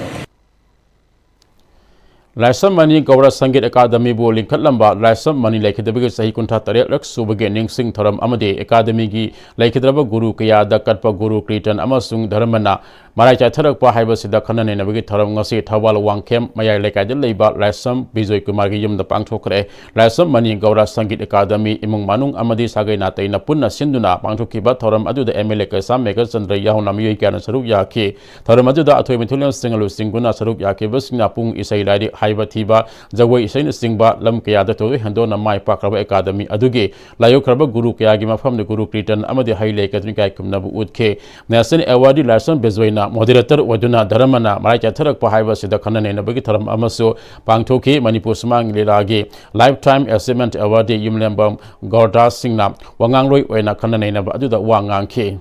Laishram Mani Gaura Sangeet ꯑꯦꯀꯥꯗꯃꯤꯕꯨ ꯂꯤꯡꯈꯠꯂꯝꯕ ꯂꯥꯏꯁ꯭ꯔꯝ ꯃꯅꯤ ꯂꯩꯈꯤꯗꯕꯒꯤ ꯆꯍꯤ ꯀꯨꯟꯊ꯭ꯔꯥ ꯇꯔꯦꯠꯂꯛ ꯁꯨꯕꯒꯤ ꯅꯤꯡꯁꯤꯡ ꯊꯧꯔꯝ ꯑꯃꯗꯤ ꯑꯦꯀꯥꯗꯃꯤꯒꯤ ꯂꯩꯈꯤꯗ꯭ꯔꯕ ꯒꯨꯔꯨ ꯀꯌꯥꯗ ꯀꯠꯄ ꯒꯨꯔꯨ ꯀ꯭ꯔꯤꯇꯟ ꯑꯃꯁꯨꯡ ꯙꯔꯃꯅ ꯃꯔꯥꯏ ꯆꯥꯏꯊꯔꯛꯄ ꯍꯥꯏꯕꯁꯤꯗ ꯈꯟꯅ ꯅꯩꯅꯕꯒꯤ ꯊꯧꯔꯝ ꯉꯁꯤ ꯊꯧꯕꯥꯜ ꯋꯥꯡꯈꯦꯝ ꯃꯌꯥꯏ ꯂꯩꯀꯥꯏꯗ ꯂꯩꯕ ꯂꯥꯏꯁ꯭ꯔꯝ ꯕꯤꯖꯣꯏ ꯀꯨꯃꯥꯔꯒꯤ ꯌꯨꯝꯗ ꯄꯥꯡꯊꯣꯛꯈ꯭ꯔꯦ꯫ ꯂꯥꯏꯁ꯭ꯔꯝ ꯃꯅꯤ ꯒꯧꯔ ꯁꯪꯒꯤꯠ ꯑꯦꯀꯥꯗꯃꯤ ꯏꯃꯨꯡ ꯃꯅꯨꯡ ꯑꯃꯗꯤ ꯁꯥꯒꯩ ꯅꯥꯇꯩꯅ ꯄꯨꯟꯅ ꯁꯤꯟꯗꯨꯅ ꯄꯥꯡꯊꯣꯛꯈꯤꯕ ꯊꯧꯔꯝ ꯑꯗꯨꯗ ꯑꯦꯝ ꯑꯦꯜ ꯑꯦ ꯀꯩꯁꯥꯝ ꯃꯦꯘꯆꯟꯗ꯭ꯔ ꯌꯥꯎꯅ ꯃꯤꯑꯣꯏ ꯀꯌꯥꯅ ꯁꯔꯨꯛ ꯌꯥꯈꯤ꯫ ꯊꯧꯔꯝ ꯑꯗꯨꯗ ꯑꯊꯣꯏ ꯃꯤꯊꯣꯏꯂꯦꯟꯁꯤꯡꯅ ꯂꯨꯆꯤꯡꯗꯨꯅ ꯁꯔꯨꯛ ꯌꯥꯈꯤꯕꯁꯤꯡꯅ ꯄꯨꯡ ꯏꯁꯩ ꯂꯥꯏꯔꯤꯛ ꯍꯥꯏꯕ ꯊꯤꯕ, ꯖꯒꯣꯏ ꯏꯁꯩꯅꯆꯤꯡꯕ ꯂꯝ ꯀꯌꯥꯗ ꯊꯣꯏꯗꯣꯛ ꯍꯦꯟꯗꯣꯛꯅ ꯃꯥꯏ ꯄꯥꯛꯈ꯭ꯔꯕ ꯑꯦꯀꯥꯗꯃꯤ ꯑꯗꯨꯒꯤ ꯂꯥꯏꯌꯣꯛꯈ꯭ꯔꯕ ꯒꯨꯔꯨ ꯀꯌꯥꯒꯤ ꯃꯐꯝꯗ ꯒꯨꯔꯨ ꯀ꯭ꯔꯤꯇꯟ ꯑꯃꯗꯤ ꯍꯩ ꯂꯩ ꯀꯠꯇꯨꯅ ꯏꯀꯥꯏ ꯈꯨꯝꯅꯕ ꯎꯠꯈꯤ꯫ ꯅꯦꯁꯅꯦꯜ ꯑꯦꯋꯥꯔꯗꯤ ꯂꯥꯏꯁ꯭ꯔꯝ ꯕꯤꯖꯣꯏꯅ ꯃꯣꯗꯦꯔꯦꯇꯔ ꯑꯣꯏꯗꯨꯅ ꯙꯔꯃꯅ ꯃꯔꯥꯏ ꯆꯥꯏꯊꯔꯛꯄ ꯍꯥꯏꯕꯁꯤꯗ ꯈꯟꯅ ꯅꯩꯅꯕꯒꯤ ꯊꯧꯔꯝ ꯑꯃꯁꯨ ꯄꯥꯡꯊꯣꯛꯈꯤ꯫ ꯃꯅꯤꯄꯨꯔ ꯁꯨꯃꯥꯡ ꯂꯤꯂꯥꯒꯤ ꯂꯥꯏꯐ ꯇꯥꯏꯝ ꯑꯦꯆꯤꯚꯃꯦꯟꯠ ꯑꯦꯋꯥꯔꯗꯤ ꯌꯨꯝꯂꯦꯝꯕꯝ ꯒꯧꯔꯗꯥꯁ ꯁꯤꯡꯅ ꯋꯥꯉꯥꯡꯂꯣꯏ ꯑꯣꯏꯅ ꯈꯟꯅ ꯅꯩꯅꯕ ꯑꯗꯨꯗ ꯋꯥ ꯉꯥꯡꯈꯤ꯫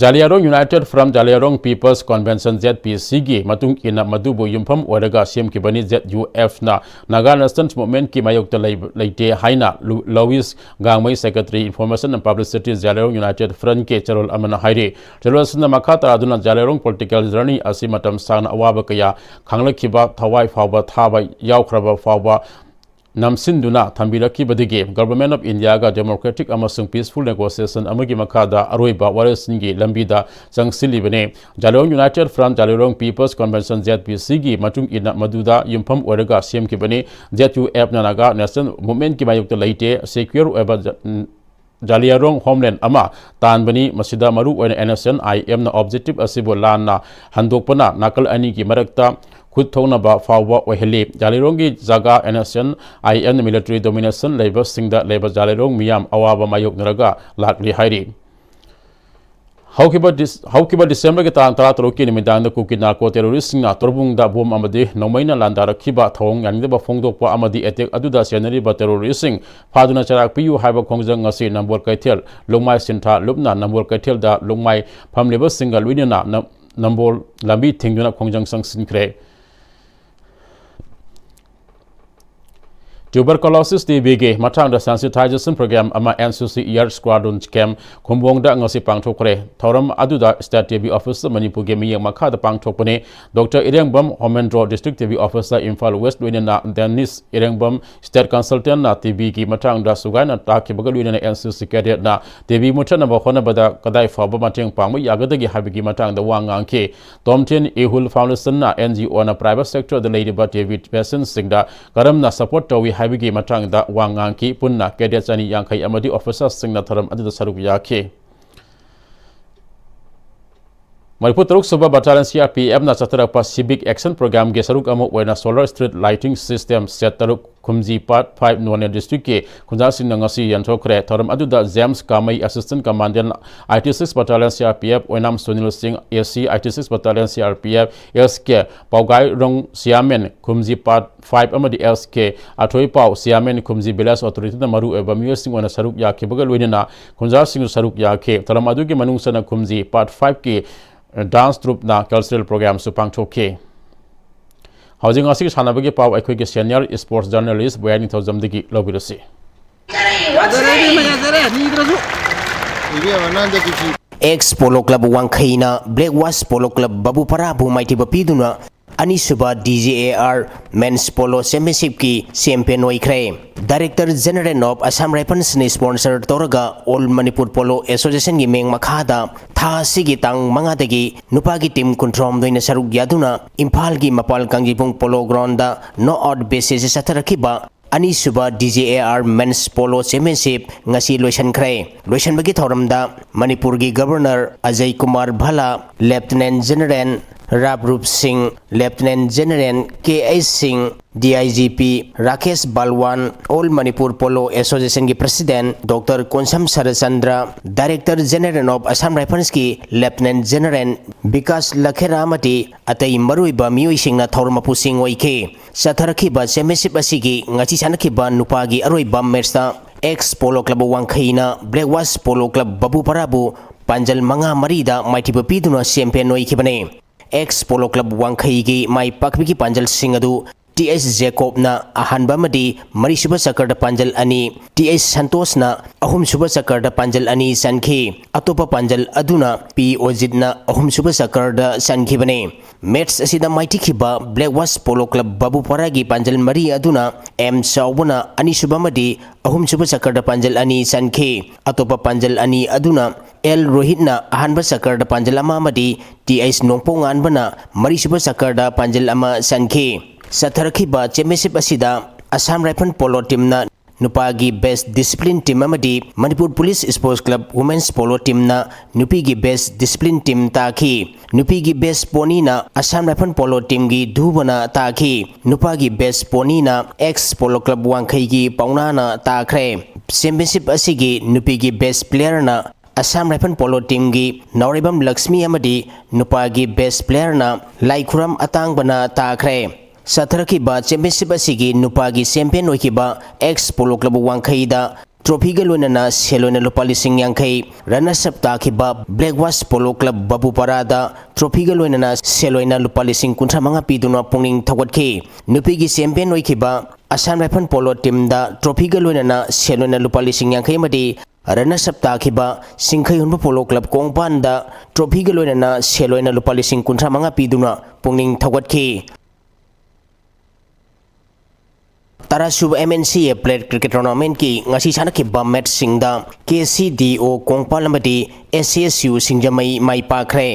ꯖꯥꯂꯤꯌꯥꯔꯣꯡ ꯌꯨꯅꯥꯏꯇꯦꯗ ꯐ꯭ꯔꯟꯠ ꯖꯥꯂꯤꯌꯥꯔꯣꯡ ꯄꯤꯄꯜꯁ ꯀꯟꯚꯦꯟꯁꯟ, ꯖꯦꯗ ꯄꯤ ꯁꯤꯒꯤ ꯃꯇꯨꯡ ꯏꯟꯅ ꯃꯗꯨꯕꯨ ꯌꯨꯝꯐꯝ ꯑꯣꯏꯔꯒ ꯁꯦꯝꯈꯤꯕꯅꯤ꯫ ꯖꯦꯗ ꯌꯨ ꯑꯦꯐꯅ ꯅꯥꯒꯥ ꯅꯦꯁꯅꯦꯜ ꯃꯨꯚꯃꯦꯟꯠꯀꯤ ꯃꯥꯌꯣꯛꯇ ꯂꯩꯕ, ꯂꯩꯇꯦ ꯍꯥꯏꯅ ꯂꯨ-, Louis Gangmei, secretary, information and publicity, ꯖꯥꯂꯤꯌꯥꯔꯣꯡ ꯌꯨꯅꯥꯏꯇꯦꯗ ꯐ꯭ꯔꯟꯠꯀꯤ ꯆꯦꯔꯣꯜ ꯑꯃꯅ ꯍꯥꯏꯔꯤ꯫ ꯆꯦꯔꯣꯜ ꯑꯁꯤꯅ ꯃꯈꯥ ꯇꯥꯗꯨꯅ ꯖꯥꯂꯤꯌꯥꯔꯣꯡ ꯄꯣꯂꯤꯇꯤꯀꯦꯜ ꯖꯔꯅꯤ ꯑꯁꯤ ꯃꯇꯝ ꯁꯥꯡꯅ ꯑꯋꯥꯕ ꯀꯌꯥ ꯈꯥꯡꯂꯛꯈꯤꯕ, ꯊꯋꯥꯏ ꯐꯥꯎꯕ ꯊꯥꯕ ꯌꯥꯎꯈ꯭ꯔꯕ ꯐꯥꯎꯕ ꯅꯝꯁꯤꯟꯗꯨꯅ ꯊꯝꯕꯤꯔꯛꯈꯤꯕꯗꯒꯤ Government of Indiaꯒ democratic ꯑꯃꯁꯨꯡ peaceful negotiation ꯑꯃꯒꯤ ꯃꯈꯥꯗ ꯑꯔꯣꯏꯕ ꯋꯥꯔꯦꯞꯁꯤꯡꯒꯤ ꯂꯝꯕꯤꯗ ꯆꯪꯁꯤꯜꯂꯤꯕꯅꯤ꯫ ꯖꯥꯂꯤꯌꯥꯔꯣꯡ ꯌꯨꯅꯥꯏꯇꯦꯗ ꯐ꯭ꯔꯟꯠ, ꯖꯥꯂꯤꯌꯥꯔꯣꯡ ꯄꯤꯄꯜꯁ ꯀꯟꯚꯦꯟꯁꯟ, ꯖꯦꯗ ꯄꯤ ꯁꯤꯒꯤ ꯃꯇꯨꯡ ꯏꯟꯅ ꯃꯗꯨꯗ ꯌꯨꯝꯐꯝ ꯑꯣꯏꯔꯒ ꯁꯦꯝꯈꯤꯕꯅꯤ꯫ ꯖꯦꯗ ꯌꯨ ꯑꯦꯐꯅ ꯅꯥꯒꯥ ꯅꯦꯁꯅꯦꯜ ꯃꯨꯚꯃꯦꯟꯠꯀꯤ ꯃꯥꯌꯣꯛꯇ ꯂꯩꯇꯦ, ꯁꯦꯀ꯭ꯌꯨꯔ ꯑꯣꯏꯕ ꯖ-, ꯖꯥꯂꯤꯌꯥꯔꯣꯡ ꯍꯣꯝꯂꯦꯟꯗ ꯑꯃ ꯇꯥꯟꯕꯅꯤ꯫ ꯃꯁꯤꯗ ꯃꯔꯨꯑꯣꯏꯅ ꯑꯦꯟ ꯑꯦꯁ ꯑꯦꯟ ꯑꯥꯏ ꯑꯦꯝꯅ objective ꯑꯁꯤꯕꯨ ꯂꯥꯟꯅ ꯍꯟꯗꯣꯛꯄꯅ ꯅꯥꯀꯜ ꯑꯅꯤꯒꯤ ꯃꯔꯛꯇ ꯈꯨꯠ ꯊꯣꯛꯅꯕ ꯐꯥꯎꯕ ꯑꯣꯏꯍꯜꯂꯤ꯫ ꯖꯥꯂꯤꯌꯥꯔꯣꯡꯒꯤ ꯖꯒꯥ ꯑꯦꯟ ꯑꯦꯁ ꯑꯦꯟ ꯑꯥꯏ ꯑꯦꯝꯅ military domination ꯂꯩꯕꯁꯤꯡꯗ ꯂꯩꯕ ꯖꯥꯂꯤꯌꯥꯔꯣꯡ ꯃꯤꯌꯥꯝ ꯑꯋꯥꯕ ꯃꯥꯌꯣꯛꯅꯔꯒ ꯂꯥꯛꯂꯤ ꯍꯥꯏꯔꯤ꯫ ꯍꯧꯈꯤꯕ ꯗꯤꯁ-, ꯍꯧꯈꯤꯕ ꯗꯤꯁꯦꯝꯕꯔꯒꯤ ꯇꯥꯡ ꯇꯔꯥꯇꯔꯨꯛꯀꯤ ꯅꯨꯃꯤꯗꯥꯡꯗ ꯀꯨꯀꯤ ꯅꯥꯔꯀꯣ ꯇꯦꯔꯣꯔꯤꯁꯁꯤꯡꯅ ꯇꯣꯔꯕꯨꯡꯗ ꯕꯣꯝ ꯑꯃꯗꯤ ꯅꯣꯡꯃꯩꯅ ꯂꯥꯟꯗꯥꯔꯛꯈꯤꯕ ꯊꯧꯑꯣꯡ ꯌꯥꯅꯤꯡꯗꯕ ꯐꯣꯡꯗꯣꯛꯄ ꯑꯃꯗꯤ ꯑꯦꯇꯦꯛ ꯑꯗꯨꯗ ꯆꯦꯟꯅꯔꯤꯕ ꯇꯦꯔꯣꯔꯤꯁꯁꯤꯡ ꯐꯥꯗꯨꯅ ꯆꯩꯔꯥꯛ ꯄꯤꯌꯨ ꯍꯥꯏꯕ ꯈꯣꯡꯖꯪ ꯉꯁꯤ ꯅꯝꯕꯣꯜ ꯀꯩꯊꯦꯜ ꯂꯨꯡꯃꯥꯏ ꯁꯤꯟꯊꯥ ꯂꯨꯞꯅ ꯅꯝꯕꯣꯜ ꯀꯩꯊꯦꯜꯗ ꯂꯨꯡꯃꯥꯏ ꯐꯝꯂꯤꯕꯁꯤꯡꯒ ꯂꯣꯏꯅꯅ ꯅꯝ-, ꯅꯝꯕꯣꯜ ꯂꯝꯕꯤ ꯊꯤꯡꯗꯨꯅ ꯈꯣꯡꯖꯪ ꯆꯪꯁꯤꯟꯈ꯭ꯔꯦ꯫ Tuberculosis T B ꯒꯤ ꯃꯇꯥꯡꯗ sensitization program ꯑꯃ N C C Air Squadron Camp ꯈꯨꯝꯕꯣꯡꯗ ꯉꯁꯤ ꯄꯥꯡꯊꯣꯛꯈ꯭ꯔꯦ꯫ ꯊꯧꯔꯝ ꯑꯗꯨꯗ State T B Officer ꯃꯅꯤꯄꯨꯔꯒꯤ ꯃꯤꯠꯌꯦꯡ ꯃꯈꯥꯗ ꯄꯥꯡꯊꯣꯛꯄꯅꯤ꯫ Doctor ꯏꯔꯦꯡꯕꯝ ꯍꯣꯃꯦꯟꯗ꯭ꯔꯣ, District T B Officer Imphal West, ꯂꯣꯏꯅꯅ Dennis ꯏꯔꯦꯡꯕꯝ, State Consultantꯅ T B ꯒꯤ ꯃꯇꯥꯡꯗ ꯁꯨꯒꯥꯏꯅ ꯇꯥꯛꯈꯤꯕꯒ ꯂꯣꯏꯅꯅ N C C Cadetꯅ T B ꯃꯨꯠꯊꯠꯅꯕ ꯍꯣꯠꯅꯕꯗ ꯀꯗꯥꯏ ꯐꯥꯎꯕ ꯃꯇꯦꯡ ꯄꯥꯡꯕ ꯌꯥꯒꯗꯒꯦ ꯍꯥꯏꯕꯒꯤ ꯃꯇꯥꯡꯗ ꯋꯥ ꯉꯥꯡꯈꯤ꯫ Tom Chin Ehul Foundationꯅ N G Oꯅ private sectorꯗ ꯂꯩꯔꯤꯕ T B patientꯁꯤꯡꯗ ꯀꯔꯝꯅ support ꯇꯧꯏ ꯍꯥꯏꯕꯒꯤ ꯃꯇꯥꯡꯗ ꯋꯥ ꯉꯥꯡꯈꯤ꯫ ꯄꯨꯟꯅ cadet ꯆꯅꯤ ꯌꯥꯡꯈꯩ ꯑꯃꯗꯤ officerꯁꯤꯡꯅ ꯊꯧꯔꯝ ꯑꯗꯨꯗ ꯁꯔꯨꯛ ꯌꯥꯈꯤ꯫ ꯃꯔꯤꯐꯨ ꯇꯔꯨꯛ ꯁꯨꯕ Battalion C R P Fꯅ ꯆꯠꯊꯔꯛꯄ Civic Action Programꯒꯤ ꯁꯔꯨꯛ ꯑꯃ ꯑꯣꯏꯅ solar street lighting system set ꯇꯔꯨꯛ ꯈꯨꯝꯖꯤ Part five Noney Districtꯀꯤ ꯈꯨꯟꯖꯥꯁꯤꯡꯅ ꯉꯁꯤ ꯌꯦꯟꯊꯣꯛꯈ꯭ꯔꯦ꯫ ꯊꯧꯔꯝ ꯑꯗꯨꯗ James ꯀꯥꯃꯩ, Assistant Commandant, eighty six Battalion C R P F, ꯑꯣꯏꯅꯥꯝ ꯁꯨꯅꯤꯜ ꯁꯤꯡ, A C, eighty six Battalion C R P F, S K ꯄꯥꯎꯒꯥꯏꯔꯣꯡ, Chairman, ꯈꯨꯝꯖꯤ Part five ꯑꯃꯗꯤ S K ꯑꯊꯣꯏꯄꯥꯎ, Chairman, ꯈꯨꯝꯖꯤ Village Authorityꯅ ꯃꯔꯨꯑꯣꯏꯕ ꯃꯤꯑꯣꯏꯁꯤꯡ ꯑꯣꯏꯅ ꯁꯔꯨꯛ ꯌꯥꯈꯤꯕꯒ ꯂꯣꯏꯅꯅ ꯈꯨꯟꯖꯥꯁꯤꯡꯁꯨ ꯁꯔꯨꯛ ꯌꯥꯈꯤ꯫ ꯊꯧꯔꯝ ꯑꯗꯨꯒꯤ ꯃꯅꯨꯡ ꯆꯟꯅ ꯈꯨꯝꯖꯤ Part fiveꯀꯤ dance troupeꯅ cultural programꯁꯨ ꯄꯥꯡꯊꯣꯛꯈꯤ꯫ ꯍꯧꯖꯤꯛ ꯉꯁꯤꯒꯤ ꯁꯥꯟꯅꯕꯒꯤ ꯄꯥꯎ ꯑꯩꯈꯣꯏꯒꯤ senior sports journalist ꯕꯣꯌꯥꯏ ꯅꯤꯡꯊꯧꯖꯝꯗꯒꯤ ꯂꯧꯕꯤꯔꯁꯤ꯫ Ex Polo Club ꯋꯥꯡꯈꯩꯅ Black Watch Polo Club ꯕꯕꯨꯄꯔꯥꯕꯨ ꯃꯥꯏꯊꯤꯕ ꯄꯤꯗꯨꯅ ꯑꯅꯤꯁꯨꯕ D G A R Men's Polo Championshipꯀꯤ champion ꯑꯣꯏꯈ꯭ꯔꯦ꯫ Director General of Assam Riflesꯅ sponsor ꯇꯧꯔꯒ All Manipur Polo Associationꯒꯤ ꯃꯤꯡ ꯃꯈꯥꯗ ꯊꯥ ꯑꯁꯤꯒꯤ ꯇꯥꯡ ꯃꯉꯥꯗꯒꯤ ꯅꯨꯄꯥꯒꯤ team ꯀꯨꯟꯊ꯭ꯔꯥꯍꯨꯝꯗꯣꯏꯅ ꯁꯔꯨꯛ ꯌꯥꯗꯨꯅ ꯏꯝꯐꯥꯜꯒꯤ ꯃꯄꯥꯜ ꯀꯥꯡꯖꯩꯕꯨꯡ Polo Groundꯗ knock out basis ꯆꯠꯊꯔꯛꯈꯤꯕ ꯑꯅꯤꯁꯨꯕ D G A R Men's Polo Championship ꯉꯁꯤ ꯂꯣꯏꯁꯤꯟꯈ꯭ꯔꯦ꯫ ꯂꯣꯏꯁꯤꯟꯕꯒꯤ ꯊꯧꯔꯝꯗ ꯃꯅꯤꯄꯨꯔꯒꯤ Governor Ajay Kumar ꯚꯜꯂꯥ, Lieutenant General ꯔꯥꯞꯔꯨꯞ ꯁꯤꯡ, Lieutenant General K H ꯁꯤꯡ, D I G P Rakesh ꯕꯥꯜꯋꯥꯟ, All Manipur Polo Associationꯒꯤ President Doctor Konsam Saratchandra, Director General of Assam Riflesꯀꯤ Lieutenant General Vikas ꯂꯈꯦꯔꯥ ꯑꯃꯗꯤ ꯑꯇꯩ ꯃꯔꯨꯑꯣꯏꯕ ꯃꯤꯑꯣꯏꯁꯤꯡꯅ ꯊꯧꯔꯝ ꯃꯄꯨꯁꯤꯡ ꯑꯣꯏꯈꯤ꯫ ꯆꯠꯊꯔꯛꯈꯤꯕ championship ꯑꯁꯤꯒꯤ ꯉꯁꯤ ꯁꯥꯟꯅꯈꯤꯕ ꯅꯨꯄꯥꯒꯤ ꯑꯔꯣꯏꯕ matchꯇ Ex Polo Club ꯋꯥꯡꯈꯩꯅ Black Watch Polo Club ꯕꯕꯨꯄꯔꯥꯕꯨ ꯄꯥꯟꯖꯜ ꯃꯉꯥ ꯃꯔꯤꯗ ꯃꯥꯏꯊꯤꯕ ꯄꯤꯗꯨꯅ champion ꯑꯣꯏꯈꯤꯕꯅꯤ꯫ Ex Polo Club ꯋꯥꯡꯈꯩꯒꯤ ꯃꯥꯏ ꯄꯥꯛꯄꯒꯤ ꯄꯥꯟꯖꯜꯁꯤꯡ ꯑꯗꯨ ꯇꯤ ꯑꯩꯆ ꯖꯦꯀꯣꯕꯅ ꯑꯍꯥꯟꯕ ꯑꯃꯗꯤ ꯃꯔꯤꯁꯨꯕ ꯆꯀꯔꯗ ꯄꯥꯟꯖꯜ ꯑꯅꯤ, ꯇꯤ ꯑꯩꯆ ꯁꯟꯇꯣꯁꯅ ꯑꯍꯨꯝꯁꯨꯕ ꯆꯀꯔꯗ ꯄꯥꯟꯖꯜ ꯑꯅꯤ ꯆꯟꯈꯤ꯫ ꯑꯇꯣꯞꯄ ꯄꯥꯟꯖꯜ ꯑꯗꯨꯅ ꯄꯤ ꯑꯣꯖꯤꯠꯅ ꯑꯍꯨꯝꯁꯨꯕ ꯆꯀꯔꯗ ꯆꯟꯈꯤꯕꯅꯤ꯫ ꯃꯦꯠꯆ ꯑꯁꯤꯗ ꯃꯥꯏꯊꯤꯈꯤꯕ ꯕ꯭ꯂꯦꯛ ꯋꯥꯁ ꯄꯣꯂꯣ ꯀ꯭ꯂꯕ ꯕꯥꯕꯨꯄꯥꯔꯥꯒꯤ ꯄꯥꯟꯖꯜ ꯃꯔꯤ ꯑꯗꯨꯅ ꯑꯦꯝ ꯆꯥꯎꯕꯅ ꯑꯅꯤꯁꯨꯕ ꯑꯃꯗꯤ ꯑꯍꯨꯝꯁꯨꯕ ꯆꯀꯔꯗ ꯄꯥꯟꯖꯜ ꯑꯅꯤ ꯆꯟꯈꯤ꯫ ꯑꯇꯣꯞꯄ ꯄꯥꯟꯖꯜ ꯑꯅꯤ ꯑꯗꯨꯅ ꯑꯦꯜ ꯔꯣꯍꯤꯠꯅ ꯑꯍꯥꯟꯕ ꯆꯀꯔꯗ ꯄꯥꯟꯖꯜ ꯑꯃ ꯑꯃꯗꯤ ꯇꯤ ꯑꯩꯆ ꯅꯣꯡꯄꯣꯛ ꯉꯥꯟꯕꯅ ꯃꯔꯤꯁꯨꯕ ꯆꯀꯔꯗ ꯄꯥꯟꯖꯜ ꯑꯃ ꯆꯟꯈꯤ꯫ ꯆꯠꯊꯔꯛꯈꯤꯕ ꯆꯦꯝꯄꯤꯌꯟꯁꯤꯞ ꯑꯁꯤꯗ ꯑꯁꯥꯝ ꯔꯥꯏꯐꯜ ꯄꯣꯂꯣ ꯇꯤꯝꯅ ꯅꯨꯄꯥꯒꯤ ꯕꯦꯁ ꯗꯤꯁꯤꯄ꯭ꯂꯤꯟ ꯇꯤꯝ ꯑꯃꯗꯤ Manipur police sports club women's polo ꯇꯤꯝꯅ ꯅꯨꯄꯤꯒꯤ ꯕꯦꯁ ꯗꯤꯁꯤꯄ꯭ꯂꯤꯟ ꯇꯤꯝ ꯇꯥꯈꯤ꯫ ꯅꯨꯄꯤꯒꯤ ꯕꯦꯁ ꯄꯣꯅꯤꯅ ꯑꯁꯥꯝ ꯔꯥꯏꯐꯜ ꯄꯣꯂꯣ ꯇꯤꯝꯒꯤ ꯙꯨꯕꯅ ꯇꯥꯈꯤ꯫ ꯅꯨꯄꯥꯒꯤ ꯕꯦꯁ ꯄꯣꯅꯤꯅ ꯑꯦꯛꯁ ꯄꯣꯂꯣ ꯀ꯭ꯂꯕ ꯋꯥꯡꯈꯩꯒꯤ ꯄꯥꯎꯅꯥꯅ ꯇꯥꯈ꯭ꯔꯦ꯫ ꯆꯦꯝꯄꯤꯌꯟꯁꯤꯞ ꯑꯁꯤꯒꯤ ꯅꯨꯄꯤꯒꯤ ꯕꯦꯁ ꯄ꯭ꯂꯦꯌꯔꯅ ꯑꯁꯥꯝ ꯔꯥꯏꯐꯜ ꯄꯣꯂꯣ ꯇꯤꯝꯒꯤ ꯅꯥꯎꯔꯦꯝꯕꯝ ꯂꯛꯁꯃꯤ ꯑꯃꯗꯤ ꯅꯨꯄꯥꯒꯤ ꯕꯦꯁ ꯄ꯭ꯂꯦꯌꯔꯅ ꯂꯥꯏꯈꯨꯔꯝ ꯑꯇꯥꯡꯕꯅ ꯇꯥꯈ꯭ꯔꯦ꯫ ꯆꯠꯊꯔꯛꯈꯤꯕ ꯆꯦꯝꯄꯤꯌꯟꯁꯤꯞ ꯑꯁꯤꯒꯤ ꯅꯨꯄꯥꯒꯤ ꯆꯦꯝꯄꯤꯌꯟ ꯑꯣꯏꯈꯤꯕ ꯑꯦꯛꯁ ꯄꯣꯂꯣ ꯀ꯭ꯂꯕ ꯋꯥꯡꯈꯩꯗ ꯇ꯭ꯔꯣꯐꯤꯒ ꯂꯣꯏꯅꯅ ꯁꯦꯜ ꯑꯣꯏꯅ ꯂꯨꯄꯥ ꯂꯤꯁꯤꯡ ꯌꯥꯡꯈꯩ, ꯔꯟꯅꯔꯁ ꯑꯞ ꯇꯥꯈꯤꯕ ꯕ꯭ꯂꯦꯛ ꯋꯥꯁ ꯄꯣꯂꯣ ꯀ꯭ꯂꯕ ꯕꯥꯕꯨꯄꯥꯔꯥꯗ ꯇ꯭ꯔꯣꯐꯤꯒ ꯂꯣꯏꯅꯅ ꯁꯦꯜ ꯑꯣꯏꯅ ꯂꯨꯄꯥ ꯂꯤꯁꯤꯡ ꯀꯨꯟꯊ꯭ꯔꯥ ꯃꯉꯥ ꯄꯤꯗꯨꯅ ꯄꯨꯛꯅꯤꯡ ꯊꯧꯒꯠꯈꯤ꯫ ꯅꯨꯄꯤꯒꯤ ꯆꯦꯝꯄꯤꯌꯟ ꯑꯣꯏꯈꯤꯕ ꯑꯁꯥꯝ ꯔꯥꯏꯐꯜ ꯄꯣꯂꯣ ꯇꯤꯝꯗ ꯇ꯭ꯔꯣꯐꯤꯒ ꯂꯣꯏꯅꯅ ꯁꯦꯜ ꯑꯣꯏꯅ ꯂꯨꯄꯥ ꯂꯤꯁꯤꯡ ꯌꯥꯡꯈꯩ ꯑꯃꯗꯤ ꯔꯟꯅꯔꯁ ꯑꯞ ꯇꯥꯈꯤꯕ ꯁꯤꯡꯈꯩ ꯍꯨꯟꯕ ꯄꯣꯂꯣ ꯀ꯭ꯂꯕ ꯀꯣꯡꯄꯥꯟꯗ ꯇ꯭ꯔꯣꯐꯤꯒ ꯂꯣꯏꯅꯅ ꯁꯦꯜ ꯑꯣꯏꯅ ꯂꯨꯄꯥ ꯂꯤꯁꯤꯡ ꯀꯨꯟꯊ꯭ꯔꯥ ꯃꯉꯥ ꯄꯤꯗꯨꯅ ꯄꯨꯛꯅꯤꯡ ꯊꯧꯒꯠꯈꯤ꯫ ꯇꯔꯥꯁꯨꯕ ꯑꯦꯝ ꯑꯦꯟ ꯁꯤ ꯑꯦ ꯄ꯭ꯂꯦꯠ ꯀ꯭ꯔꯤꯀꯦꯠ ꯇꯣꯔꯅꯥꯃꯦꯟꯠꯀꯤ ꯉꯁꯤ ꯁꯥꯟꯅꯈꯤꯕ ꯃꯦꯠꯆꯁꯤꯡꯗ ꯀꯦ ꯁꯤ ꯗꯤ ꯑꯣ ꯀꯣꯡꯄꯥꯜ ꯑꯃꯗꯤ ꯑꯦꯁ ꯑꯦꯁ ꯌꯨ ꯁꯤꯡꯖꯃꯩ ꯃꯥꯏ ꯄꯥꯛꯈ꯭ꯔꯦ꯫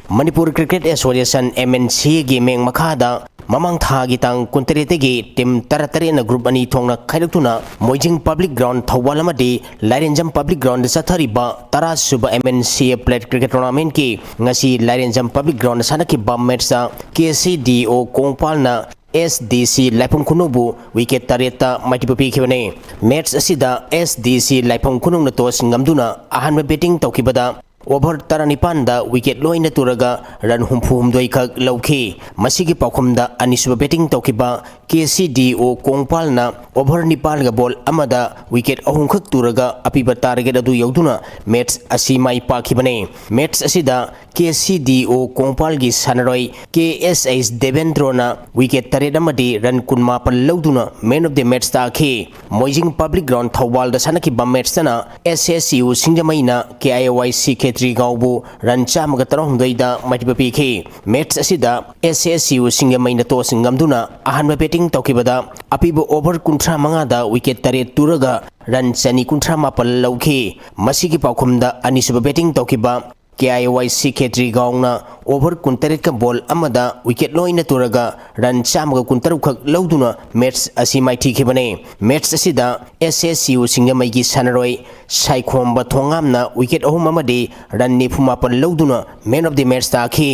Manipur cricket association, M N C ꯑꯦꯒꯤ ꯃꯤꯡ ꯃꯈꯥꯗ ꯃꯃꯥꯡ ꯊꯥꯒꯤ ꯇꯥꯡ ꯀꯨꯟꯇꯔꯦꯠꯇꯒꯤ ꯇꯤꯝ ꯇꯔꯥꯇꯔꯦꯠꯅ ꯒ꯭ꯔꯨꯞ ꯑꯅꯤ ꯊꯣꯛꯅ ꯈꯥꯏꯗꯣꯛꯇꯨꯅ ꯃꯣꯏꯖꯤꯡ ꯄꯕ꯭ꯂꯤꯛ ꯒ꯭ꯔꯥꯎꯟ ꯊꯧꯕꯥꯜ ꯑꯃꯗꯤ ꯂꯥꯏꯔꯦꯟꯖꯝ ꯄꯕ꯭ꯂꯤꯛ ꯒ꯭ꯔꯥꯎꯟꯗ ꯆꯠꯊꯔꯤꯕ ꯇꯔꯥꯁꯨꯕ ꯑꯦꯝ ꯑꯦꯟ ꯁꯤ ꯑꯦ ꯄ꯭ꯂꯦꯠ ꯀ꯭ꯔꯤꯀꯦꯠ ꯇꯣꯔꯅꯥꯃꯦꯟꯠꯀꯤ ꯉꯁꯤ ꯂꯥꯏꯔꯦꯟꯖꯝ ꯄꯕ꯭ꯂꯤꯛ ꯒ꯭ꯔꯥꯎꯟꯗ ꯁꯥꯟꯅꯈꯤꯕ ꯃꯦꯠꯆꯇ ꯀꯦ ꯁꯤ ꯗꯤ ꯑꯣ ꯀꯣꯡꯄꯥꯜꯅ ꯑꯦꯁ ꯗꯤ ꯁꯤ ꯂꯥꯏꯐꯝ ꯈꯨꯅꯧꯕꯨ ꯋꯤꯀꯦꯠ ꯇꯔꯦꯠꯇ ꯃꯥꯏꯊꯤꯕ ꯄꯤꯈꯤꯕꯅꯤ꯫ ꯃꯦꯠꯆ ꯑꯁꯤꯗ ꯑꯦꯁ ꯗꯤ ꯁꯤ ꯂꯥꯏꯐꯝ ꯈꯨꯅꯧꯅ ꯇꯣꯁ ꯉꯝꯗꯨꯅ ꯑꯍꯥꯟꯕ ꯕꯦꯇꯤꯡ ꯇꯧꯈꯤꯕꯗ ꯑꯣꯚꯔ ꯇꯔꯥꯅꯤꯄꯥꯟꯗ ꯋꯤꯀꯦꯠ ꯂꯣꯏꯅ ꯇꯨꯔꯒ ꯔꯟ ꯍꯨꯝꯐꯨ ꯍꯨꯝꯗꯣꯏ ꯈꯛ ꯂꯧꯈꯤ꯫ ꯃꯁꯤꯒꯤ ꯄꯥꯎꯈꯨꯝꯗ ꯑꯅꯤꯁꯨꯕ ꯕꯦꯇꯤꯡ ꯇꯧꯈꯤꯕ ꯀꯦ ꯁꯤ ꯗꯤ ꯑꯣ ꯀꯣꯡꯄꯥꯜꯅ ꯑꯣꯚꯔ ꯅꯤꯄꯥꯜꯒ ꯕꯣꯜ ꯑꯃꯗ ꯋꯤꯀꯦꯠ ꯑꯍꯨꯝꯈꯛ ꯇꯨꯔꯒ ꯑꯄꯤꯕ ꯇꯥꯔꯒꯦꯠ ꯑꯗꯨ ꯌꯧꯗꯨꯅ ꯃꯦꯠꯆ ꯑꯁꯤ ꯃꯥꯏ ꯄꯥꯛꯈꯤꯕꯅꯤ꯫ ꯃꯦꯠꯆ ꯑꯁꯤꯗ ꯀꯦ ꯁꯤ ꯗꯤ ꯑꯣ ꯀꯣꯡꯄꯥꯜꯒꯤ ꯁꯥꯟꯅꯔꯣꯏ ꯀꯦ ꯑꯦꯁ ꯑꯩꯆ ꯗꯦꯕꯦꯟꯗ꯭ꯔꯣꯅ wicket ꯇꯔꯦꯠ ꯑꯃꯗꯤ run ꯀꯨꯟꯃꯥꯄꯟ ꯂꯧꯗꯨꯅ man of the match ꯇꯥꯈꯤ꯫ ꯃꯣꯏꯖꯤꯡ Public Ground ꯊꯧꯕꯥꯜꯗ ꯁꯥꯟꯅꯈꯤꯕ match ꯇꯅ S S U ꯁꯤꯡꯖꯃꯩꯅ K I O Y C ꯈꯦꯇ꯭ꯔꯤꯒꯥꯎꯕꯨ run ꯆꯥꯝꯃꯒ ꯇꯔꯥꯍꯨꯝꯗꯣꯏꯗ ꯃꯥꯏꯊꯤꯕ ꯄꯤꯈꯤ꯫ Match ꯑꯁꯤꯗ S S U ꯁꯤꯡꯖꯃꯩꯅ toss ꯉꯝꯗꯨꯅ ꯑꯍꯥꯟꯕ batting ꯇꯧꯈꯤꯕꯗ ꯑꯄꯤꯕ over ꯀꯨꯟꯊ꯭ꯔꯥ ꯃꯉꯥꯗ wicket ꯇꯔꯦꯠ ꯇꯨꯔꯒ run ꯆꯅꯤ ꯀꯨꯟꯊ꯭ꯔꯥ ꯃꯥꯄꯟ ꯂꯧꯈꯤ꯫ ꯃꯁꯤꯒꯤ ꯄꯥꯎꯈꯨꯝꯗ ꯑꯅꯤꯁꯨꯕ batting ꯇꯧꯈꯤꯕ K I O Y C ꯈꯦꯇ꯭ꯔꯤꯒꯥꯎꯅ over ꯀꯨꯟꯇꯔꯦꯠꯀ ball ꯑꯃꯗ wicket ꯂꯣꯏꯅ ꯇꯨꯔꯒ run ꯆꯥꯝꯃꯒ ꯀꯨꯟꯇꯔꯨꯛ ꯈꯛ ꯂꯧꯗꯨꯅ match ꯑꯁꯤ ꯃꯥꯏꯊꯤꯈꯤꯕꯅꯤ꯫ Match ꯑꯁꯤꯗ S S U ꯁꯤꯡꯖꯃꯩꯒꯤ ꯁꯥꯟꯅꯔꯣꯏ ꯁꯥꯏꯈꯣꯝꯕ ꯊꯣꯉꯥꯝꯅ wicket ꯑꯍꯨꯝ ꯑꯃꯗꯤ run ꯅꯤꯐꯨ ꯃꯥꯄꯟ ꯂꯧꯗꯨꯅ man of the match ꯇꯥꯈꯤ꯫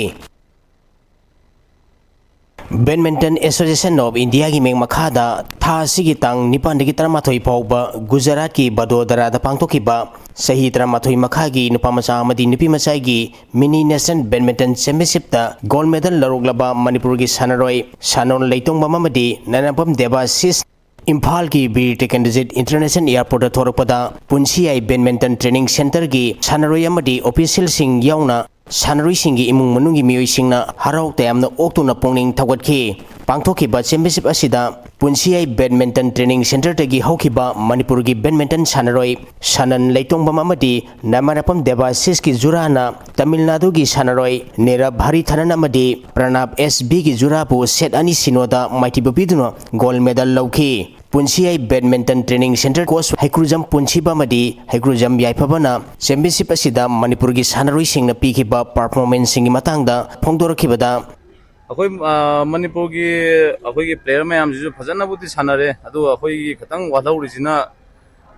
Badminton Association of Indiaꯒꯤ ꯃꯤꯡ ꯃꯈꯥꯗ ꯊꯥ ꯑꯁꯤꯒꯤ ꯇꯥꯡ ꯅꯤꯄꯥꯟꯗꯒꯤ ꯇꯔꯥꯃꯥꯊꯣꯏ ꯐꯥꯎꯕ ꯒꯨꯖꯔꯥꯠꯀꯤ ꯕꯗꯣꯗꯔꯥꯗ ꯄꯥꯡꯊꯣꯛꯈꯤꯕ ꯆꯍꯤ ꯇꯔꯥꯃꯥꯊꯣꯏ ꯃꯈꯥꯒꯤ ꯅꯨꯄꯥ ꯃꯆꯥ ꯑꯃꯗꯤ ꯅꯨꯄꯤ ꯃꯆꯥꯒꯤ Mini National Badminton Championshipꯇ gold medal ꯂꯧꯔꯛꯂꯕ ꯃꯅꯤꯄꯨꯔꯒꯤ ꯁꯥꯟꯅꯔꯣꯏ ꯁꯥꯅꯣꯟ ꯂꯩꯇꯣꯡꯕꯝ ꯑꯃꯗꯤ ꯅꯥꯏꯃꯔꯄꯝ ꯗꯦꯕꯥꯁꯤꯁ ꯏꯝꯐꯥꯜꯒꯤ Bir Tikendrajit International Airportꯇ ꯊꯣꯔꯛꯄꯗ ꯄꯨꯟꯁꯤꯌꯥꯏ Badminton Training Centreꯒꯤ ꯁꯥꯟꯅꯔꯣꯏ ꯑꯃꯗꯤ officialꯁꯤꯡ ꯌꯥꯎꯅ ꯁꯥꯟꯅꯔꯣꯏꯁꯤꯡꯒꯤ ꯏꯃꯨꯡ ꯃꯅꯨꯡꯒꯤ ꯃꯤꯑꯣꯏꯁꯤꯡꯅ ꯍꯔꯥꯎ ꯇꯌꯥꯝꯅ ꯑꯣꯛꯇꯨꯅ ꯄꯨꯛꯅꯤꯡ ꯊꯧꯒꯠꯈꯤ꯫ ꯄꯥꯡꯊꯣꯛꯈꯤꯕ championship ꯑꯁꯤꯗ ꯄꯨꯟꯁꯤꯌꯥꯏ Badminton Training Centreꯗꯒꯤ ꯍꯧꯈꯤꯕ ꯃꯅꯤꯄꯨꯔꯒꯤ badminton ꯁꯥꯟꯅꯔꯣꯏ ꯁꯥꯅꯟ ꯂꯩꯇꯣꯡꯕꯝ ꯑꯃꯗꯤ ꯅꯥꯏꯃꯔꯄꯝ ꯗꯦꯕꯥꯁꯤꯁꯀꯤ ꯖꯨꯔꯥꯅ ꯇꯥꯃꯤꯜ ꯅꯥꯗꯨꯒꯤ ꯁꯥꯟꯅꯔꯣꯏ ꯅꯤꯔꯕ ꯍꯔꯤꯊꯔꯟ ꯑꯃꯗꯤ ꯄ꯭ꯔꯅꯥꯕ ꯑꯦꯁ ꯕꯤꯒꯤ ꯖꯨꯔꯥꯕꯨ set ꯑꯅꯤ ꯁꯤꯅꯣꯗ ꯃꯥꯏꯊꯤꯕ ꯄꯤꯗꯨꯅ gold medal ꯂꯧꯈꯤ꯫ ꯄꯨꯟꯁꯤꯌꯥꯏ Badminton Training Centre coach ꯍꯩꯀ꯭ꯔꯨꯖꯝ ꯄꯨꯟꯁꯤꯕ ꯑꯃꯗꯤ ꯍꯩꯀ꯭ꯔꯨꯖꯝ ꯌꯥꯏꯐꯕꯅ championship ꯑꯁꯤꯗ ꯃꯅꯤꯄꯨꯔꯒꯤ ꯁꯥꯟꯅꯔꯣꯏꯁꯤꯡꯅ ꯄꯤꯈꯤꯕ performanceꯁꯤꯡꯒꯤ ꯃꯇꯥꯡꯗ ꯐꯣꯡꯗꯣꯔꯛꯈꯤꯕꯗ, ꯑꯩꯈꯣꯏ, ꯑ, ꯃꯅꯤꯄꯨꯔꯒꯤ ꯑꯩꯈꯣꯏꯒꯤ player ꯃꯌꯥꯝꯁꯤꯁꯨ ꯐꯖꯅꯕꯨꯗꯤ ꯁꯥꯟꯅꯔꯦ, ꯑꯗꯨꯒ ꯑꯩꯈꯣꯏꯒꯤ ꯈꯤꯇꯪ ꯋꯥꯠꯍꯧꯔꯤꯁꯤꯅ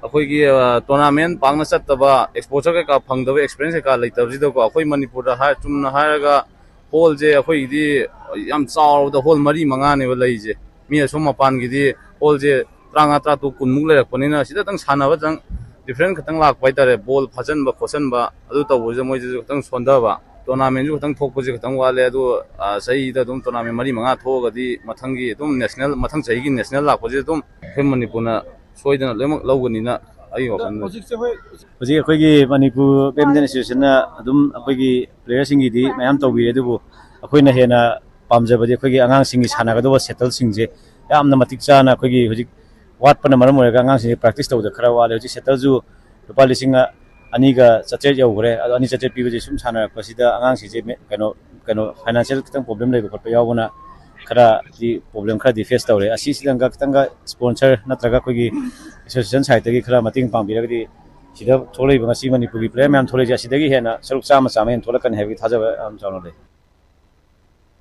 ꯑꯩꯈꯣꯏꯒꯤ, ꯑ, tournament ꯄꯥꯛꯅ ꯆꯠꯇꯕ, exposure ꯀꯩꯀꯥ ꯐꯪꯗꯕ, experience ꯀꯩꯀꯥ ꯂꯩꯇꯕꯁꯤꯗꯀꯣ, ꯑꯩꯈꯣꯏ ꯃꯅꯤꯄꯨꯔꯗ ꯍꯥꯏ-, ꯆꯨꯝꯅ ꯍꯥꯏꯔꯒ hallꯁꯦ ꯑꯩꯈꯣꯏꯒꯤꯗꯤ ꯌꯥꯝ ꯆꯥꯎꯔꯕꯗ hall ꯃꯔꯤ ꯃꯉꯥꯅꯦꯕ ꯂꯩꯔꯤꯁꯦ꯫ ꯃꯤ ꯑꯁꯣꯝ ꯃꯄꯥꯟꯒꯤꯗꯤ hallꯁꯦ ꯇꯔꯥꯃꯉꯥ, ꯇꯔꯥꯇꯔꯨꯛ, ꯀꯨꯟꯃꯨꯛ ꯂꯩꯔꯛꯄꯅꯤꯅ ꯁꯤꯗꯇꯪ ꯁꯥꯟꯅꯕꯗꯪ difference ꯈꯤꯇꯪ ꯂꯥꯛꯄ ꯍꯥꯏꯇꯥꯔꯦ꯫ Ball ꯐꯥꯖꯟꯕ ꯈꯣꯠꯆꯟꯕ ꯑꯗꯨ ꯇꯧꯕꯁꯤꯗ ꯃꯣꯏꯁꯤꯁꯨ ꯈꯤꯇꯪ ꯁꯣꯟꯊꯕ, tournamentꯁꯨ ꯈꯤꯇꯪ ꯊꯣꯛꯄꯁꯦ ꯈꯤꯇꯪ ꯋꯥꯠꯂꯦ꯫ ꯑꯗꯨ, ꯑ, ꯆꯍꯤꯗ ꯑꯗꯨꯝ tournament ꯃꯔꯤ ꯃꯉꯥ ꯊꯣꯛꯑꯒꯗꯤ ꯃꯊꯪꯒꯤ ꯑꯗꯨꯝ national, ꯃꯊꯪ ꯆꯍꯤꯒꯤ national ꯂꯥꯛꯄꯁꯤꯗ ꯑꯗꯨꯝ ꯑꯩꯈꯣꯏ ꯃꯅꯤꯄꯨꯔꯅ ꯁꯣꯏꯗꯅ ꯂꯣꯏꯅꯃꯛ ꯂꯧꯒꯅꯤꯅ ꯑꯩꯒꯤ ꯋꯥꯈꯜꯗ꯫ ꯍꯧꯖꯤꯛꯁꯦ ꯍꯣꯏ꯫ ꯍꯧꯖꯤꯛ ꯑꯩꯈꯣꯏꯒꯤ ꯃꯅꯤꯄꯨꯔ ꯕꯦꯠꯃꯤꯟꯇꯟ ꯑꯦꯁꯣꯁꯤꯌꯦꯁꯟꯅ ꯑꯗꯨꯝ ꯑꯩꯈꯣꯏꯒꯤ ꯄ꯭ꯂꯦꯌꯔꯁꯤꯡꯒꯤꯗꯤ ꯃꯌꯥꯝ ꯇꯧꯕꯤꯔꯦ, ꯑꯗꯨꯕꯨ ꯑꯩꯈꯣꯏꯅ ꯍꯦꯟꯅ ꯄꯥꯝꯖꯕꯗꯤ ꯑꯩꯈꯣꯏꯒꯤ ꯑꯉꯥꯡꯁꯤꯡꯒꯤ ꯁꯥꯟꯅꯒꯗꯧꯕ ꯁꯦꯇꯜꯁꯤꯡꯁꯦ ꯌꯥꯝꯅ ꯃꯇꯤꯛ ꯆꯥꯅ ꯑꯩꯈꯣꯏꯒꯤ ꯍꯧꯖꯤꯛ ꯋꯥꯠꯄꯅ ꯃꯔꯝ ꯑꯣꯏꯔꯒ ꯑꯉꯥꯡꯁꯤꯡꯁꯦ ꯄ꯭ꯔꯦꯛꯇꯤꯁ ꯇꯧꯕꯗ ꯈꯔ ꯋꯥꯠꯂꯦ꯫ ꯍꯧꯖꯤꯛ ꯁꯦꯇꯜꯁꯨ ꯂꯨꯄꯥ ꯂꯤꯁꯤꯡ ꯑꯅꯤꯒ ꯆꯥꯇ꯭ꯔꯦꯠ ꯌꯧꯈ꯭ꯔꯦ꯫ ꯑꯗꯣ ꯑꯅꯤ ꯆꯥꯇ꯭ꯔꯦꯠ ꯄꯤꯕꯁꯦ ꯁꯨꯝ ꯁꯥꯟꯅꯔꯛꯄꯁꯤꯗ ꯑꯉꯥꯡꯁꯤꯡꯁꯦ ꯃꯦ-, ꯀꯩꯅꯣ ꯀꯩꯅꯣ ꯐꯥꯏꯅꯥꯟꯁꯤꯌꯦꯜ ꯈꯤꯇꯪ ꯄ꯭ꯔꯣꯕ꯭ꯂꯦꯝ ꯂꯩꯕ ꯈꯣꯠꯄ ꯌꯥꯎꯕꯅ ꯈꯔꯗꯤ ꯄ꯭ꯔꯣꯕ꯭ꯂꯦꯝ ꯈꯔꯗꯤ ꯐꯦꯁ ꯇꯧꯔꯦ꯫ ꯑꯁꯤꯁꯤꯗꯪꯒ ꯈꯤꯇꯪꯒ ꯁ꯭ꯄꯣꯟꯁꯔ ꯅꯠꯇ꯭ꯔꯒ ꯑꯩꯈꯣꯏꯒꯤ ꯑꯦꯁꯣꯁꯤꯌꯦꯁꯟ ꯁꯥꯏꯠꯇꯒꯤ ꯈꯔ ꯃꯇꯦꯡ ꯄꯥꯡꯕꯤꯔꯒꯗꯤ ꯁꯤꯗ ꯊꯣꯛꯂꯛꯏꯕ ꯉꯁꯤ ꯃꯅꯤꯄꯨꯔꯒꯤ ꯄ꯭ꯂꯦꯌꯔ ꯃꯌꯥꯝ ꯊꯣꯛꯂꯛꯏꯁꯦ ꯑꯁꯤꯗꯒꯤ ꯍꯦꯟꯅ ꯁꯔꯨꯛ ꯆꯥꯝꯃ ꯆꯥꯝꯃ ꯍꯦꯟꯅ ꯊꯣꯛꯂꯛꯀꯅꯤ ꯍꯥꯏꯕꯒꯤ ꯊꯥꯖꯕ ꯌꯥꯝ ꯆꯥꯎꯅ ꯂꯩ꯫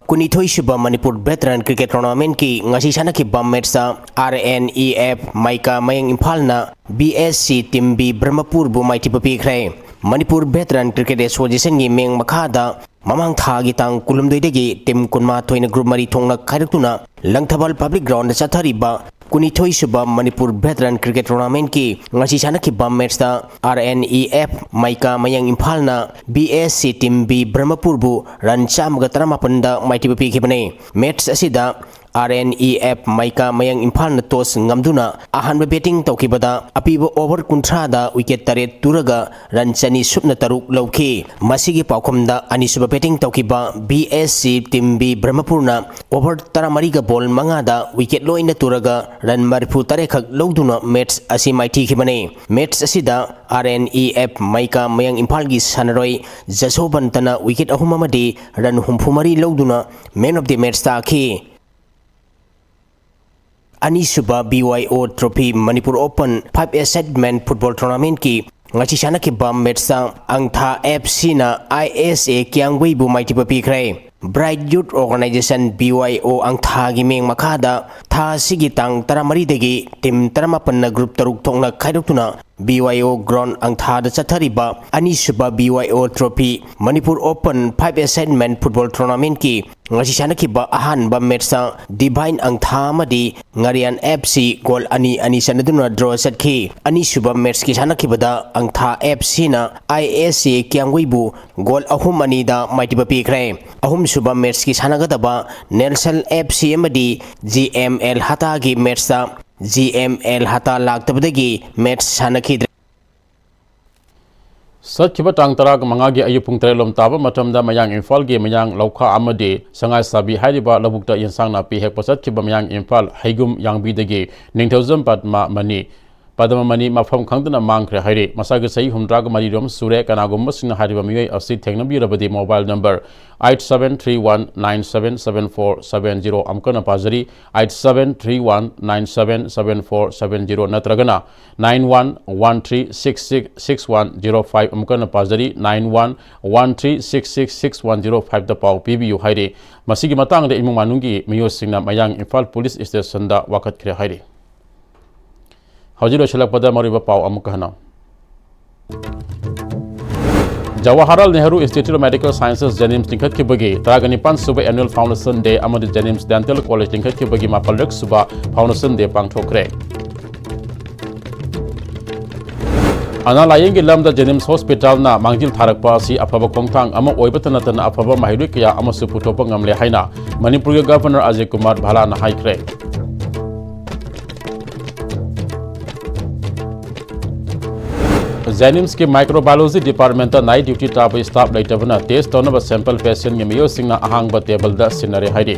ꯀꯨꯟꯅꯤꯊꯣꯏ ꯁꯨꯕ ꯃꯅꯤꯄꯨꯔ ꯚꯦꯇꯔꯟ ꯀ꯭ꯔꯤꯀꯦꯠ ꯇꯣꯔꯅꯥꯃꯦꯟꯠꯀꯤ ꯉꯁꯤ ꯁꯥꯟꯅꯈꯤꯕ ꯃꯦꯠꯁꯇ ꯑꯥꯔ ꯑꯦꯟ ꯏ ꯑꯦꯐ ꯃꯥꯏꯀꯥ ꯃꯌꯥꯡ ꯏꯝꯐꯥꯜꯅ B S C team B ꯕ꯭ꯔꯍꯃꯄꯨꯔꯕꯨ ꯃꯥꯏꯊꯤꯕ ꯄꯤꯈ꯭ꯔꯦ꯫ ꯃꯅꯤꯄꯨꯔ ꯚꯦꯇꯔꯟ ꯀ꯭ꯔꯤꯀꯦꯠ ꯑꯦꯁꯣꯁꯤꯌꯦꯁꯟꯒꯤ ꯃꯤꯡ ꯃꯈꯥꯗ ꯃꯃꯥꯡ ꯊꯥꯒꯤ ꯇꯥꯡ ꯀꯨꯟꯍꯨꯝꯗꯣꯏꯗꯒꯤ ꯇꯤꯝ ꯀꯨꯟꯃꯥꯊꯣꯏꯅ ꯒ꯭ꯔꯨꯞ ꯃꯔꯤ ꯊꯣꯛꯅ ꯈꯥꯏꯗꯣꯛꯇꯨꯅ ꯂꯪꯊꯕꯥꯜ ꯄꯕ꯭ꯂꯤꯛ ꯒ꯭ꯔꯥꯎꯟꯗ ꯆꯠꯊꯔꯤꯕ ꯀꯨꯟꯅꯤꯊꯣꯏ ꯁꯨꯕ ꯃꯅꯤꯄꯨꯔ ꯚꯦꯇꯔꯟ ꯀ꯭ꯔꯤꯀꯦꯠ ꯇꯣꯔꯅꯥꯃꯦꯟꯠꯀꯤ ꯉꯁꯤ ꯁꯥꯟꯅꯈꯤꯕ ꯃꯦꯠꯁꯇ ꯑꯥꯔ ꯑꯦꯟ ꯏ ꯑꯦꯐ ꯃꯥꯏꯀꯥ ꯃꯌꯥꯡ ꯏꯝꯐꯥꯜꯅ B S C team B ꯕ꯭ꯔꯍꯃꯄꯨꯔꯕꯨ run ꯆꯥꯝꯃꯒ ꯇꯔꯥꯃꯥꯄꯟꯗ ꯃꯥꯏꯊꯤꯕ ꯄꯤꯈꯤꯕꯅꯤ꯫ ꯃꯦꯠꯁ ꯑꯁꯤꯗ ꯑꯥꯔ ꯑꯦꯟ ꯏ ꯑꯦꯐ ꯃꯥꯏꯀꯥ ꯃꯌꯥꯡ ꯏꯝꯐꯥꯜꯅ ꯇꯣꯁ ꯉꯝꯗꯨꯅ ꯑꯍꯥꯟꯕ ꯕꯦꯇꯤꯡ ꯇꯧꯈꯤꯕꯗ ꯑꯄꯤꯕ ꯑꯣꯚꯔ ꯀꯨꯟꯊ꯭ꯔꯥꯗ ꯋꯤꯀꯦꯠ ꯇꯔꯦꯠ ꯇꯨꯔꯒ ꯔꯟ ꯆꯅꯤ ꯁꯨꯞꯅ ꯇꯔꯨꯛ ꯂꯧꯈꯤ꯫ ꯃꯁꯤꯒꯤ ꯄꯥꯎꯈꯨꯝꯗ ꯑꯅꯤꯁꯨꯕ ꯕꯦꯇꯤꯡ ꯇꯧꯈꯤꯕ B S C team B ꯕ꯭ꯔꯍꯃꯄꯨꯔꯅ ꯑꯣꯚꯔ ꯇꯔꯥꯃꯔꯤꯒ ꯕꯣꯜ ꯃꯉꯥꯗ ꯋꯤꯀꯦꯠ ꯂꯣꯏꯅ ꯇꯨꯔꯒ ꯔꯟ ꯃꯔꯤꯐꯨ ꯇꯔꯦꯠ ꯈꯛ ꯂꯧꯗꯨꯅ ꯃꯦꯠꯁ ꯑꯁꯤ ꯃꯥꯏꯊꯤꯈꯤꯕꯅꯤ꯫ ꯃꯦꯠꯁ ꯑꯁꯤꯗ ꯑꯥꯔ ꯑꯦꯟ ꯏ ꯑꯦꯐ ꯃꯥꯏꯀꯥ ꯃꯌꯥꯡ ꯏꯝꯐꯥꯜꯒꯤ ꯁꯥꯟꯅꯔꯣꯏ ꯖꯁꯣꯕꯟꯇꯅ ꯋꯤꯀꯦꯠ ꯑꯍꯨꯝ ꯑꯃꯗꯤ ꯔꯟ ꯍꯨꯝꯐꯨ ꯃꯔꯤ ꯂꯧꯗꯨꯅ ꯃꯦꯟ ꯑꯣꯐ ꯗꯤ ꯃꯦꯠꯁ ꯇꯥꯈꯤ꯫ ꯑꯅꯤꯁꯨꯕ ꯕꯤ ꯋꯥꯏ ꯑꯣ ꯇ꯭ꯔꯣꯐꯤ ꯃꯅꯤꯄꯨꯔ ꯑꯣꯄꯟ ꯐꯥꯏꯚ ꯑꯦ ꯁꯥꯏꯠ ꯃꯦꯟ ꯐꯨꯠꯕꯣꯜ ꯇꯣꯔꯅꯥꯃꯦꯟꯠꯀꯤ ꯉꯁꯤ ꯁꯥꯟꯅꯈꯤꯕ ꯃꯦꯠꯁꯇ ꯑꯪꯊꯥ ꯑꯦꯐ ꯁꯤꯅ ꯑꯥꯏ ꯑꯦꯁ ꯑꯦ ꯀꯤꯌꯥꯡꯒꯨꯏꯕꯨ ꯃꯥꯏꯊꯤꯕ ꯄꯤꯈ꯭ꯔꯦ꯫ ꯕ꯭ꯔꯥꯏꯠ ꯌꯨꯠ ꯑꯣꯔꯒꯅꯥꯏꯖꯦꯁꯟ ꯕꯤ ꯋꯥꯏ ꯑꯣ ꯑꯪꯊꯥꯒꯤ ꯃꯤꯡ ꯃꯈꯥꯗ ꯊꯥ ꯑꯁꯤꯒꯤ ꯇꯥꯡ ꯇꯔꯥꯃꯔꯤꯗꯒꯤ ꯇꯤꯝ ꯇꯔꯥꯃꯥꯄꯟꯅ ꯒ꯭ꯔꯨꯞ ꯇꯔꯨꯛ ꯊꯣꯛꯅ ꯈꯥꯏꯗꯣꯛꯇꯨꯅ ꯕꯤ ꯋꯥꯏ ꯑꯣ ꯒ꯭ꯔꯥꯎꯟ ꯑꯪꯊꯥꯗ ꯆꯠꯊꯔꯤꯕ ꯑꯅꯤꯁꯨꯕ ꯕꯤ ꯋꯥꯏ ꯑꯣ ꯇ꯭ꯔꯣꯐꯤ ꯃꯅꯤꯄꯨꯔ ꯑꯣꯄꯟ ꯐꯥꯏꯚ ꯑꯦ ꯁꯥꯏꯠ ꯃꯦꯟ ꯐꯨꯠꯕꯣꯜ ꯇꯣꯔꯅꯥꯃꯦꯟꯠꯀꯤ ꯉꯁꯤ ꯁꯥꯟꯅꯈꯤꯕ ꯑꯍꯥꯟꯕ ꯃꯦꯠꯁꯇ ꯗꯤꯚꯥꯏꯟ ꯑꯪꯊꯥ ꯑꯃꯗꯤ ꯉꯥꯔꯤꯌꯥꯟ ꯑꯦꯐ ꯁꯤ ꯒꯣꯜ ꯑꯅꯤ ꯑꯅꯤ ꯆꯟꯅꯗꯨꯅ ꯗ꯭ꯔꯣ ꯆꯠꯈꯤ꯫ ꯑꯅꯤꯁꯨꯕ ꯃꯦꯠꯁꯀꯤ ꯁꯥꯟꯅꯈꯤꯕꯗ ꯑꯪꯊꯥ ꯑꯦꯐ ꯁꯤꯅ ꯑꯥꯏ ꯑꯦꯁ ꯑꯦ ꯀꯤꯌꯥꯡꯒꯨꯏꯕꯨ ꯒꯣꯜ ꯑꯍꯨꯝ ꯑꯅꯤꯗ ꯃꯥꯏꯊꯤꯕ ꯄꯤꯈ꯭ꯔꯦ꯫ ꯑꯍꯨꯝꯁꯨꯕ ꯃꯦꯠꯁꯀꯤ ꯁꯥꯟꯅꯒꯗꯕ ꯅꯦꯜꯁꯟ ꯑꯦꯐ ꯁꯤ ꯑꯃꯗꯤ ꯖꯤ ꯑꯦꯝ ꯑꯦꯜ ꯍꯇꯥꯒꯤ ꯃꯦꯠꯁꯇ ꯖꯤ ꯑꯦꯝ ꯑꯦꯜ ꯍꯇꯥ ꯂꯥꯛꯇꯕꯗꯒꯤ ꯃꯦꯠꯁ ꯁꯥꯟꯅꯈꯤꯗ꯭ꯔꯦ꯫ ꯆꯠꯈꯤꯕ ꯇꯥꯡ ꯇꯔꯥꯃꯉꯥꯒꯤ ꯑꯌꯨꯛ ꯄꯨꯡ ꯇꯔꯦꯠ ꯂꯣꯝ ꯇꯥꯕ ꯃꯇꯝꯗ ꯃꯌꯥꯡ ꯏꯝꯐꯥꯜꯒꯤ ꯃꯌꯥꯡ ꯂꯧꯈꯥ ꯑꯃꯗꯤ ꯁꯉꯥꯏꯁꯥꯕꯤ ꯍꯥꯏꯔꯤꯕ ꯂꯧꯕꯨꯛꯇ ꯌꯦꯟꯁꯥꯡ ꯅꯥꯄꯤ ꯍꯦꯛꯄ ꯆꯠꯈꯤꯕ ꯃꯌꯥꯡ ꯏꯝꯐꯥꯜ ꯍꯩꯒꯨꯝ ꯌꯥꯡꯕꯤꯗꯒꯤ ꯅꯤꯡꯊꯧꯖꯝ ꯄꯗꯃ ꯃꯅꯤ, ꯄꯗꯃ ꯃꯅꯤ ꯃꯐꯝ ꯈꯪꯗꯅ ꯃꯥꯡꯈ꯭ꯔꯦ ꯍꯥꯏꯔꯤ꯫ ꯃꯁꯥꯒꯤ ꯆꯍꯤ ꯍꯨꯝꯗ꯭ꯔꯥꯒ ꯃꯔꯤ ꯔꯣꯝ ꯁꯨꯔꯦ꯫ ꯀꯅꯥꯒꯨꯝꯕꯁꯤꯡꯅ ꯍꯥꯏꯔꯤꯕ ꯃꯤꯑꯣꯏ ꯑꯁꯤ ꯊꯦꯡꯅꯕꯤꯔꯕꯗꯤ mobile number eight seven three one nine seven seven four seven zero, ꯑꯃꯨꯛꯀ ꯍꯟꯅ ꯄꯥꯖꯔꯤ, eight seven three one nine seven seven four seven zero ꯅꯠꯇ꯭ꯔꯒꯅ nine one one three six six six one zero five, ꯑꯃꯨꯛꯀ ꯍꯟꯅ ꯄꯥꯖꯔꯤ, nine one one three six six six one zero five ꯗ ꯄꯥꯎ ꯄꯤꯕꯤꯌꯨ ꯍꯥꯏꯔꯤ꯫ ꯃꯁꯤꯒꯤ ꯃꯇꯥꯡꯗ ꯏꯃꯨꯡ ꯃꯅꯨꯡꯒꯤ ꯃꯤꯑꯣꯏꯁꯤꯡꯅ ꯃꯌꯥꯡ ꯏꯝꯐꯥꯜ ꯄꯨꯂꯤꯁ ꯁ꯭ꯇꯦꯁꯟꯗ ꯋꯥꯀꯠꯈ꯭ꯔꯦ ꯍꯥꯏꯔꯤ꯫ ꯍꯧꯖꯤꯛ ꯂꯣꯏꯁꯤꯜꯂꯛꯄꯗ ꯃꯔꯨꯑꯣꯏꯕ ꯄꯥꯎ ꯑꯃꯨꯛꯀ ꯍꯟꯅ꯫ Jawaharlal Nehru Institute of Medical Sciences, JNIMS ꯂꯤꯡꯈꯠꯈꯤꯕꯒꯤ ꯇꯔꯥꯒ ꯅꯤꯄꯥꯟ ꯁꯨꯕ Annual Foundation Day ꯑꯃꯗꯤ JNIMS Dental College ꯂꯤꯡꯈꯠꯈꯤꯕꯒꯤ ꯃꯥꯄꯜꯂꯛ ꯁꯨꯕ Foundation Day ꯄꯥꯡꯊꯣꯛꯈ꯭ꯔꯦ꯫ ꯑꯅꯥ ꯂꯥꯌꯦꯡꯒꯤ ꯂꯝꯗ JNIMS Hospitalꯅ ꯃꯥꯡꯖꯤꯜ ꯊꯥꯔꯛꯄ ꯑꯁꯤ ꯑꯐꯕ ꯈꯣꯡꯊꯥꯡ ꯑꯃ ꯑꯣꯏꯕꯇ ꯅꯠꯇꯅ ꯑꯐꯕ ꯃꯍꯩꯔꯣꯏ ꯀꯌꯥ ꯑꯃꯁꯨ ꯄꯨꯊꯣꯛꯄ ꯉꯝꯂꯦ ꯍꯥꯏꯅ ꯃꯅꯤꯄꯨꯔꯒꯤ Governor ꯑꯖꯌ ꯀꯨꯃꯥꯔ ꯚꯜꯂꯥꯅ ꯍꯥꯏꯈ꯭ꯔꯦ꯫ JNIMSꯀꯤ Microbiology Departmentꯇ night duty ꯇꯥꯕ staff ꯂꯩꯇꯕꯅ test ꯇꯧꯅꯕ sample patientꯒꯤ ꯃꯤꯑꯣꯏꯁꯤꯡꯅ ꯑꯍꯥꯡꯕ tableꯗ ꯁꯤꯟꯅꯔꯦ ꯍꯥꯏꯔꯤ꯫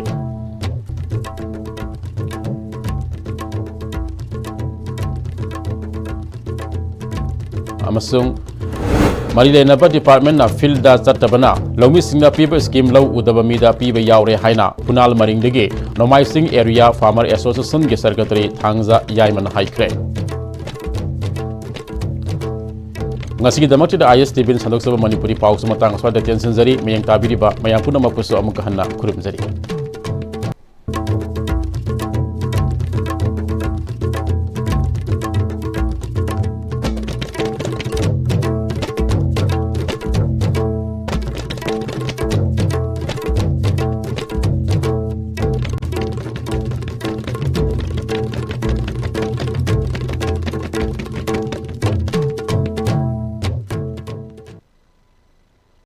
ꯑꯃꯁꯨꯡ ꯃꯔꯤ ꯂꯩꯅꯕ departmentꯅ fieldꯗ ꯆꯠꯇꯕꯅ ꯂꯧꯃꯤꯁꯤꯡꯅ ꯄꯤꯕ scheme ꯂꯧ ꯎꯗꯕ ꯃꯤꯗ ꯄꯤꯕ ꯌꯥꯎꯔꯦ ꯍꯥꯏꯅ ꯈꯨꯅꯥꯜ ꯃꯔꯤꯡꯗꯒꯤ ꯅꯣꯡꯃꯥꯏꯁꯤꯡ Area Farmer Associationꯒꯤ secretary ꯊꯥꯡꯖ ꯌꯥꯏꯃꯅ ꯍꯥꯏꯈ꯭ꯔꯦ꯫ ꯉꯁꯤꯒꯤꯗꯃꯛꯇꯗ ISTVꯅ ꯁꯟꯗꯣꯛꯆꯕ ꯃꯅꯤꯄꯨꯔꯤ ꯄꯥꯎꯁꯨ ꯃꯇꯥꯡ ꯑꯁ꯭ꯋꯥꯏꯗ ꯇꯦꯟꯁꯤꯟꯖꯔꯤ꯫ ꯃꯌꯦꯡ ꯇꯥꯕꯤꯔꯤꯕ ꯃꯌꯥꯝ ꯄꯨꯝꯅꯃꯛꯄꯨꯁꯨ ꯑꯃꯨꯛꯀ ꯍꯟꯅ ꯈꯨꯔꯨꯝꯖꯔꯤ꯫